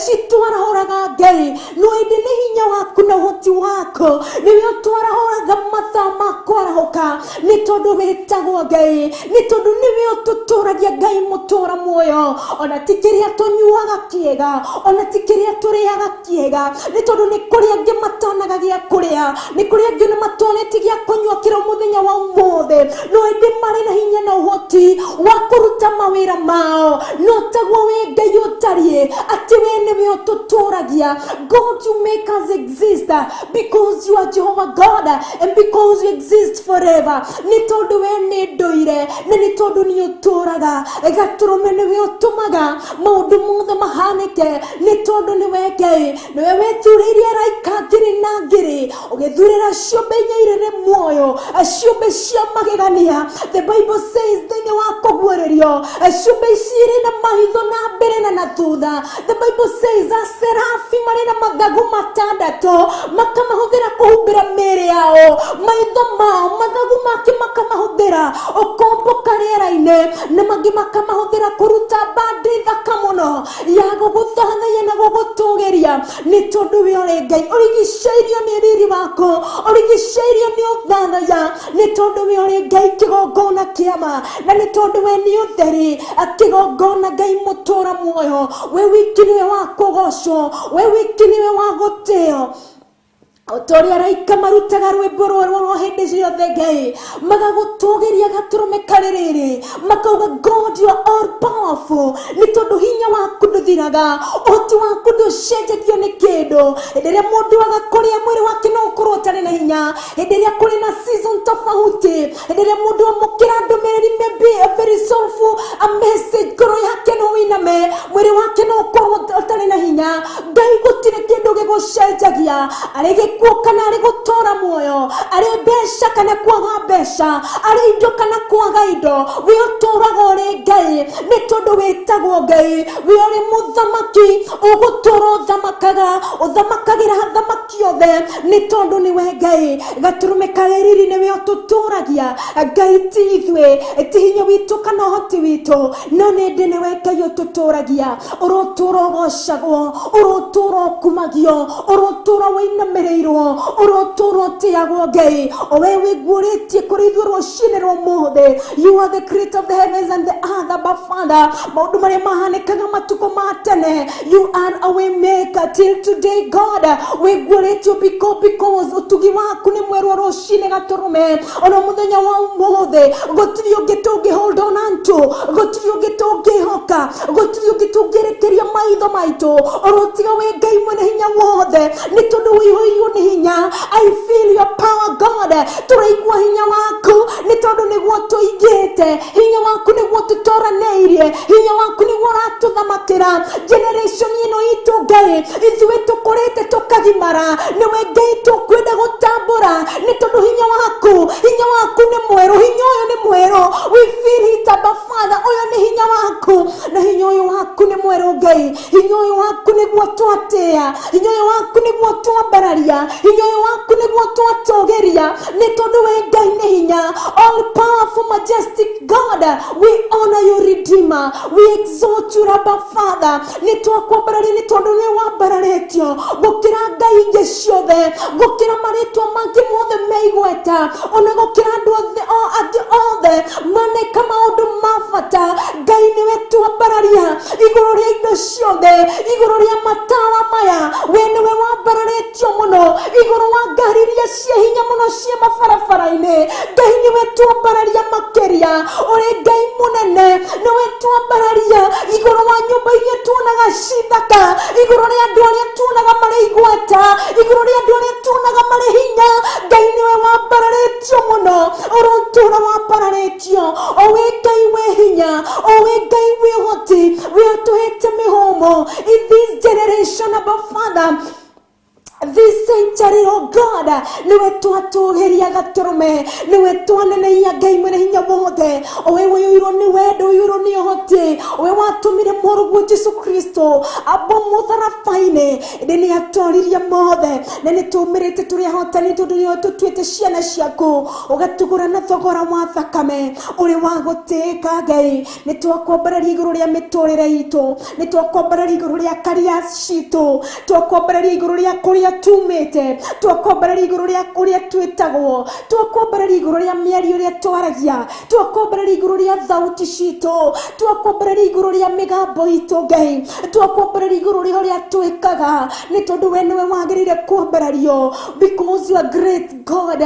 citwarahũraga Ngai, no ĩndĩ nĩ hinya waku na ũhoti waku nĩwe ũtwarahũraga mathaa ma kwarahũka, nĩ tondũ wĩtagwo Ngai, nĩ tondũ nĩwe ũtũtũragia Ngai mũtũra muoyo. Ona ti kĩrĩa tũnyuaga kĩega, ona ti kĩrĩa tũrĩaga kĩega, nĩ tondũ nĩ kũrĩ angĩ matanaga gĩa kũrĩa, nĩ kũrĩ angĩ nĩ matonete gĩa kũnyua kĩro mũthenya wa ũmũthĩ, no ĩndĩ marĩ na hinya na ũhoti wa kũruta mawĩra mao. No taguo wĩ Ngai ũtariĩ, atĩ we nĩwe ũtũtũragia. God, you make us exist because you are Jehovah God and because you exist forever. Nĩ tondũ we nĩ ndũire na nĩ tondũ nĩ ũtũraga gatũrũme, nĩwe ũtũmaga maũndũ mothe mahanĩke, nĩ tondũ nĩwe Ngai, nĩwe wethurĩirie araika ngiri na ngiri, ũgĩthurĩra ciũmbe inya irĩ muoyo, ciũmbe cia magegania. The Bible says thĩinĩ wa kũguũrĩrio, ciũmbe ici irĩ na maitho na mbere na na thutha. The Bible says aserafi marĩ na mathagu matandatũ, makamahũthĩra kũhumbĩra mĩĩrĩ yao, maitho mao mathagu make makamahũthĩra ũkombũka rĩera-inĩ, na mangĩ makamahũthĩra kũruta mbandĩ thaka mũno ya gũgũthathaiya na gũgũtũgĩria, nĩ tondũ we ũrĩ Ngai ũrigicĩirio nĩ riri waku, ũrigicĩirio nĩ ũthathaiya, nĩ tondũ we ũrĩ Ngai kĩgongona kĩama, na nĩ tondũ we nĩ ũtheri kĩgongona Ngai mũtũra muoyo. We wiki nĩwe wa kũgocwo, we wiki nĩwe wa gũtĩo. O ta ũrĩa araika marutaga rwĩmbo rwerũ rwa hĩndĩ ciothe Ngai, magagũtũgĩria gatũrũme karĩ rĩrĩ, makauga God, you are all powerful, nĩ tondũ hinya waku ndũthiraga, ũhoti waku ndũcenjagio nĩ kĩndũ. Hĩndĩ ĩrĩa mũndũ aga kũrĩa mwĩrĩ wake no ũkorwo ũtarĩ na hinya, hĩndĩ ĩrĩa kũrĩ na season tofauti, hĩndĩ ĩrĩa mũndũ amũkĩra ndũmĩrĩri maybe a very sorrowful a message, ngoro yake no ĩiname, mwĩrĩ wake no ũkorwo ũtarĩ na hinya. Ngai gũtirĩ kĩndũ gĩgũcenjagia, arĩ gĩkuũ kana arĩ gũtũra muoyo, arĩ mbeca kana kwaga mbeca, arĩ indo kana kwaga indo, we ũtũraga ũrĩ Ngai, nĩ tondũ wĩtagwo Ngai. We ũrĩ mũthamaki ũgũtũra ũthamakaga, ũthamakagĩra athamaki othe, nĩ tondũ nĩwe Ngai. Gatũrũme karĩ riri nĩwe ũtũtũragia Ngai, ti ithuĩ, ti hinya witũ kana ũhoti witũ, no nĩ ndĩ nĩwe Ngai ũtũtũragia. Ũrotũra ũgocagwo, ũrotũra ũkumagio, ũrotũra wĩinamĩrĩirwo, ũrotũra ũtĩagwo Ngai, o we wĩguũrĩtie kũrĩ ithuĩ rũcinĩ rwa ũmũthĩ. You are the creator of the heavens and the earth, Abba Father. Maũndũ marĩa mahanĩkaga matukũ ma tene, you are a way maker till today. God, wĩguũrĩtio because ũtugi waku nĩ mwerũ rũcinĩ gatũrũme ona mũthenya wa ũmũthĩ. Gũtirĩ ũngĩ tũngĩ hold on unto, gũtirĩ ũngĩ tũngĩhoka, gũtirĩ ũngĩ tũngĩerekeria maitho maitũ orotiga wĩ Ngai mwene hinya wothe, nĩ tondũ wĩihũirwo nĩ hinya. I feel your power, God. Tũraigua hinya waku, nĩ tondũ nĩguo tũigĩte hinya waku, nĩguo tũtoranĩirie hinya waku, nĩguo ũratũthamakĩra generation ĩno itũ. Ngai, ithuĩ tũkũrĩte tũkagimara, nĩwe Ngai tũkwenda gũtambũra, nĩ tondũ hinya waku, hinya waku nĩ mwerũ, hinya ũyũ nĩ mwerũ. We feel it, Abba Father. Ũyũ nĩ hinya waku, na hinya ũyũ waku nĩ mwerũ. Mũtheru Ngai. Hinya ũyũ waku nĩguo twatĩa, hinya ũyũ waku nĩguo twambararia, hinya ũyũ waku nĩguo twatũgĩria, nĩ tondũ we Ngai nĩ hinya. All powerful majestic God, we honor you Redeemer, we exalt you Abba Father. Nĩ twakwambararia nĩ tondũ nĩ wambararĩtio gũkĩra ngai ingĩ ciothe, gũkĩra marĩtwa mangĩ mothe me igweta, ona gũkĩra andũ othe o angĩ othe maneka maũndũ ma bata. Ngai nĩwe twambararia igũrũ rĩa indo ciothe, igũrũ rĩa matawa maya, we nĩwe wambararĩtio mũno igũrũ wa ngari iria cia hinya mũno cia mabarabara-inĩ. Ngai nĩwe twambararia makĩria, ũrĩ Ngai mũnene, nĩwe twambararia igũrũ wa nyũmba iria tuonaga cithaka, igũrũ rĩa andũ arĩa tuonaga marĩ igweta, igũrũ rĩa andũ arĩa tuonaga marĩ hinya. Ngai nĩwe wambararĩtio mũno, ũrotũra wambararĩtio, o we Ngai wĩ hinya, o we Ngai wĩ ũhoti, we ũtũhete mĩhũmũ in this generation, Abba Father, this century, oh God, niwe twatũgĩria gatũrũme, niwe twanenehia Ngai mwene hinya wothe, owe ũiyũirwo nĩ wendo, ũiyũirwo nĩ ũhoti, owe watũmire mũrũguo Jesu Kristo abo mũtharaba-inĩ, ĩndĩ nĩ atoririe mothe, na nĩ tũmĩrĩte tũrĩ ahotani tondũ nĩwe tũtuĩte ciana ciaku, ũgatũgũra na thogora wa thakame ũrĩ wa gũtĩĩka. Ngai, nĩ twakwambararia igũrũ rĩa mĩtũrĩre itũ, nĩ twakwambararia igũrũ rĩa karia citũ, twakwambararia igũrũ rĩa kũrĩa tumĩte, twakwambararia igũrũ rĩa ũrĩa twĩtagwo, twakwambararia igũrũ rĩa mĩario ĩrĩa twaragia, twakwambararia igũrũ rĩa thauti citũ, twakwambararia igũrũ rĩa mĩgambo itũ. Ngai, twakwambararia igũrũ rĩa ũrĩa twĩkaga, nĩ tondũ we nĩwe wagĩrĩire kwambarario, because you are great God.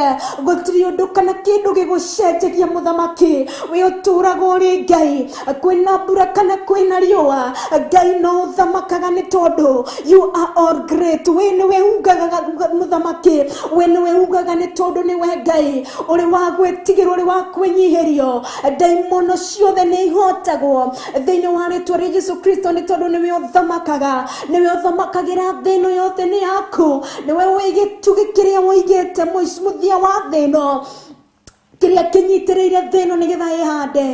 Gũtirĩ ũndũ kana kĩndũ gĩgũcenjagia mũthamaki, we ũtũraga ũrĩ Ngai, kwĩna mbura kana kwĩna riũa, Ngai no ũthamakaga nĩ tondũ you are all great. We nĩwe ugaga mũthamaki, we nĩwe ugaga nĩ tondũ nĩwe Ngai ũrĩ wa gwĩtigĩrwo, ũrĩ wa kwĩnyihĩrio. Ndaimono ciothe nĩ ihotagwo thĩinĩ wa rĩtwa rĩa Jesu Kristo, nĩ tondũ nĩwe ũthamakaga, nĩwe ũthamakagĩra thĩ ĩno yothe nĩ yaku, nĩwe wĩ gĩtugĩ kĩrĩa woigĩte mũthia wa thĩ ĩno, kĩrĩa kĩnyitĩrĩire thĩ ĩno nĩgetha ĩhande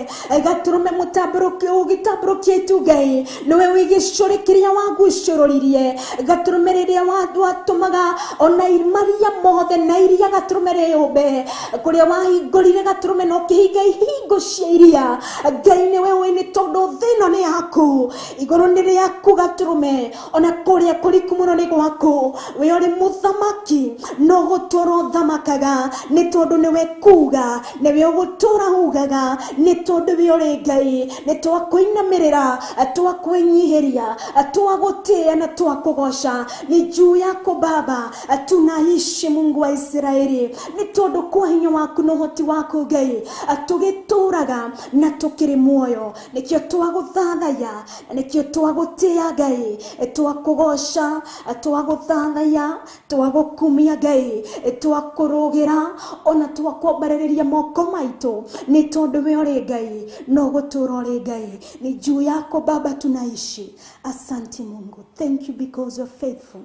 gatũrũme mũtambũrũkio ũgĩtambũrũkia itu. Ngai, nĩwe wĩ gĩcũrĩ kĩrĩa wagucũrũririe gatũrũme rĩrĩa watũmaga ona maria mothe na iria gatũrũme rĩũmbe, kũrĩa wahingũrire gatũrũme na ũkĩhinga ihingo cia iria. Ngai, nĩwe ũĩ nĩ tondũ thĩ ĩno nĩ yaku, igũrũ nĩ rĩaku gatũrũme, ona kũrĩa kũriku mũno nĩ gwaku. We ũrĩ mũthamaki, no gũtũra ũthamakaga nĩ tondũ nĩwe kuga, nĩwe ũgũtũra ugaga nĩ tondũ we ũrĩ Ngai. Nĩ twakũinamĩrĩra, twakwĩnyihĩria, twagũtĩĩa na twakũgoca. Ni juu yako Baba tunaishi, Mungu wa Israeli, nĩ tondũ kwa hinya waku na ũhoti waku Ngai tũgĩtũraga na tũkĩrĩ muoyo. Nĩkĩo twagũthathaya na nĩkĩo twagũtĩĩa Ngai, twakũgoca, twagũthathaya, twagũkumia Ngai, twakũrũgĩra ona twakwambarĩrĩria moko maitũ nĩ tondũ we ũrĩ Ngai, no gũtũra ũrĩ Ngai. Ni juu yako Baba tunaishi. Asante Mungu, thank you because you're faithful,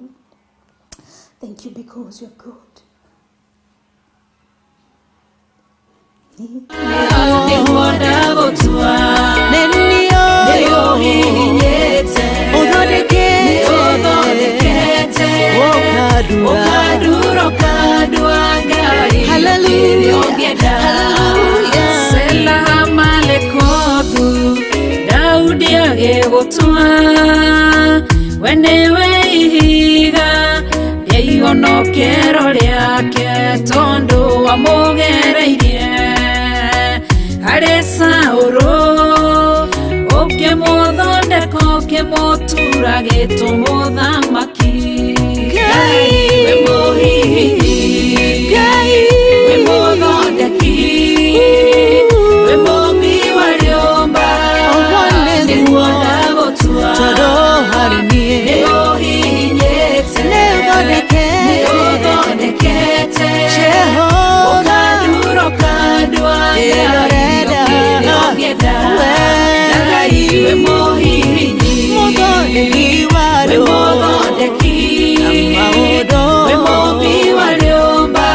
thank you because you're good. Nĩguo ndagũtua. Nĩ Nĩũhihinyĩte. Ũthondekete. Nĩũthondekete. Ũkandura. Ũkandura, ũkandua Ngai. Hallelujah. Kĩrĩa ũngĩenda. Hallelujah. Sela Malekothu, Daudi agĩgũtua, we nĩwe ihiga rĩa ihonokero rĩake, tondũ wamũgereirie harĩ Saũlũ, ũkĩmũthondeka, ũkĩmũtura gĩtũmũthamaki. Ngai. We mũhihinyi, Ngai. we mũthondeki, we mũmbi wa rĩũmba, Ũguo nĩguo. nĩguo ndagũtua. Tondũ harĩ niĩ. Nĩũhihinyĩte. Nĩũthondekete. Nĩũthondekete. Jehova. Ũkandura, ũkandua Ngai, Ĩrorenda. kĩrĩa ũngĩenda. We. Ngai, we mũhihinyi, Mũthondeki wa we rĩũmba. mũthondeki, Na maũndũ. we mũmbi wa rĩũmba,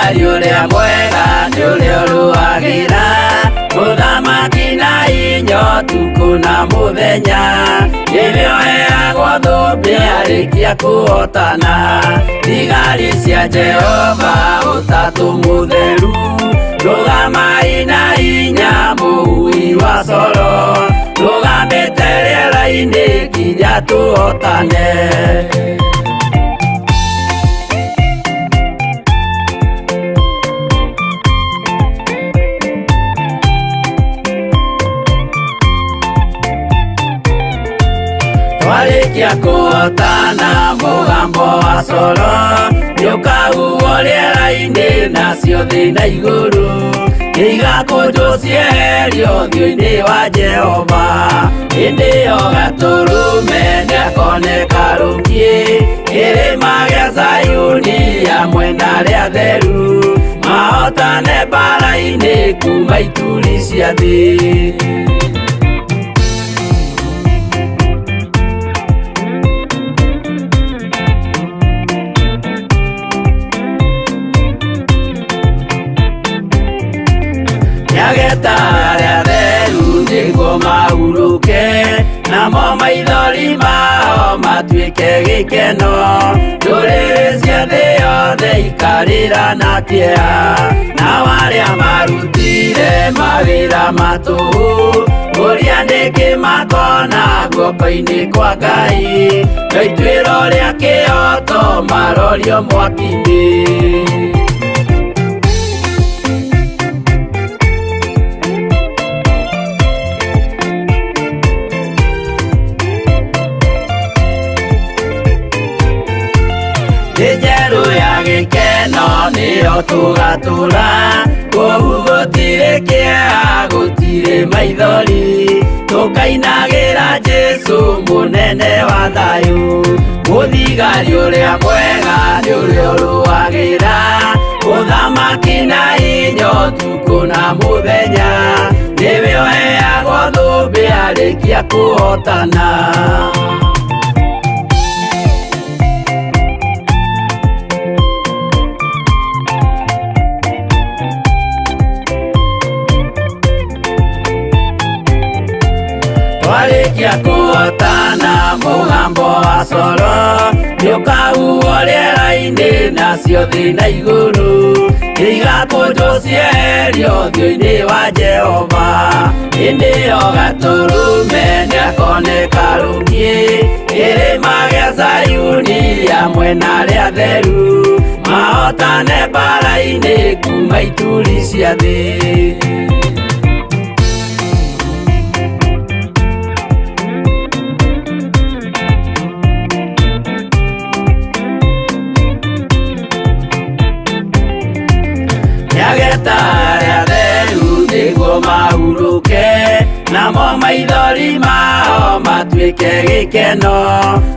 Mũthigari ũrĩa mwega nĩ ũrĩa ũrũagĩra mũthamaki na inya ũtukũ na mũthenya nĩwe ũheagwo thũmbĩ arĩkia kũhotana thigari cia Jehova ũtatũ mũtheru rũgamai na inya mũhui wa coro rũgamĩte rĩera-inĩ nginya tũhotane. Twarĩkia kũhotana mũgambo wa coro nĩũkahuhwo rĩera-inĩ nacio thĩ na igũrũ nĩigakũnjwo cieherio ũthiũ-inĩ wa Jehova hĩndĩ ĩyo gatũrũme nĩakoneka rũngiĩ kĩrĩma gĩa Zayuni hamwe na arĩa atheru mahotane mbaara-inĩ kuma ituri cia thĩ. Nĩageta arĩa atheru nĩguo mahurũke namo maithori mao matuĩke gĩkeno ndũrĩrĩ cia thĩ yothe ikarĩra na kĩeha nao arĩa marutire mawĩra ma tũhũ ũrĩa nĩkĩ makona guoko-inĩ kwa Ngai no ituĩro rĩa kĩhooto marorio mwaki-inĩ. Thĩ njerũ ya gĩkeno nĩyo tũgatũra kũu gũtirĩ kĩeha gũtirĩ maithori tũkainagĩra Jesũ mũnene wa thayũ mũthigari ũrĩa mwega nĩ ũrĩa ũrũagĩra mũthamaki na inya ũtukũ na mũthenya nĩwe ũheagwo thũmbĩ arĩkia kũhotana. Twarĩkia kũhotana mũgambo wa coro nĩũkahuhwo rĩera-inĩ nacio thĩ na igũrũ nĩigakũnjwo cieherio ũthiũ-inĩ wa Jehova hĩndĩ ĩyo gatũrũme nĩakoneka rũngiĩ kĩrĩma gĩa Zayuni hamwe na arĩa atheru mahotane mbaara-inĩ kuma ituri cia thĩ. Nĩageta arĩa atheru nĩguo mahurũke namo maithori mao matuĩke gĩkeno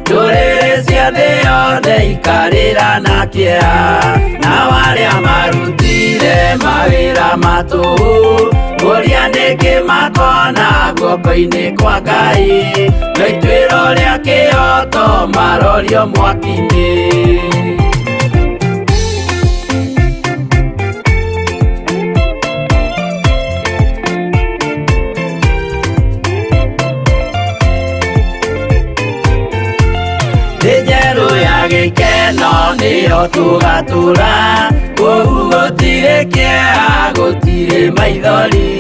ndũrĩrĩ cia thĩ yothe ikarĩra na kĩeha nao arĩa marutire mawĩra ma tũhũ ũrĩa nĩkĩ makona guoko-inĩ kwa Ngai no ituĩro rĩa kĩhooto marorio mwaki-inĩ. Thĩ njerũ ya gĩkeno nĩyo tũgatũra kũu gũtirĩ kĩeha gũtirĩ maithori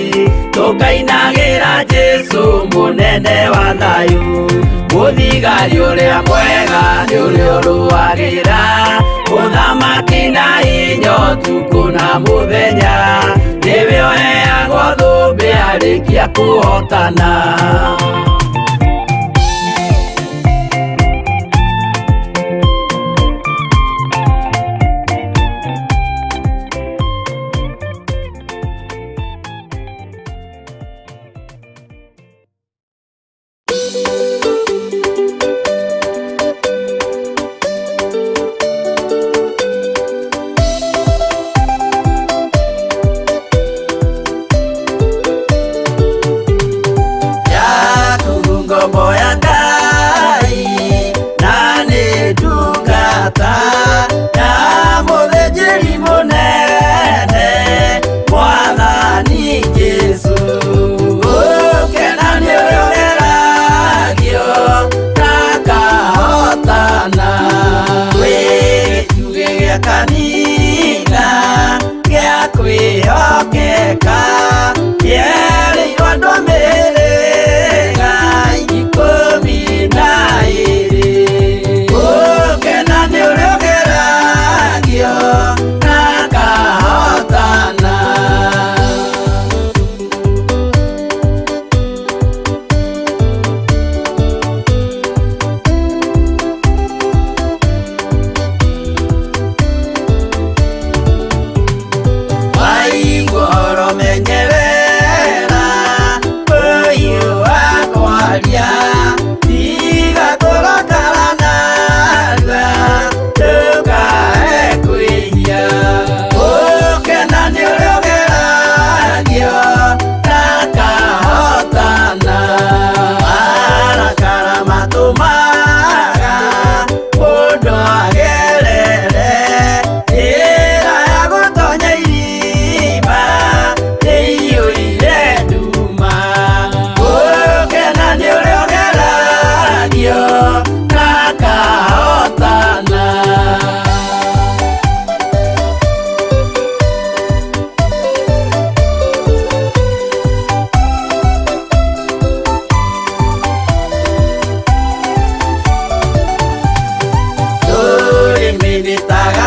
tũkainagĩra Jesũ mũnene wa thayũ mũthigari ũrĩa mwega nĩ ũrĩa ũrũagĩra mũthamaki na inya ũtukũ na mũthenya nĩwe ũheagwo thũmbĩ arĩkia kũhotana. Jakubu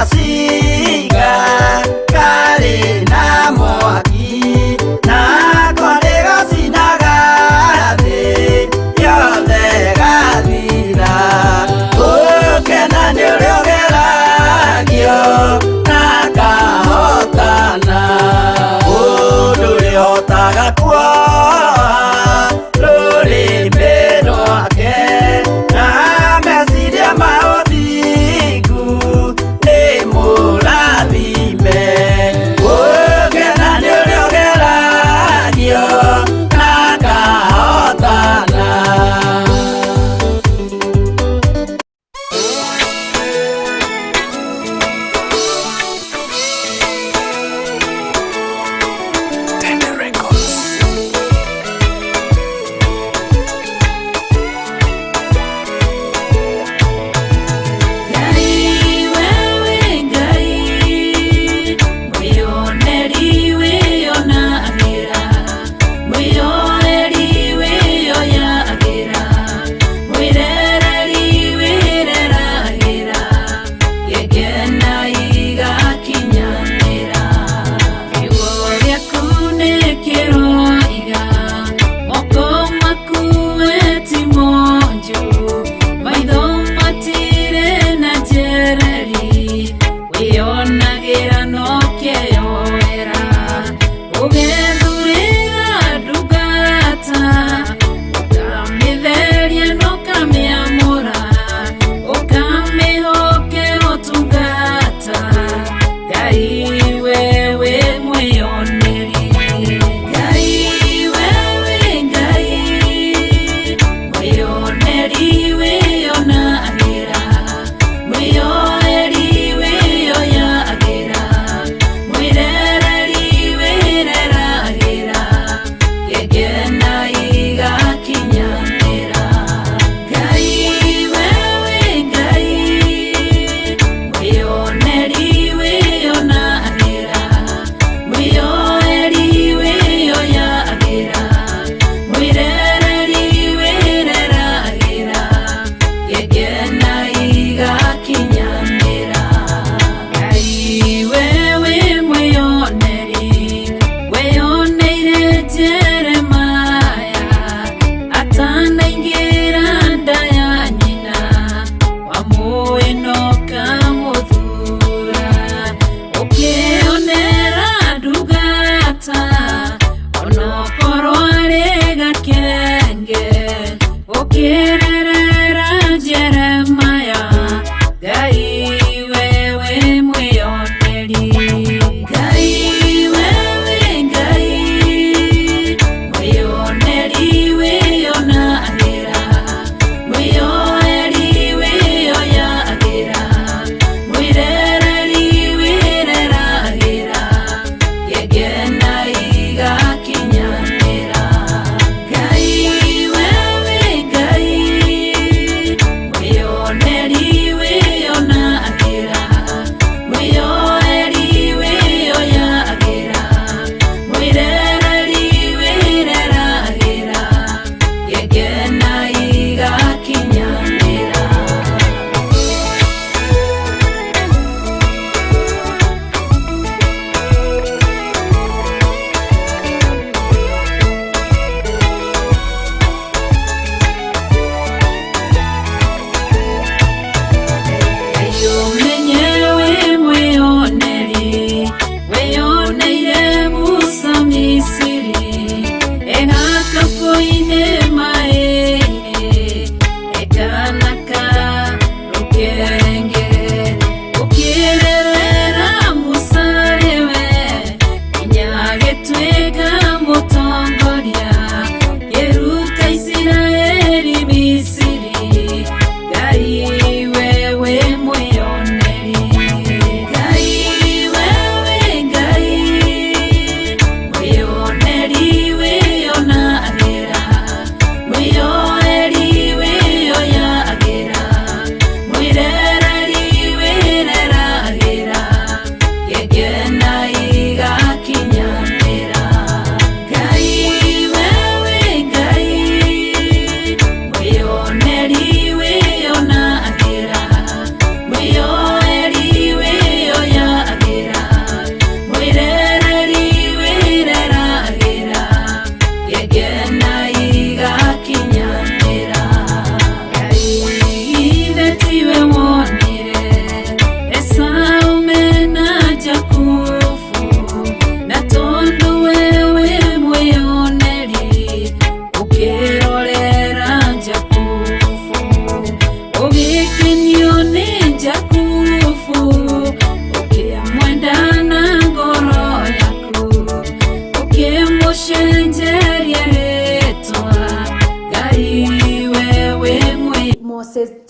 Gacinga karĩ na mwaki nako nĩgacinaga thĩ yothe gathira. Gũkena nĩ ũrĩa ũgeragio na kahotana. Mũndũ ũrĩhotaga kuoha rũrĩmĩ rwake na meciria ma ũthingu nĩ mũndũ.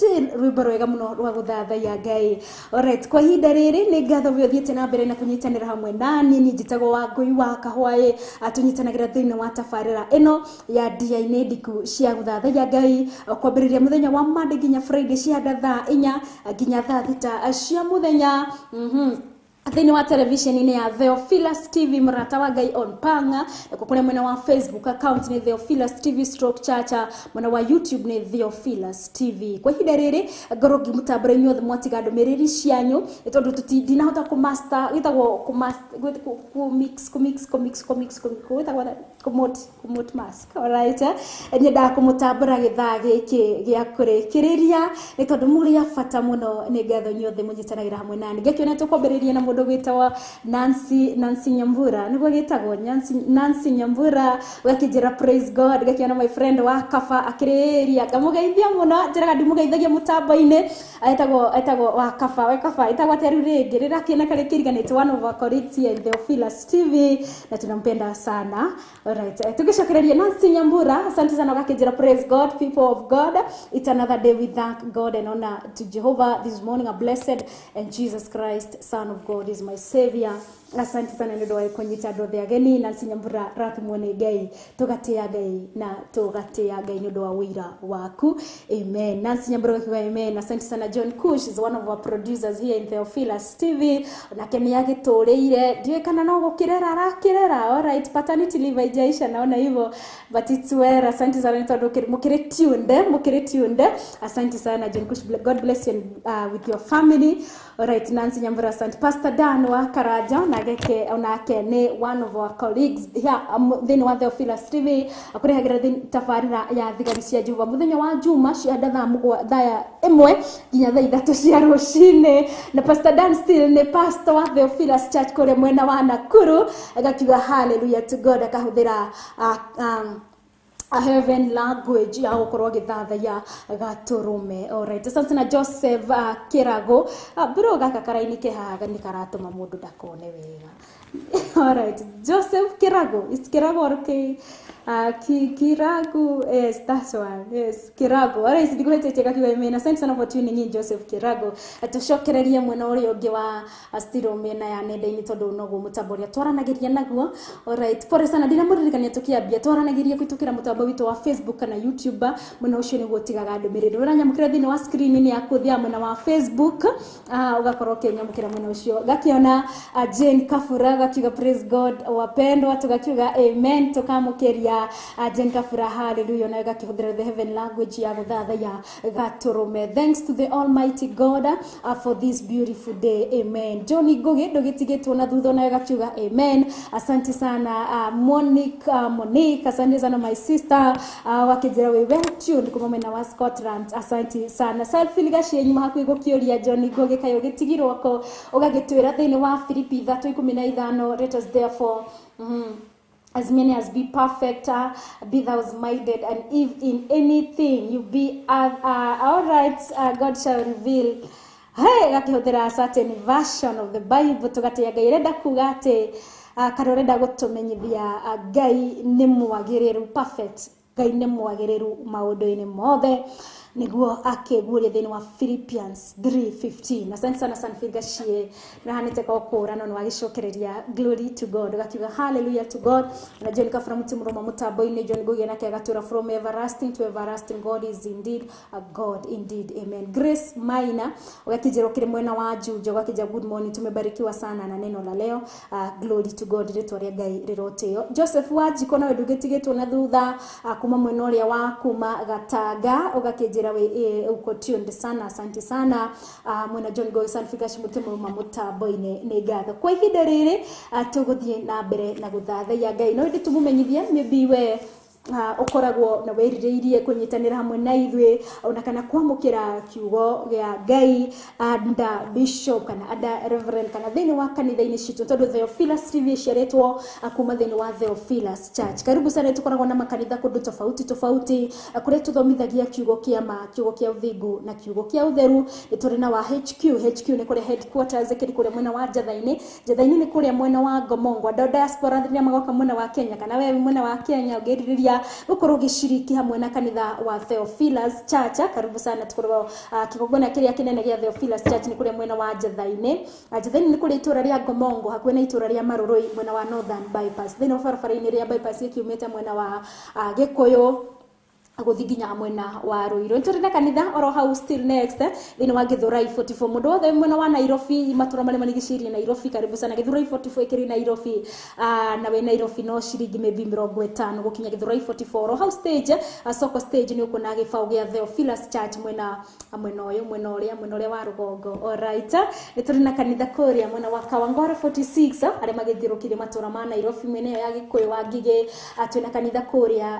Still rwĩmbo rwega mũno rwa gũthathaiya Ngai. Alright, kwa ihinda rĩrĩ nĩ ngatho we ũthiĩte na mbere na kũnyitanĩra hamwe nani. Niĩ njĩtagwo Wangũi wa Kahwaĩ, tũnyitanagĩra thĩinĩ wa tabarĩra ĩno ya ndia-inĩ ndiku cia gũthathaiya Ngai, kwambĩrĩria mũthenya wa Monday nginya Friday cia thaa 4 nginya thaa 6 cia mũthenya. Thĩinĩ wa televisheni-inĩ ya Theophilus TV, mũrata wa Ngai on Panga, nakuo kũrĩa mwena wa Facebook account nĩ Theophilus TV stroke Chacha, mwena wa YouTube nĩ Theophilus TV. Kwa ihinda rĩrĩ ngorwo ngĩmũtambũra inyuothe mwatiga ndũmĩrĩri cianyu, nĩ tondũ ndinahota kũmaster, gĩtagwo kũmix kũmix kũmix kũmix gwĩtagwo kũmot mask. Alright, nyendaga kũmũtambũra gĩthaa gĩkĩ gĩa kũrĩkĩrĩria nĩ tondũ mũrĩ a bata mũno. Nĩ ngatho inyuothe mũnyitanagĩra hamwe nani. Ngakĩona tũkwambĩrĩria na mũndũ gwĩtagwo Nancy Nyambura, nĩguo gĩtagwo Nancy Nyambura, ũgakĩnjĩra praise God. Ngakĩona my friend wa Kaba akĩrĩria, ngamũgeithia mũno, njĩraga ndimũgeithagia mũtambo-inĩ, etagwo wa Kaba, we Kaba etagwo atĩa rĩu rĩngĩ rĩrakĩona karĩ kĩriganĩte, one of our colleagues here in Theophilus TV, na tunampenda sana. Alright, tugicokereria Nancy Nyambura, asante sana, ũgakĩnjĩra praise God, people of God, it's another day we thank God and honor to Jehovah this morning, a blessed and Jesus Christ Son of God is my savior. Asante sana nĩ ũndũ wa kũnyita andũ othe ageni. Nancy Nyambura, rathimwo nĩ Ngai, tũgatĩa Ngai na tũgatĩa Ngai nĩ ũndũ wa ũira waku. Amen. Nancy Nyambura gakiuga amen. Asante sana. John Kush is one of our producers here in Theophilus TV, nake nĩ agĩtũrĩire, ndiũĩ kana no gũkĩrera arakĩrera. Alright, paternity leave haijaisha, naona hivyo, but it's well. Asante sana nĩ tondũ mũkĩrĩ tuned, mũkĩrĩ tuned. Asante sana John Kush, God bless you and, with your family. Alright, Nancy Nyambura, asante. Pastor Dan wa Karaja onake nĩ one of our colleagues here thĩinĩ wa Theophilus TV, akũrehagĩra tabarĩra ya thigari cia Jehova mũthenya wa Juma cia thaa 1 nginya thaa 3 cia rũcinĩ. Na Pastor Dan still nĩ pastor wa Theophilus Church kũrĩa mwena wa Nakuru, agakiuga hallelujah to God, akahũthĩra a heaven language ya gũkorwo agĩthathaiya gatũrũme. Alright, asante na Joseph Kĩrago. Bro gaka karaini ke haha nĩ karatũma mũndũ ndakone wega. Alright, Joseph Kirago, it's Kirago or Kirago, yes, that's one, yes, Kirago. Alright, ndikuhĩtĩtie gakiuga amen. Asante sana for tuning in, Joseph Kirago. Tũcokererie mwena ũrĩa ũngĩ wa stiro mĩena ya nenda-inĩ tondũ noguo mũtambo ũrĩa twaranagĩria naguo. Alright, pole sana ndinamũririkania tũkĩambia twaranagĩria kũhĩtũkĩra mũtambo witũ wa Facebook kana YouTube, mwena ũcio nĩguo ũtigaga ndũmĩrĩri. Ũranyamũkĩra thĩinĩ wa screen-inĩ yaku ũthiaga mwena wa Facebook, ũgakorwo ũkĩnyamũkĩra mwena ũcio. Ngakĩona Jane Kabura gakiuga praise God wapendwa, tugakiuga amen, tukamũkĩria Jane Kabura hallelujah, nayo gakĩhũthĩra the heaven language ya gũthathaiya gatũrũme. Thanks to the almighty God for this beautiful day, amen. Johnny Ngugi ndũgĩtigĩtwo na thutha, nayo gakiuga amen. Asante sana Monique, asante sana my sister, wakĩnjĩra wĩ well tuned kuma mwena wa Scotland, asante sana. Selfie gacie nyuma hakuhĩ gũkĩũria Johnny Ngugi kaĩ ũgĩtigirwo kũ, ũgagĩtwĩra thĩinĩ wa Filipi 3:15, let us therefore as many as be perfect, be thou minded, and if in anything you be all right, God shall reveal. Hey, gakĩhũthĩra a certain version of the Bible, tũgatĩa Ngai ũrenda kuga atĩ kana ũrenda gũtũmenyithia Ngai nĩ mwagĩrĩru, perfect, Ngai nĩ mwagĩrĩru maũndũ-inĩ mothe, nĩguo akĩguũria thĩinĩ wa Philippians 3:15. Asante sana Sanfil Gachie, nahanĩte kwa kũũra no nĩwagĩcokereria glory to God, ũgakiuga hallelujah to God. Na John Kabura mũtimũrũma mũtambo-inĩ, John Ngugi nake agatũra from everlasting to everlasting, God is indeed a God indeed, amen. Grace Maina ũgakĩnjĩra ũkĩrĩ mwena wa Juja, ũgakĩnjĩra good morning, tumebarikiwa sana na neno la leo, glory to God, rĩtwa rĩa Ngai rĩrotĩo. Joseph Wanjikũ nawe ndũgĩtigĩtwo na thutha, kuma mwena ũrĩa wa kuma Gatanga, ũgakĩnjĩra we uko tuned sana, asante sana. Mwena John Goy Sanfika mũtimũrũma mũtambo-inĩ, nĩ ngatho. Kwa ihinda rĩrĩ tũgũthiĩ na mbere na gũthathaiya Ngai, no ĩndĩ tũmũmenyithie maybe we ukoragwo na wĩrirĩirie kũnyitanĩra hamwe na ithuĩ ona kana kwamũkĩra kiugo gĩa Ngai anda bishop kana anda reverend kana thĩinĩ wa kanitha-inĩ citũ, tondũ Theophilus TV ĩciarĩtwo kuma thĩinĩ wa Theophilus Church. Karibu sana, tũkoragwo na makanitha kũndũ tofauti tofauti kũrĩa tũthomithagia kiugo kĩa ma, kiugo kĩa ũthingu na kiugo kĩa ũtheru. Nĩ tũrĩ na wa HQ. HQ nĩ kũrĩa headquarters ĩkĩrĩ kũrĩa mwena wa Njatha-inĩ. Njatha-inĩ nĩ kũrĩa mwena wa Ngomongo. Andũ a diaspora rĩrĩa magoka mwena wa Kenya kana we mwena wa Kenya ũngĩrirĩria ũngĩenda gũkorwo ũgĩciriki hamwe na kanitha wa Theophilus Church, karibu sana. Tukoragwo kĩgongona kĩrĩa kĩnene gĩa Theophilus Church nĩ kũrĩa mwena wa Njetha-inĩ. Njetha-inĩ nĩ kũrĩa itũra rĩa Ngomongo, hakuhĩ na itũra rĩa Marũrũi, mwena wa Northern Bypass, thĩinĩ wa barabara-inĩ rĩa bypass ĩkiumĩte mwena wa Gĩkũyũ gũthiĩ nginya mwena wa Ruiru. Tũrĩ na kanitha oro hau still next thĩinĩ wa Githurai 44. Mũndũ wothe mwena wa Nairobi, matũra marĩa marigicĩirie Nairobi, karibu sana. Githurai 44 ĩkĩrĩ Nairobi, na wĩ Nairobi no ciringi maybe 50 gũkinya Githurai 44 oro hau stage, soko stage, nĩ ũkuona gĩbaũ gĩa Theophilus Church mwena mwena ũyũ, mwena ũrĩa wa rũgongo. Alright, nĩ tũrĩ na kanitha kũrĩa mwena wa Kawangware 46, arĩa magĩthiũrũkĩrie matũra ma Nairobi, mwena ĩyo ya Gĩkũyũ wa Ngigĩ. Twĩna kanitha kũrĩa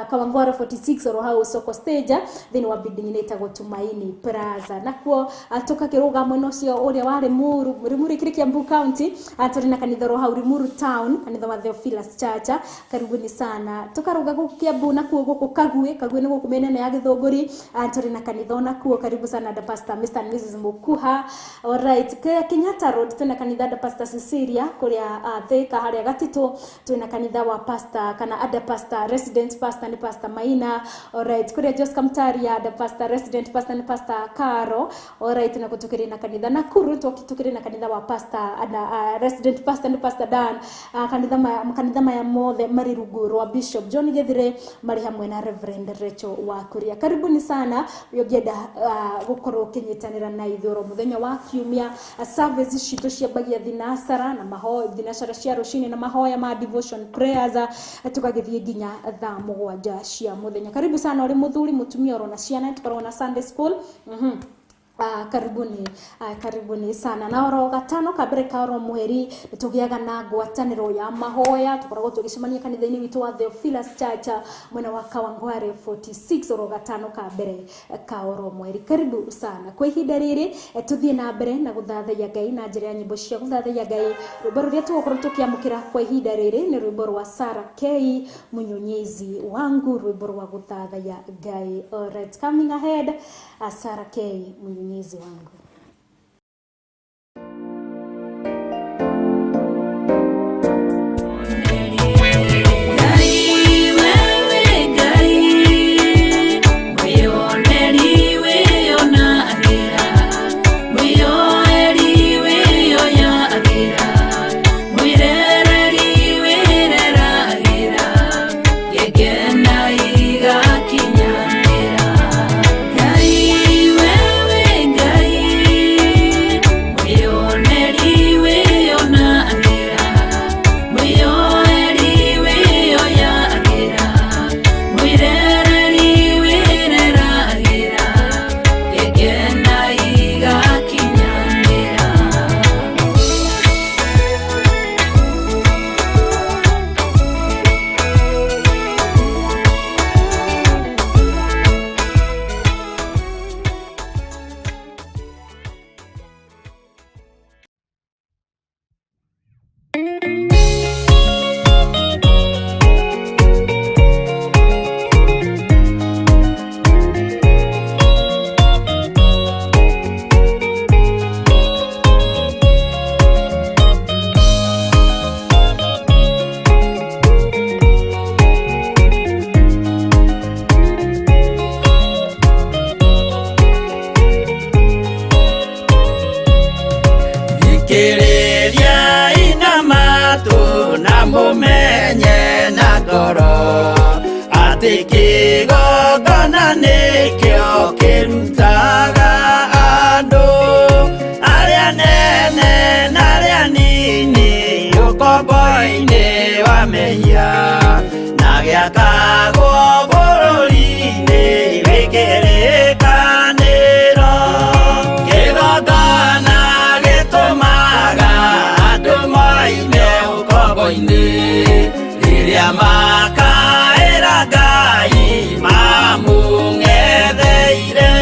Kawangware 46 oro hau soko stage, thĩinĩ wa building ĩno ĩtagwo Tumaini Plaza. Nakuo tũkakĩrũga mwena ũcio ũrĩa wa Limuru. Limuru ĩkĩrĩ Kiambu County. Tũrĩ na kanitha oro hau Limuru Town, kanitha wa Theophilus Church, karibuni sana. Tũkarũga gũkũ Kiambu nakuo gũkũ Kagwe. Kagwe nĩ gũkũ mĩena ĩno ya Gĩthũngũri. Tũrĩ na kanitha onakuo, karibu sana da Pastor Mr and Mrs Mukuha. Alright, Kenyatta Road twĩna kanitha da Pastor Cecilia. Kũrĩa Thika, harĩa Gatitũ, twĩna kanitha wa pastor kana ada pastor, resident pastor nĩ Pastor Maina. Alright, kũrĩa Josca Mtaria, da pastor, resident pastor nĩ Pastor Caro. Alright, na tukĩrĩ na kanitha Nakuru, tukĩrĩ na kanitha wa pastor ada, resident pastor nĩ Pastor Dan. Kanitha maya, makanitha maya mothe marĩ rungu rwa Bishop John Githire, marĩ hamwe na Reverend Rachel wa Kuria. Karibuni sana. Ũngĩenda gũkorwo ũkĩnyitanĩra na ithuĩ oro mũthenya wa kiumia, service citũ ciambagia thinacara na mahoya, thinacara cia rũcinĩ na mahoya ma devotion prayers, tũgagĩthiĩ nginya thaa 7 cia mũthenya. Karibu sana, ũrĩ mũthuri, mũtumia, oro na ciana. Tũkoragwo na Sunday school. Karibuni, karibuni sana. Na oro gatano ka mbere ka oro mweri nĩ tũgĩaga na ngwatanĩro ya mahoya. Tũkoragwo tũgĩcemania kanitha-inĩ witũ wa Theophilus Church mwena wa Kawangware 46 oro gatano ka mbere ka oro mweri. Karibu sana. Kwa ihinda rĩrĩ, tũthiĩ na mbere na gũthathaiya Ngai na njĩra ya nyĩmbo cia gũthathaiya Ngai. Rwĩmbo rũrĩa tũgũkorwo tũkĩamũkĩra kwa ihinda rĩrĩ nĩ rwĩmbo rwa Sarah K, Mnyunyizi Wangu, rwĩmbo rwa gũthathaiya Ngai. Alright, coming ahead, Sarah K, Mnyunyizi Wangu. Ngai wewe Ngai, mwĩoneri wĩonagĩra, mwĩoeri wĩoyagĩra, mwĩrereri wĩreragĩra, ngĩkena igakinyanĩra. Ngai wewe Ngai, mwĩoneri wĩonagĩra, mwĩoeri wĩoyagĩra, mwĩrereri wĩreragĩra, ngĩkena igakinyanĩra. Thikĩrĩria ina matũ na mũmenye na ngoro atĩ kĩgongona nĩkĩo kĩrutaga andũ arĩa nene na arĩa nini ũkombo-inĩ wa mehia na gĩakagwo bũrũri-inĩ wĩ kĩrĩkanĩro. Kĩgongona gĩtũmaga andũ moime ũkombo-inĩ rĩrĩa makaĩra Ngai mamũng'etheire.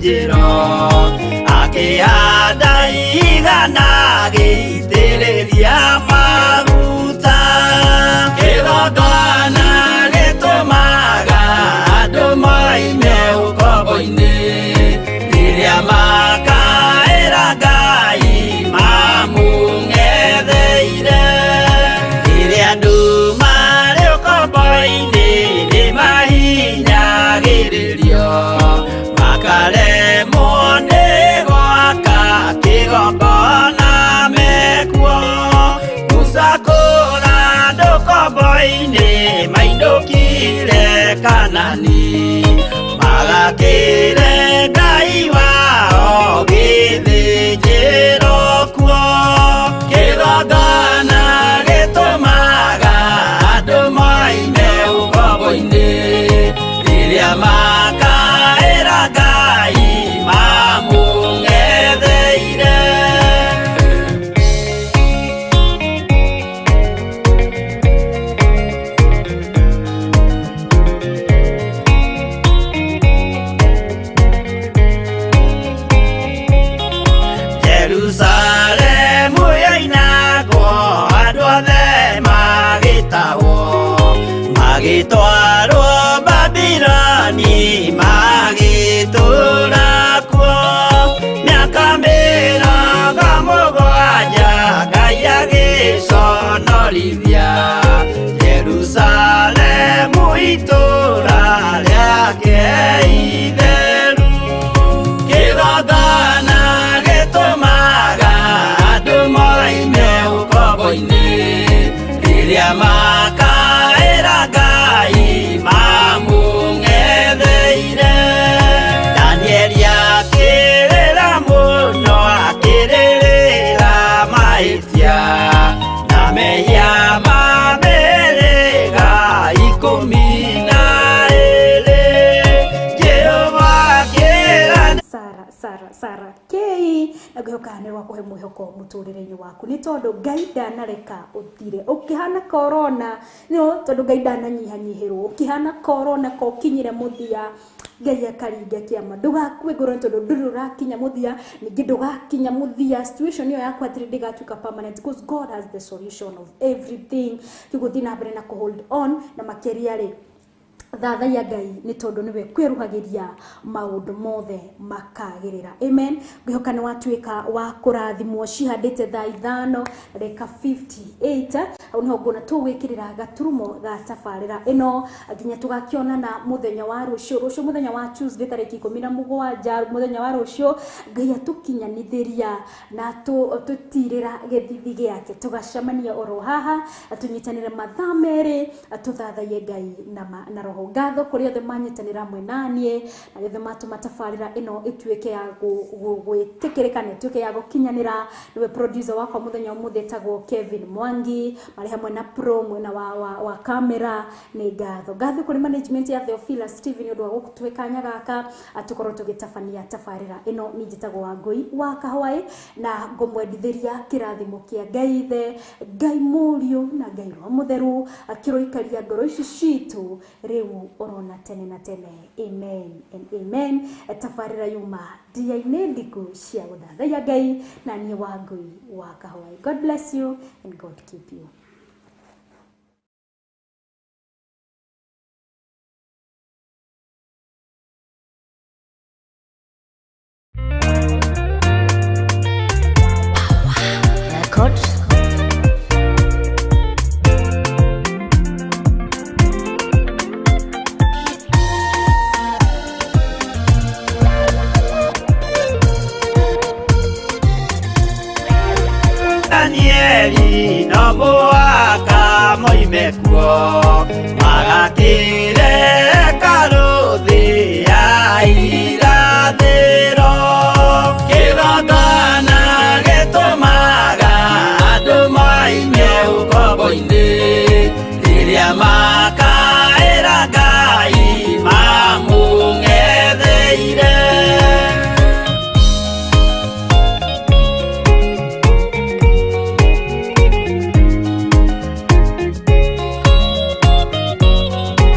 gĩthĩnjĩro akĩhanda igana gĩitĩrĩria maguta kĩgongona gĩtũmaga andũ moime ũkombo-inĩ rĩrĩa makaĩra Ngai mamũng'etheire rĩrĩa andũ marĩ ũkombo-inĩ nĩmahinyagĩrĩrio makaremwo nĩ gwaka kĩgongona mekuo Musa kũra andũ ũkombo-inĩ mainũkire Kanani magakĩre Ngai wao gĩthĩnjĩro kuo kĩgongona gĩtũmaga andũ moime ũkombo-inĩ rĩrĩa makaĩra Ngai mamũng'etheire. Jerusalemu yoinagwo andũ othe magĩtahwo magĩtwarwo Babiloni magĩtũũra kuo mĩaka 70 Ngai agĩconorithia Jerusalemu itũũra rĩake itheru kĩgongona gĩtũmaga andũ moime ũkombo-inĩ rĩrĩa makaĩra Ngai mamũng'etheire Danieli akĩrĩra mũno akĩrĩrĩra mahĩtia na mehia ma mĩhĩrĩga 12 Jehova akĩra Sara Sara Sara K na ngwihoka nĩ rwakũhe mwĩhoko mũtũrĩre-inĩ waku nĩ tondũ Ngai ndanareka ũthire ũkĩhana korona no tondũ Ngai ndananyihanyihĩrwo ũkĩhana korona ko ũkinyire mũthia Ngai akaringa kĩama ndũgakue ngoro tondũ ndũrĩ ũrakinya mũthia ningĩ ndũgakinya mũthia situation ĩyo yaku atĩrĩ ndĩgatuĩka permanent because God has the solution of everything tũgũthiĩ na mbere na kũ hold on na makĩria rĩ thathaiya Ngai nĩ tondũ nĩwe kwĩruhagĩria maũndũ mothe makagĩrĩra amen ngwĩhoka nĩ watuĩka wa kũrathimwo cihandĩte thaa 5:58 hau nĩho nguona tũgwĩkĩrĩra gaturumo ga tabarĩra ĩno nginya tũgakĩonana mũthenya wa rũciũ rũciũ mũthenya wa Tuesday tarĩki 17 mũthenya wa rũciũ Ngai atũkinyanithĩria na tũtirĩra gĩthithi gĩake tũgacemania oro haha tũnyitanĩre mathaa merĩ tũthathaiye Ngai na roho ngatho kũrĩ othe manyitanĩra hamwe naniĩ na arĩa othe matũma tabarĩra ĩno ĩtuĩke ya gwĩtĩkĩrĩka na ĩtuĩke ya gũkinyanĩra nĩwe producer wakwa mũthenya ũmũthĩ etagwo Kevin Mwangi marĩ hamwe na pro mwena wa kamera nĩ ngatho ngatho kũrĩ management ya Theophilus TV nĩ ũndũ wa gũtũhe kanya gaka tũkorwo tũgĩtabania tabarĩra ĩno niĩ njĩtagwo Wangũi wa Kahwaĩ na ngũmwendithĩria kĩrathimo kĩa Ngai Ithe Ngai Mũriũ na Ngai Roho Mũtheru akĩroikaria ngoro ici citũ rĩu orona tene na tene amen and amen tabarĩra yuma ndia-inĩ ndiku cia gũthathaiya Ngai na niĩ Wangũi wa Kahwaĩ. God bless you and God keep you. Record. Danieli no mũhaka moime kuo magakĩre hekarũ thĩ ya irathĩro kĩgongona gĩtũmaga andũ moime ũkombo-inĩ.